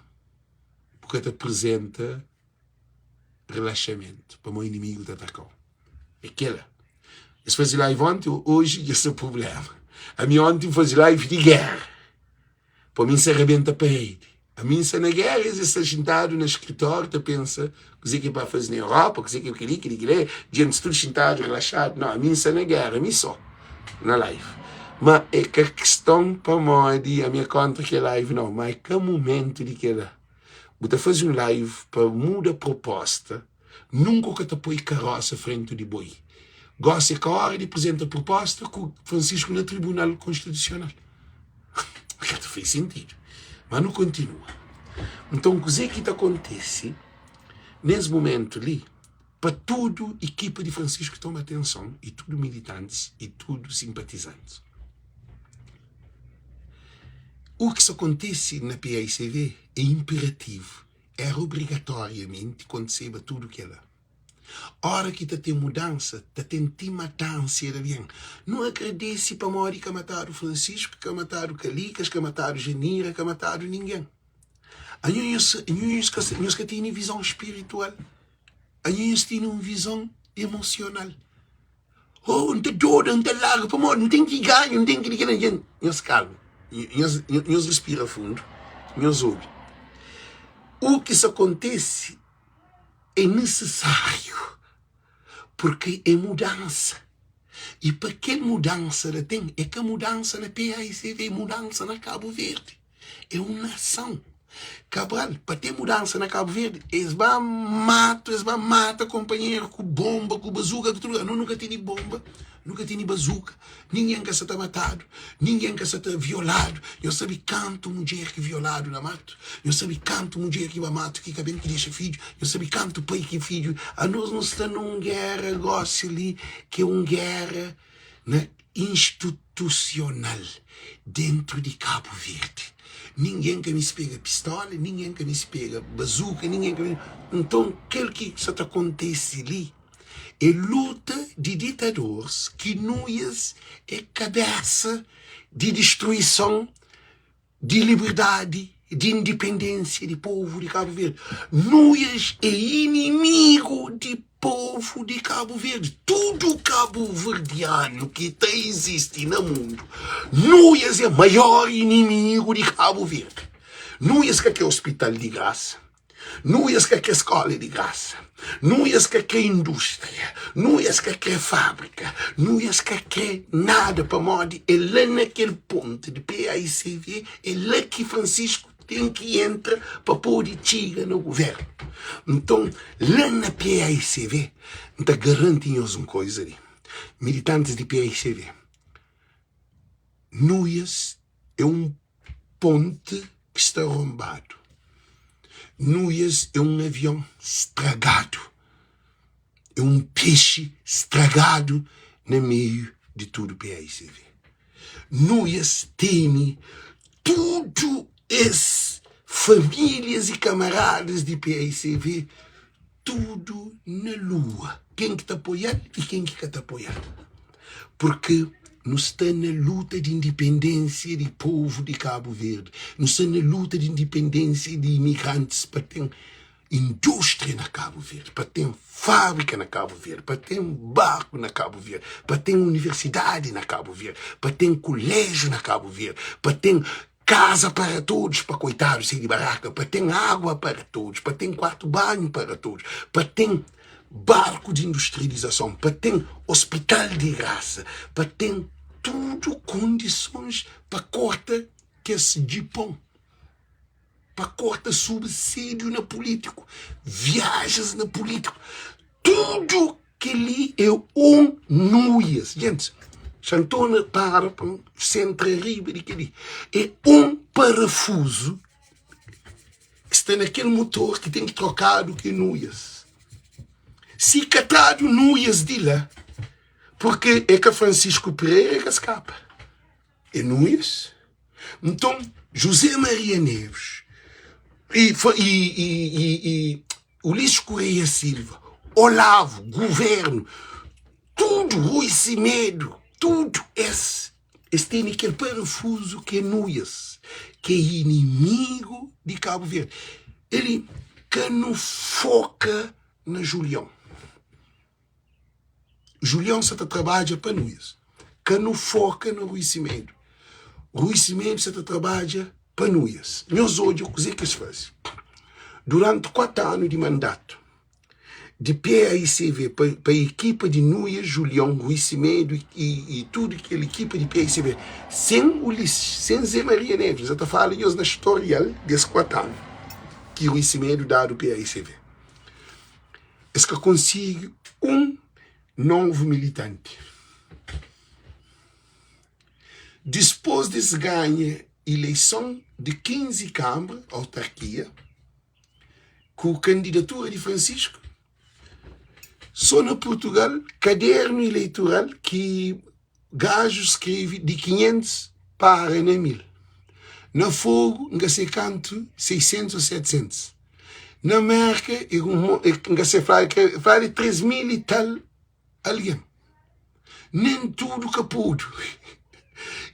bu ka ta prizenta relaxamentu, pamodi inimigu ta ataka-u. É kela. Es faze live onti, oji dja sta prubléma. Ami onti N faze live di géra. Pa mi N sa rebenta paredi. Ami N sta na géra, es sta xintadu na skritóriu ta pensa kuzê ki é pa faze na Europa, kuzê ki é kel-li, kel-li, kel-li. Djentis tudu xintadu, relaxadu. Nau, ami N sta na géra, mi sô, na live. Ma é ka kiston pamodi ami é kóntra kel live, nau. Ma é ka mumentu di kel-la. Bu ta faze un live pa muda proposta. Nunka u ka ta poi karosa frentu di boi. Gosi é ka ora di prizenta pruposta ku Francisco na Tribunal Konstitusional. Ka ta fai sintidu. Ma nu kontinua. Nton kuze ki ta kontese nes mumentu li pa tudu ikipa di Francisco toma atenson i tudu militantis i tudu simpatizantis. U ki sa kontese na PAICV é inperativu. Éra obrigatoriamenti kontiseba tudu kel-la. Óra ki ta ten mudansa, ta ten ti matansia di algen. Nu agradese pamodi ka matadu Fransisku, ka matadu Kalikas, ka matadu Janira, ka matadu ningen. Anho nhos, anho nhos ka, nhos ka tene vizon spiritual. Anho nhos tene un vizon emosional. Oh, N ta doda, N ta larga, pamodi N ten ki ganha, N ten ki di kel-la. Dja, nhos kalma, nhos, nhos respira fundu, nhos obi. U ki sa kontese é nisisáriu, purki é mudansa. I pa kel mudansa la ten, é ka mudansa na PAICV, é mudansa na Kabu Verdi. É un nason. Cabral, pa ten mudansa na Kabu Verdi, es ba matu, es ba mata konpanheru ku bonba, ku bazuka, ku tudu. Anos nu ka tene bonba, nu ka tene bazuka, ningen ka sa ta matadu, ningen ka sa ta violadu. Nhos sabe kantu mudjer ki violadu na matu? Nhos sabe kantu mudjer ki ba matu ki ka ben ki dexa fidju? Nhos sabe kantu pai ki fidju? Anos nu sta na un géra gósi li ki é un géra na institusional dentru di Kabu Verdi. Ningen ka meste pega pistola, ningen ka meste pega bazuka, ningen ka meste. Nton, kel ki sa ta kontise li é luta di ditadores ki nuias é kabesa di distruison di liberdadi, di indipendênsia di povu di Kabu Verdi. Nuias é inimigu di povu di Kabu Verdi. Tudu kabuverdianu ki ta izisti na mundu, Nuias é maior inimigu di Kabu Verdi. Nuias ka kre ospital di grasa. Nuias ka kre skola di grasa, nuias ka kre industria, nuias ka kre fabrika, nuias ka kre nada pamodi é la na kel pontu di PAICV é la ki Francisco ten ki entra pa pode txiga na guvernu. Nton la na PAICV N ta garanti nhos un koiza li, militantis di PAICV, nuias é un Ponti ki sta ronbadu. Nuias é un avion stragadu. É un pexi stragadu na meiu di tudu PAICV. Nuias tene tudu es. Famílias i kamaradas di paicv tudu na lua. Ken ki ta apoia-l i ken ki ka ta apoia-l. Purki nu sta na luta di indipendênsia di povu di Kabu Verdi. Nu sta na luta di indipendênsia di imigrantis pa ten indústria na Kabu Verdi, pa ten fábrika na Kabu Verdi, pa ten barku na Kabu Verdi, pa ten universidadi na Kabu Verdi, pa ten kuléjiu na Kabu Verdi, pa ten kaza para todos, pa koitadus sai di baraka, pa ten água para todos, pa ten kuartu banhu para todos, pa ten barku di industrializason, pa ten ospital di grasa, pa ten tudu kondisons pa korta kes djipon. pa korta subsídiu na pulítiku, viajas na pulítiku, tudu kel-li é un nuias. Gentis, xa N torna para pa N sentra riba di kel-li. É un parafuzu ki sta na kel motor ki ten ki trokadu ki é nuias. Si ka tradu nuias di la, purke é ka Francisco Pereira ka skapa. É Nunes. Nton, José Maria Neves e, e, e, e Ulisses Correia Silva, Olavo, governo, tudo, Rui Semedo, tudo esse, es têm aquele parafuso que é Nunes, que é inimigo de Cabo Verde. Ele que não foca na Julião. Julião sa ta trabadja pa Nuias. Ka nu foka na Rui Simedo. Rui Simedo sa ta trabadja pa Nuias. Nhos odja kuzê ki es faze. Duranti 4 anu di mandatu di PAICV pa, pa ekipa di Nuias, Julião, Rui Simedo i, i, i tudu kel ekipa di PAICV, sen Ulisses, sen Zé Maria Neves, N sa ta fala nhos na storial des 4 anu ki Rui Simedo dadu PAICV. Es ka konsigi un novu militanti. Dispôs di es ganha ileison di 15 kanbra, autarkia, ku kandidatura di Francisco, sô na Purtugal, kadernu ileitural ki gaju skrebe di 500 para na 1000. Na Fogu, N ka se kantu, 600 ô 700. Na Merka, N ka se fla, fla di 3000 i tal algen. Nen tudu ka podu.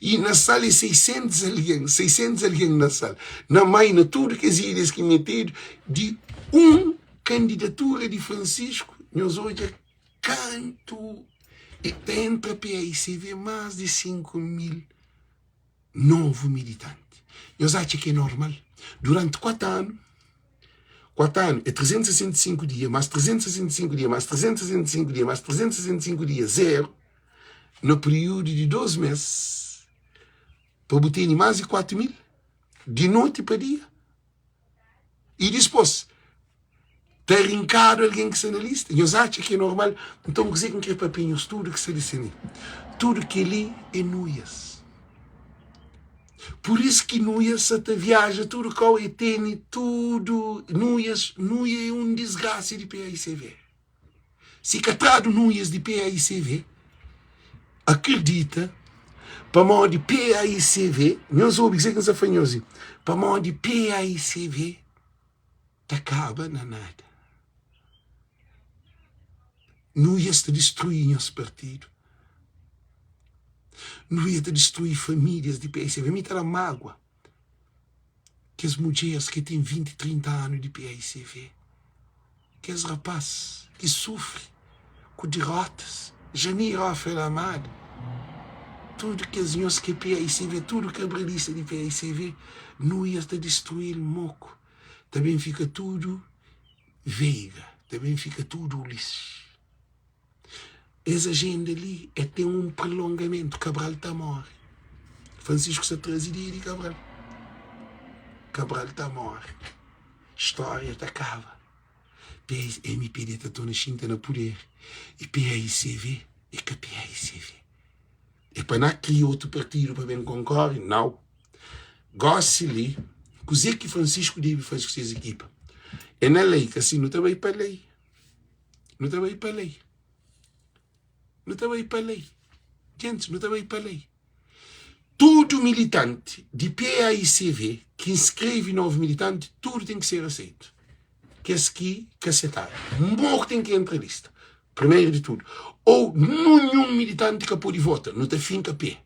I na Sal é 600 algen, 600 algen na Sal. Na Mai, na tudu kes ilhas ki metedu, di un kandidatura di Francisco, nhos odja kantu e ta entra PAICV más di 5000 novu militanti. Nhos atxa ki é normal? Duranti 4 anu, 4 anu é 365 dia, más 365 dia, más 365 dia, más 365 dia, zeru, na períodu di 2 mês, pa bu tene más di 4 mil, di noti pa dia. I dispôs, ta rinkadu algen ki sta na lista. Nhos atxa ki é normal? Nton, kuzê ki N krê papia nhos tudu ki sta li sen mi? Tudu kel-li é nuias. Pur isu ki nuias sa ta viaja tudu kau, e tene tudu nuias. Nuia é un disgrasa di PAICV. Si ka tradu nuias di PAICV, akredita, pamodi PAICV, nhos obi kuzê ki N sta fla nhos li, pamodi PAICV ta kaba na nada. Nuias ta distrui nhos partidu. Nuia ta distrui famílias di PAICV. Mi ta da mágua kes mudjeres ki ten 20, 30 anu di PAICV. Kes rapaz ki sufri ku dirotas, Jamir Rafael Amado, tudu kes nhos ki é PAICV, tudu kabralista di PAICV, Nuia ta distruí-l moku, ta ben fika tudu Veiga, ta ben fika tudu Ulisses. Es ajenda li é ten un prolongamentu, Cabral ta móre. Francisco sta traze dia di Cabral. Cabral ta móre. Stória ta kaba. MPD ta torna xinta na puder i PAICV é ka PAICV. É pa na kria otu partidu pa ben konkore? Nau. Gósi li, kuzê ki Francisco debe faze ku ses ekipa? É na lei, ka si nu ta bai pa lei. Nu ta bai pa lei. Nu ta bai pa lei. Gentis, nu ta bai pa lei. Tudu militanti di PAICV ki inskreve novu militanti, tudu ten ki ser aseitu. Kes ki ka setadu, moku ten ki entra lista, primeru di tudu. Ou nunhun militanti ka pode vota, nu ta finka pe.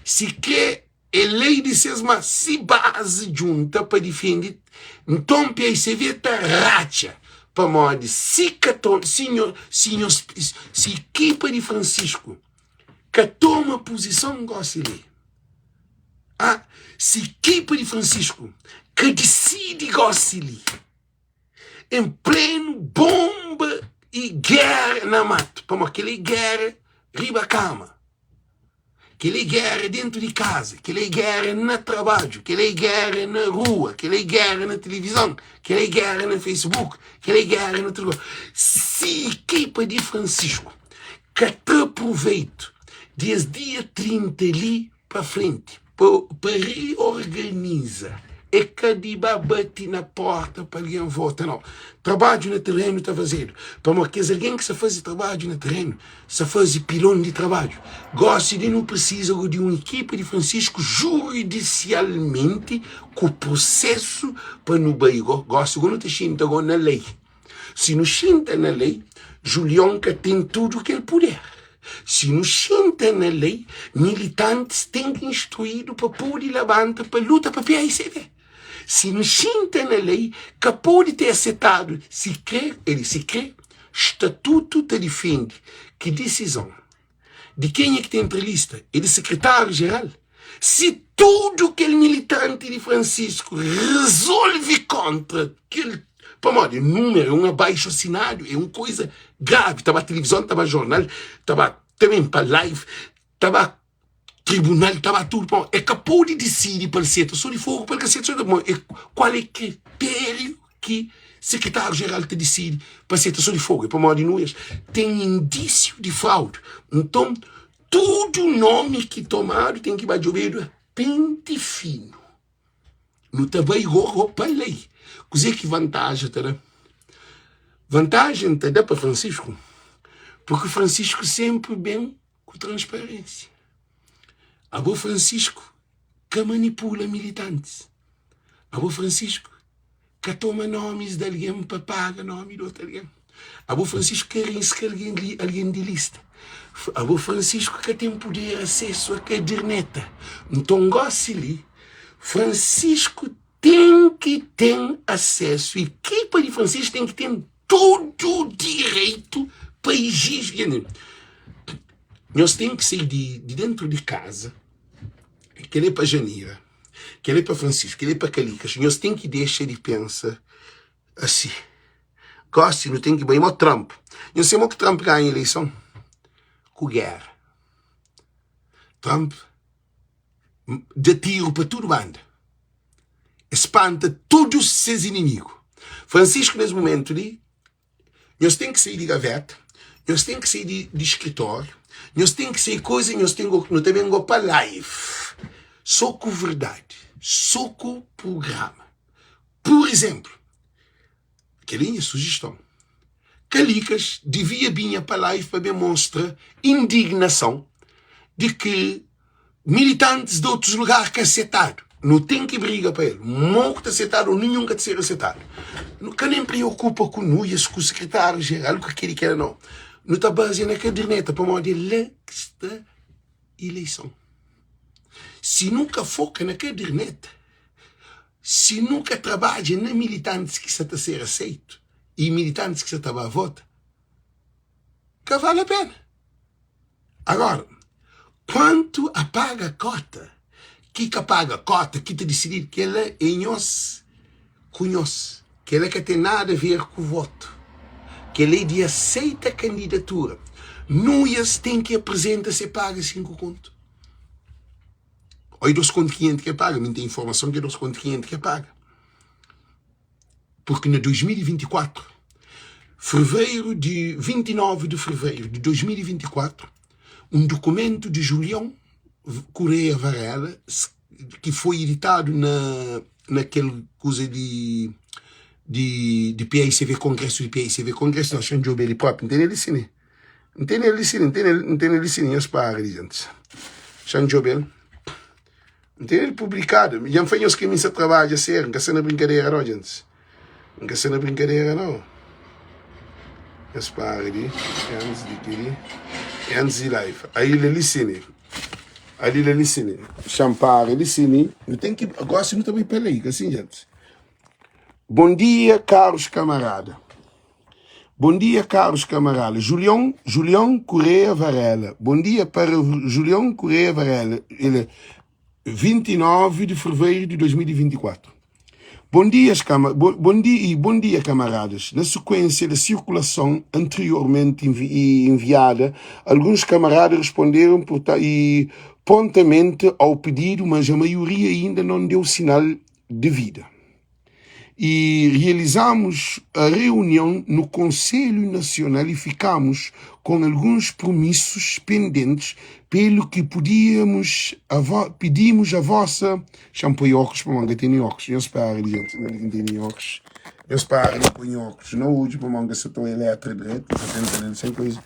Si kre é lei di ses ma si bazi djunta pa difende, nton PAICV ta ratxa. Pamodi si ka to, si nho, si nhos, si ekipa di Francisco ka toma puzison gosi li. Ah, si ekipa di Francisco ka disidi gosi li, en plenu bomba i gera na matu, pamodi kel-li é gera riba kama, kel-li é gera dentu di kaza, kel-li é gera na trabadju, kel-li é gera na rua, kel-li é gera na tilivizon, kel-li é gera na Facebook, kel-li é gera na tudu. Si ekipa di Francisco ka tra proveitu di es dia 30 li pa frenti pa reorganiza é ka di ba bati na porta pa algen vota nau. Trabadju na terenu ta fazedu pamodi kes algen ki sta faze trabadju na terenu sta faze pilon di trabadju. Gosi di nu prisiza go di un ekipa di Francisco juridisialmenti ku prosesu pa nu bai go. Gosi go nu ta xinta go na lei. Si nu xinta na lei, Julion ka ten tudu kel puder. Si nu xinta na lei, militantis ten ki instruídu pa pode labanta pa luta pa PAICV. Si nu xinta na lei, ka pode ter asetadu, si kre, el si kre, statutu ta difende ki disizon di kenha ki ta entra lista é di sekretáriu jeral. Si tudu kel militanti di Francisco rezolve kontra kel pamodi númeru é un abaixo assinado é un koisa gravi ta ba tilivizon ta ba jornal ta ba ta ben pa live ta ba tribunal ta ba tudu pamodi é ka pode disidi pa el seta so di fogu pa el ka seta so di pamodi é kual é kritériu ki sekretáriu jeral ta disidi pa seta so di fogu é pamodi nu es ten indísiu di fraude nton Tudu nomi ki tomadu ten ki ba djobedu a penti finu. Nu ta bai go pa lei. Kuzê ki vantaja ta da? Vantajen ta da pa Francisco, porque Francisco senpri ben ku transparênsia. Abo Francisco ka manipula militantis. Abo Francisco ka toma nomis di algen pa paga nomi di otu algen. Abo Francisco ka riska algen li algen di lista. Abo Francisco ka ten puder asesu a kaderneta. Nton gosi li Francisco ten ki ten asesu, ekipa di Francisco ten ki ten tudu direitu pa exiji. Nhos ten ki sai di di dentu di kaza, kel-li é pa Janira. Kel-li é pa Francisco, kel-li é pa Kalikas. Nhos ten ki dexa di pensa asi. Gosi nu ten ki bai mo Trump. Nhos sabe mo ki Trump ganha ileison? Ku géra. Trump da tiru pa tudu banda. E spanta tudu ses inimigu. Francisco, nes mumentu li, Nhos ten ki sai di gaveta, nhos ten ki sai di, di skritóriu, nhos ten ki sai koza, nhos ten nu ta ben go pa live so ku verdadi, so ku prugrama. Pur izénplu, kel-li é nha sujiston, Kalikas divia binha pa live pa ben mostra indignason di ki militantis di otus lugar ka setadu. Nu ten ki briga pa el. Mo ku ta setadu ou ninhun ka ta ser asetadu. Nu ka nen preokupa ku nuias, ku sekretáriu jeral, ku kel i kel nau. Nu ta bazia na kaderneta pamodi é la ki sta ileison. Si nu ka foka na kaderneta, si nu ka trabadja na militantis ki sa ta ser aseitu i militantis ki sa ta ba vota, ka vale a pena. Agora, kuantu a paga kota, ki ka paga kota, ki ta disididu, kela é nhos ku nhos. Kela ka ten nada a ver ku votu. Kela é di aseita kandidatura. Nuias ten ki apresenta se paga 5 kontu. Oi 2 kontu 500 ke paga, mi n ten informason ke 2 kontu 500 ke paga. Porque na 2024, fevereiro de 29 de fevereiro de 2024, um documento de Julião Correia Varela, que foi editado na naquele coisa de de, de PAICV, Congresso de PAICV, Congresso, não, xan djobe ele próprio, não tem ele sim, não tem ele sim, não tem ele, não tem ele sim, nhos para de gente. Xan djobe ele. N ten el publikadu. Dja N fla nhos ki mi sa trabadja séru, N ka sta na brinkadera nau, djentis. N ka sta na brinkadera nau. Nhos para di, antis di kel-li, antis di live. Aí la li sini, ali la li sini. Xa-m para li sini. Nu ten ki, gósi nu ta bai pa lei, ka sin, djentis? Bon dia, karus kamarada. Bom dia, caros camaradas. Julião, Julião Correia Varela. Bom dia para Julião Correia Varela. Ele é 29 de fevereiro de 2024. Bom dia, bom, bom dia e bom dia, camaradas. Na sequência da circulação anteriormente envi enviada, alguns camaradas responderam por e prontamente ao pedido, mas a maioria ainda não deu sinal de vida. E realizamos a reunião no Conselho Nacional e ficamos com alguns promissos pendentes, pelo que podíamos a vo, pedimos a vossa. Xa-m poi óculos pa mon, ka tene óculos. Nhos para di gente, não tem tene óculos. Nhos para di põe óculos na odju pa mon ka sa ta oia letra direito, sa tenta ler sem coisa.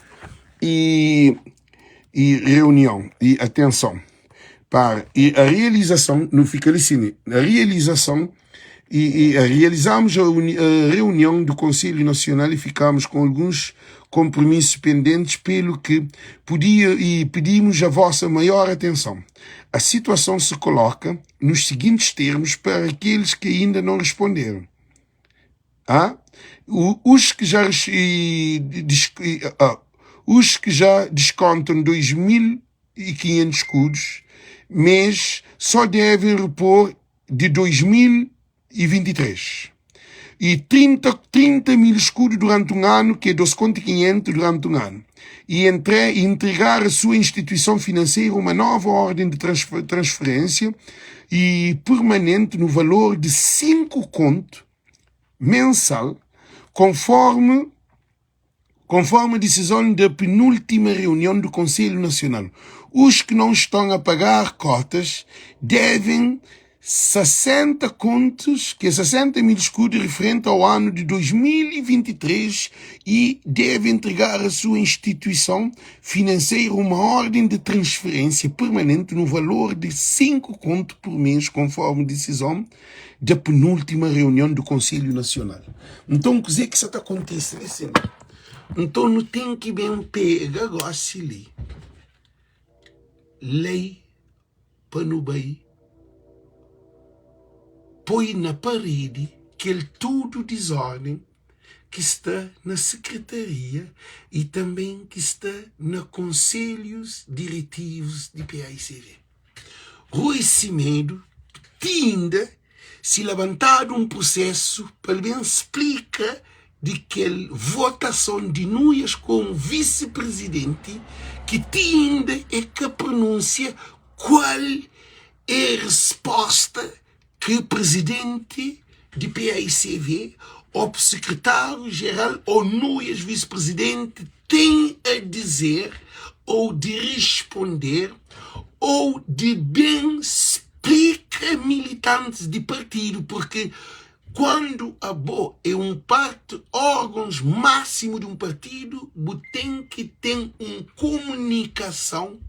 E e reunião e atenção para e a realização não fica ali sim, a realização e, e realizamos a, a reunião do Conselho Nacional e ficamos com alguns compromissos pendentes, pelo que podia e pedimos a vossa maior atenção. A situação se coloca nos seguintes termos para aqueles que ainda não responderam. Ah? Os que já e, ah, os que já descontam 2.500 escudos mês só devem repor de 2023 e 30, 30 mil escudos durante um ano, que é 2.500 durante um ano, e entre, entregar à sua instituição financeira uma nova ordem de transferência e permanente no valor de 5 conto mensal, conforme conforme a decisão da penúltima reunião do Conselho Nacional. Os que não estão a pagar cotas devem 60 contos, que é 60 mil escudos referente ao ano de 2023 e deve entregar à sua instituição financeira uma ordem de transferência permanente no valor de 5 contos por mês, conforme decisão da penúltima reunião do Conselho Nacional. Nton, kuzê ki sa ta kontise li sin? Nton, nu ten ki ben pega gósi li lei pa nu bai poi na paredi kel tudu dizórden ki sta na sekretaria i tanben ki sta na konselhus diretivus di PAICV. Rui Semedo ti inda si labantadu un prusesu pa el ben splika di kel votason di Nuias komu visi-prizidenti ki ti inda e ka prununsia kual e risposta ki prizidenti di paicv o sekretáriu-jeral o Nuias visi-prizidenti ten a dizer ou di responder ou di ben splika militantis di partidu porque quando abo é um parte órgãos máximo di um partidu bu ten ki ten um komunikason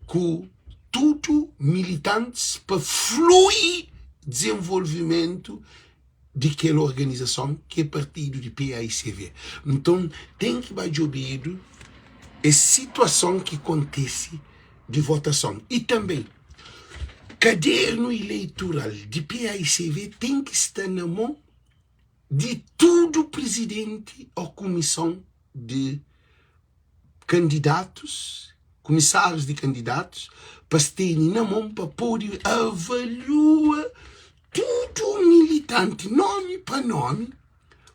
ku tudu militantis pa flui desenvolvimentu di kel organizason ki é partidu di paicv. Nton, ten ki ba djobedu es situason ki kontise di votason. I tanbe, kadernu ileitural di paicv ten ki sta na mon di tudu prizidenti o kumison di kandidatus, kumisárius di kandidatus, pa es tene na mon pa pode avalua tudu militanti, nomi pa nomi,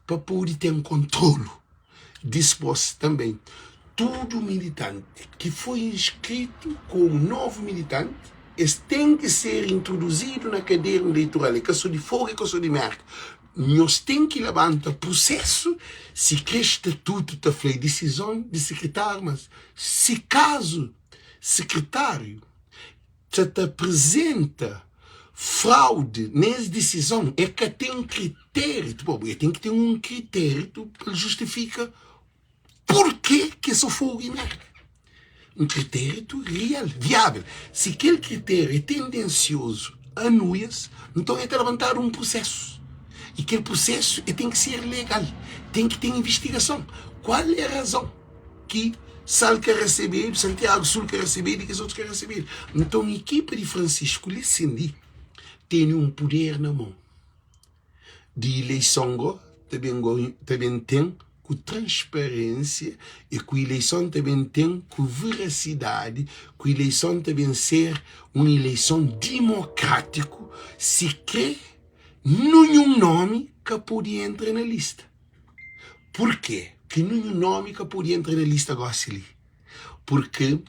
pa pode ten kontrolu. Dispôs tanbe, tudu militanti ki foi inskritu komu novu militanti, es ten ki ser introduzidu na kadernu eleitoral. É ka so di Fogu, é ka so di Mérka. Nhos ten ki labanta prusesu si kre statutu ta fla e disizon di sekretáriu mas si kazu sekretáriu sa ta aprezenta fraude nes disizon e ka ten kritéritu bo e ten ki ten un kritéritu pa el justifika purke ke so fogu i merda. Un kritériu real, viável. Si kel kritériu é tendensiozu a nuias, nton é ta labantadu un prusésu. I kel prusésu é ten ki ser legal, ten ki ten invistigason. Kual é razon ki Sal ka resebedu, Santiagu Sul ka resebedu i kes otus ka resebedu? Nton ekipa di Francisco Lessendi tene un puder na mon. Di ileison go ta ben go ta ben ten ku transparênsia e ku ileison ta ben ten ku verasidadi ku ileison ta ben ser un ileison dimokrátiku si kre nunhun nomi ka pode entra na lista. Purke ki nunhun nomi ka pode entra na lista gosi li? Purke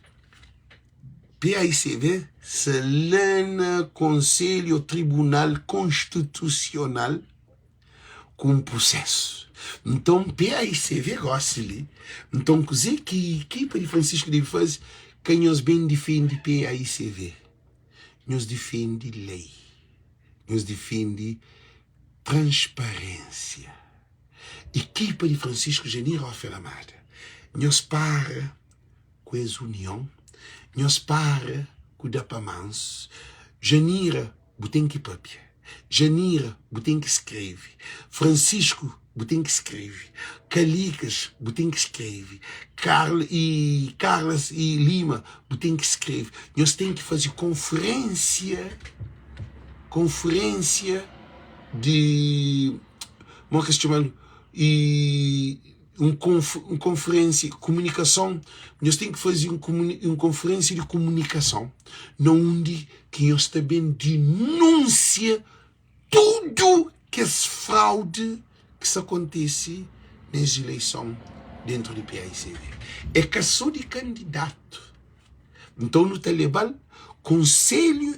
PAICV sta la na Konselhu ô Tribunal Konstitusional ku un prusésu. Nton, PAICV gósi li, nton kuzê ki ekipa di Francisco debe faze? Ka nhos ben difende PAICV, nhos difende lei, nhos difende transparénsia. Ekipa di Francisco Janir Ofe Lamada, nhos para. Ku es union, nhos para ku da pa mansu. Janira, bu ten ki papia. Janira, bu ten ki skrebe. Fransisku, bu ten ki skrebe. Kalikas, bu ten ki skrebe. Karla i Karlas i Lima, bu ten ki skrebe. Nhos ten ki faze konferensia, konferensia di, mo ki es txoma-l? I. Un un konferensia kumunikason nhos ten ki faze un un konferensia di kumunikason na undi ki nhos ta ben dinúnsia tudu kes fraudi ki sta kontise nes ileison dentru di PAICV. É ka so di kandidatu. Nton nu ta leba-l konselhu,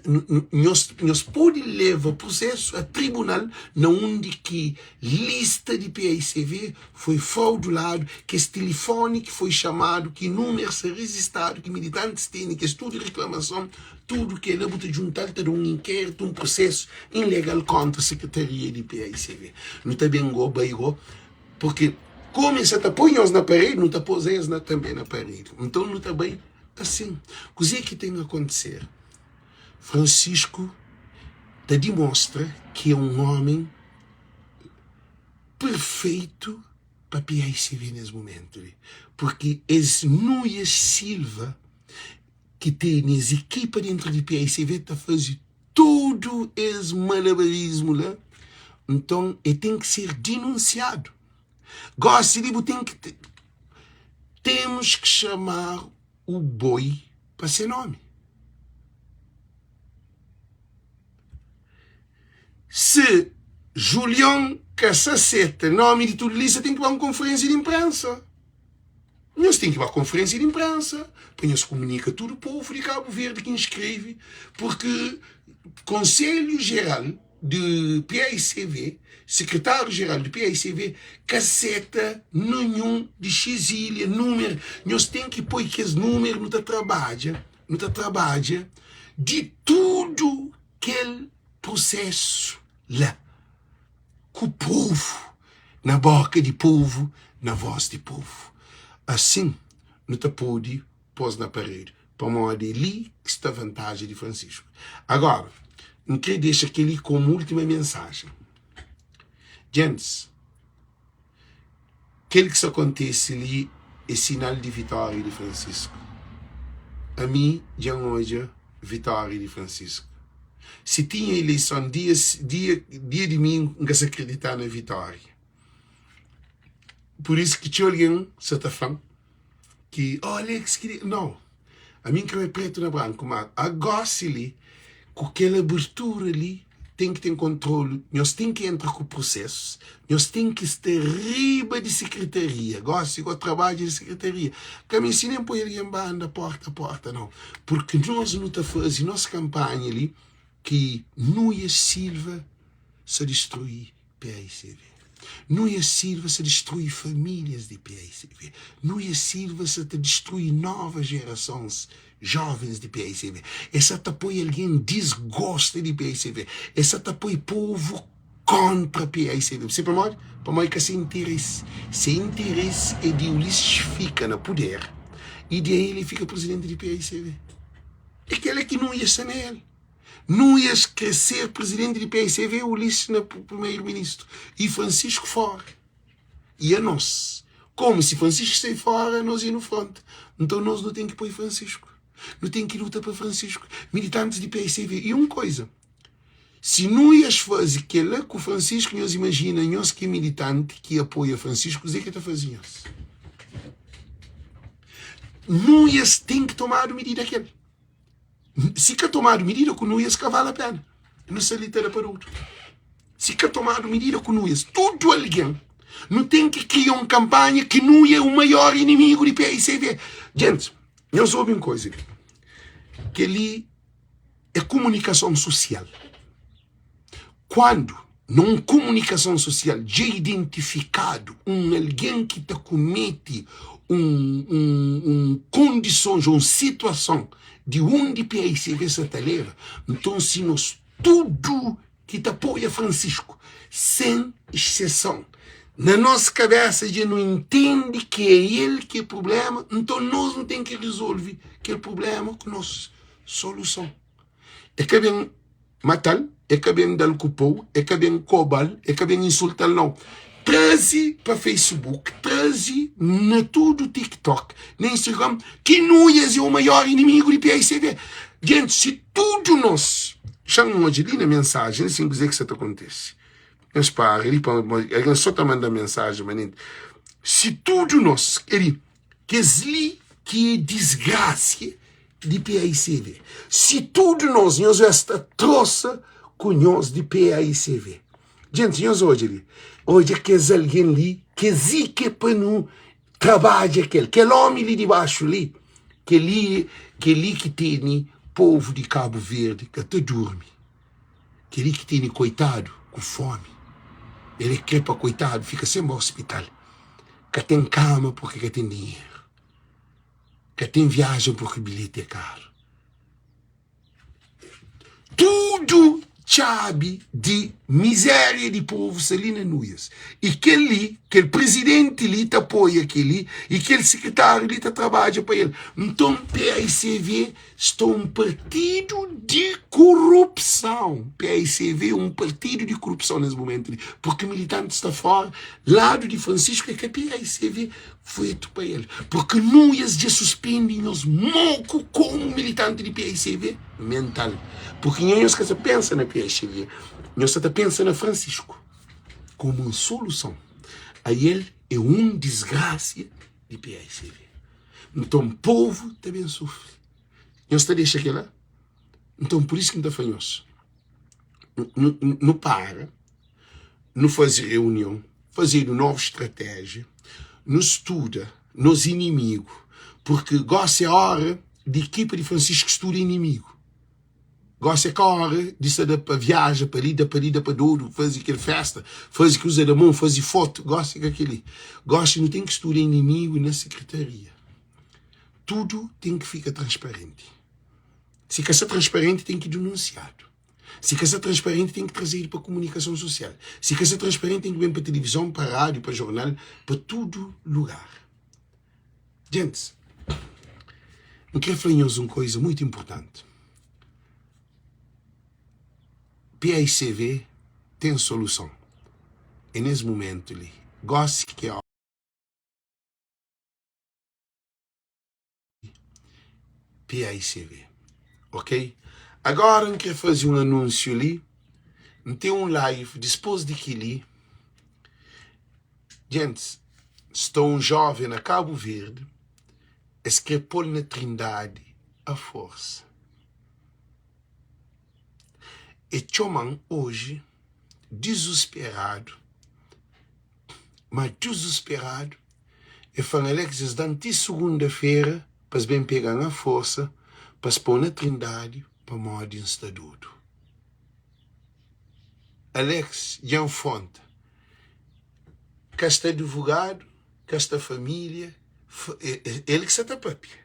nhos, nhos pode leva prusesu a tribunal na undi ki lista di PAICV foi frauduladu, kes tilifoni ki foi xamadu, ki numeru sta rijistadu, ki militantis tene, kes tudu riklamason, tudu kela bu ta djunta-l ta da un inkéritu, un prusesu ilegal kontra sekretaria di PAICV. Nu ta ben go bai go Purki komu es sa ta poi nhos na paredi, nu ta pôs es na tanbe na paredi. Nton nu ta bai asin. Kuzê ki ten akontiser? Fransisku ta dimostra ki é un ómi perfeitu pa PICV nes mumentu li, purki es Nuias Silva ki tene es ekipa dentru di PICV ta faze tudu es malabarismu la, nton e ten ki ser dinunsiadu. Gosi li bu ten ki temos que chamar o boi pa se nomi. Se Julion ka sa seta nomi di tudu lista ten ki ba un konferensia di inprensa. Nhos ten ki ba konferensia di inprensa pa nhos kumunika tudu povu di Kabu Verdi ki inskreve, purki Konselhu Jeral di PAICV, Sekretáriu Jeral di PAICV ka seta ninhun di xis ilha, númeru. Nhos ten ki poi kes númeru, nu ta trabadja, nu ta trabadja di tudu kel prusésu la. Ku povu, na boka di povu, na vos di povu. Asin, nu ta pode pô-s na paredi, pamodi é li ki sta vantaji di Francisco. Agora, N krê dexa kel-li komu última mensajen. Djentis, Kel ki sta kontise li é sinal di vitória di Francisco. Ami dja N odja vitória di Francisco. Si tinha ileison dia dia dia dimingu N ka sta kridita na vitória. Pur isu ki txeu algen sa ta fla-m ki oh Alex ki no ami n ka bai pretu na branku ma agosi li ku kel abertura li ten ki ten kontrolu nhos ten ki entra ku prosesus nhos ten ki sta riba di sekretaria gosi go trabadju di sekretaria ka meste nen poi algen ba anda porta a porta nau purki nos nu ta faze nos kanpanha li ki Nuias Silva sa distrui PAICV. Nuia Silva sa distrui famílias di PAICV. Nuia Silva sa ta distrui novas jerasons jovens di PAICV. E sa ta poi algen disgosta di PAICV. E sa ta poi povu kontra PAICV. Bu sabe pamodi? Pamodi ka se interesi. Se interesi é di Ulisses fika na puder. I di aí el fika presidenti di PAICV. É kel-la ki Nuias sta na el. Nuias kre ser presidenti di PAICV, Ulisses na primeiro-ministro i Francisco fora. I anos? Komu si Francisco sai fora, anos i nu fronta. Nton nos nu ten ki poi Francisco. Nu ten ki luta pa Francisco. Militantis di PAICV. I un koisa, si Nuias faze kel-la ku Francisco, nhos imajina nhos ki é militanti ki apoia Francisco, kuzê ki el ta faze nhos? Nuias ten ki tomadu midida kel. Si ka tomadu midida ku Nuias ka vale a pena. Nu sta li ta da pa dudu. Si ka tomadu midida ku Nuias, tudu algen nu ten ki kria un kanpanha ki Nuia é o maior inimigu di PICV. Gente, nhos obi un koisa li. Kel-li é kumunikason susial. Kuandu na un kumunikason susial dja identifikadu un algen ki ta kumete un, un, un kondisons ô un situason di undi PAICV sa ta leba, nton si nos tudu ki ta apoia Francisco, sen exseson, na nos kabésa dja nu intende ki é el ki é prubléma, nton nos nu ten ki rezolve kel prubléma ku nos soluson. É ka ben matal, é ka ben dal ku pou, é ka ben kobal, é ka ben insultal nau. Traze pa Facebook, traze na tudu TikTok, na Instagram, ki Nuias é o maior inimigu di PICV. Gente, si tudu nos, xa-m odja li na mensajen, sin kuzê ki sa ta kontese. Nhos para li pa algen so ta manda mensajen manenti. Si tudu nos, kel-li, Kes li ki é disgrasia di paicv. Si tudu nos nhos es ta trosa ku nhos di paicv. Djenti nhos odja li, odja kes algen li, kes i ke pa nu trabadja kel, kel omi li di baxu li, kel li, kel li ki teni povu di Kabu Verdi ka ta durmi. Kel li ki teni koitadu ku fomi. El e kre pa koitadu fika senba ospital. Ka ten kama purki ka ten dinheru. Ka ten viajen purki bilheti é karu. Tudu txabi di mizéria di povu sta li na Nuias. I kel li, kel prizidenti li ta apoia kel li, i kel sikritáriu li ta trabadja pa el. Nton, PAICV Sta un partidu di korupsãu. PAICV é un partidu di korupsãu nes mumentu li, purki militanti sta fora, ladu di Francisco é ka PAICV fetu pa el, purki Nuias dja suspendi nhos moku komu militanti di PAICV mental, purki nha nhos ka sa pensa na PAICV, nhos sa ta pensa na Francisco komu un solusãu, a el é un disgrasia di PAICV. Nton povu ta ben sufri. Nhos ta dexa kela? Nton pur isu ki N ta fla nhos, nu para, nu faze reunion, fazedu novu stratéjia, nu studa nos inimigu, purki gósi é óra di ekipa di Francisco studa inimigu. Gosi é ka óra di sta da pa viaja pa li, da pa li, da pa dodu, faze kel fésta, faze kuza da mon, faze fotu. Gosi é ka kel-li. Gosi nu ten ki studa inimigu na sekretaria. Tudu ten ki fika transparenti. Si ka sta transparenti, ten ki dinunsiadu. Si ka sta transparenti, ten ki trazedu pa kumunikason sosial. Si ka sta transparenti, ten ki ben pa tilivizon, pa rádiu, pa jornal, pa tudu lugar. Gentis, N krê fla nhos un koiza mutu inportanti. PAICV ten soluson. É nes mumentu li, gósi ki é óra di PAICV. Ok? Agóra N krê faze un anúnsiu li. N ten un live dispôs di kel-li. Gentis, sta un joven na Kabu Verdi, es kre pol na Trindadi a forsa. E txoman oji dizusperadu, ma dizusperadu, e flan Alex es dan ti sugunda-fera pa es ben pegan a forsa pa es pon na Trindadi pamodi N sta dodu. Alex dja N fronta. Ka sta advogadu, ka sta família, el ki sa ta papia.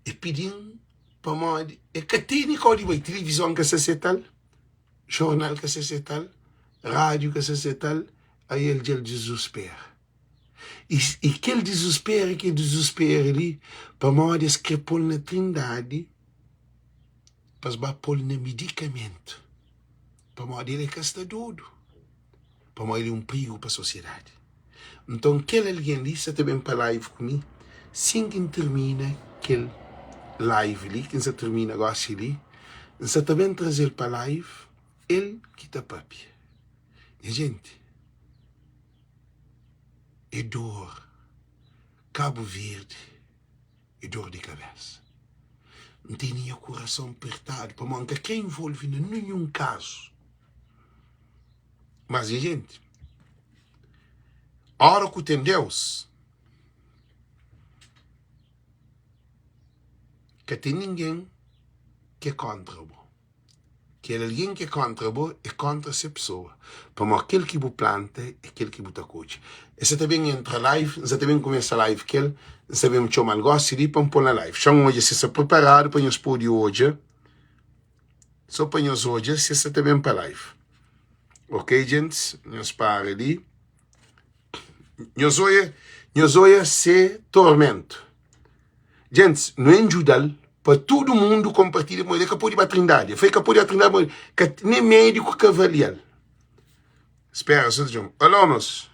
E pidi-m pamodi e ka tene kau di bai, tilivizon ka sa seta-l, jornal ka sa seta-l, rádiu ka sa seta-l, ai el dja el dizuspera. I, i kel dizusperu ki el dizuspera li, pamodi es kre pô-l na Trindadi, pa es ba pô-l na midikamentu, pamodi el é ka sta dodu, pamodi el é un prigu pa sosiedadi. Nton, kel algen li sa ta ben pa live ku mi, sin ki N tirmina kel live li, ki N sa tirmina gosi li, N sa ta ben traze-l pa live, el ki ta papia. Nha jenti, é dor, Kabu Verdi é dor di kabesa. N tene nha kurason pertadu pamodi N ka kre involve na ninhun kazu. Mas nha jenti, ora ku ten Deus, ka ten ningen ki é kontra bo. Kel algen ki é kóntra bo é kóntra se pesoa, pamodi kel ki bu planta é kel ki bu ta kodje. El sa ta ben entra live, N sa ta ben kumesa live ku el, N sa ben txoma-l gósi li pa N pô-l na live. Xa-m odja si el sta priparadu pa nhos pode odja, sô pa nhos odja si el sa ta ben pa live. Ok, djentis, nhos para li. Nhos oia, nhos oia se tormentu. Djentis, nu en djuda-l pa tudu mundu konpartilha pamodi el ka pode ba Trindadi. El fla el ka pode ba Trindadi pamodi ka nen médiku ka avalia-l. Spera só ta txoma. Alô, mos.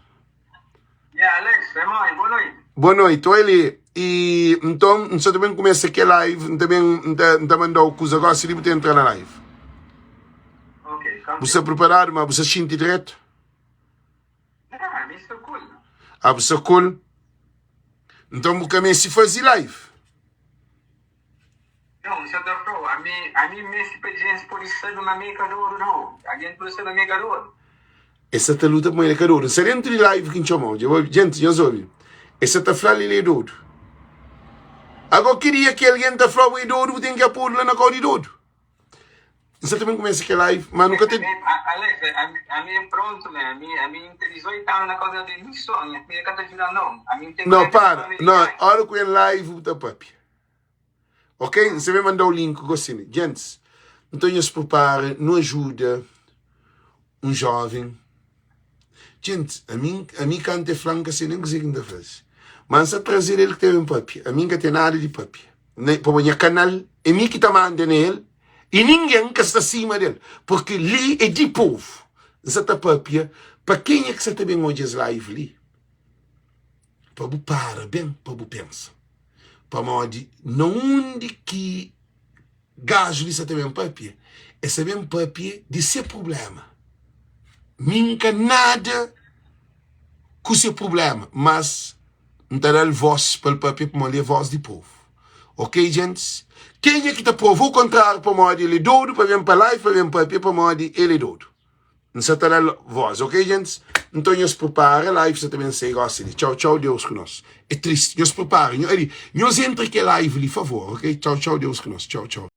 Yeah, Alex, é mãe, boa noite. Boa noite. Oi li. E nton, N sa ta ben kumesa kel live, N ta ben, N ta, N ta manda-u kuza gósi li bu ta entra na live. Ok, Bu sta tranquilo. preparadu, ma bu sta xinti dretu? Ah, mi sta cool. Ah, bu sta cool? Nton bu ka meste faze live. Não, N sa ta fla-u, ami, ami meste pa djens pode sabe ma mi é ka dodu nau. Algen pode sabe ma mi é ka dodu. E sa ta luta pamodi el é ka dodu. N sta dentu di live ki N txoma-u. Dja bu obi? Djenti, nhos obi? E sa ta fla-l el é dodu. Ago ki dia ki algen ta fla-u bu é dodu, bu ten ki apodu la na kau di dodu. N sa ta ben kumesa kel live, ma nu ka ta. Alex, ami é pronto man, ami ami N ten 18 anu na kausa di mi so, nha família ka ta djuda no, ami N ten No, 40 para, anu di no, idadi. ora ku el live bu ta papia. Ok, N sa ben mandau link gosi li. Gentis, nton nhos prepara, nu ajuda un joven. Gentis, ami, ami kantu e fla N ka sai nen kuzê ki N ta faze. Ma N sa traze-l el ki ta ben papia, ami N ka ten nada di papia. Pamodi nha kanal é mi ki ta manda na el i ningen ka sta sima del, purki li é di povu. N sa ta papia pa kenha ki sa ta ben odja es live li, pa bu para ben pa bu pensa, pamodi na undi ki gaju li sa ta ben papia, el sa ben papia di se prublema. Mi N ka nada ku se prublema, mas N ta da-l vós pa el papia pamodi el é vós di povu. Ok, gentis? Kenha ki ta prova o kontráriu pamodi el é dodu pa ben pa live pa ben papia pamodi el é dodu. N sa ta da-l vós, ok, gentis? Nton nhos pripara, live sa ta ben sai gósi li. Txau, txau, Deus ku nos. É tristi. Nhos pripara. Nho, ali, nhos entra kel live li, favor, ok? Txau, txau, Deus ku nos. Txau, txau.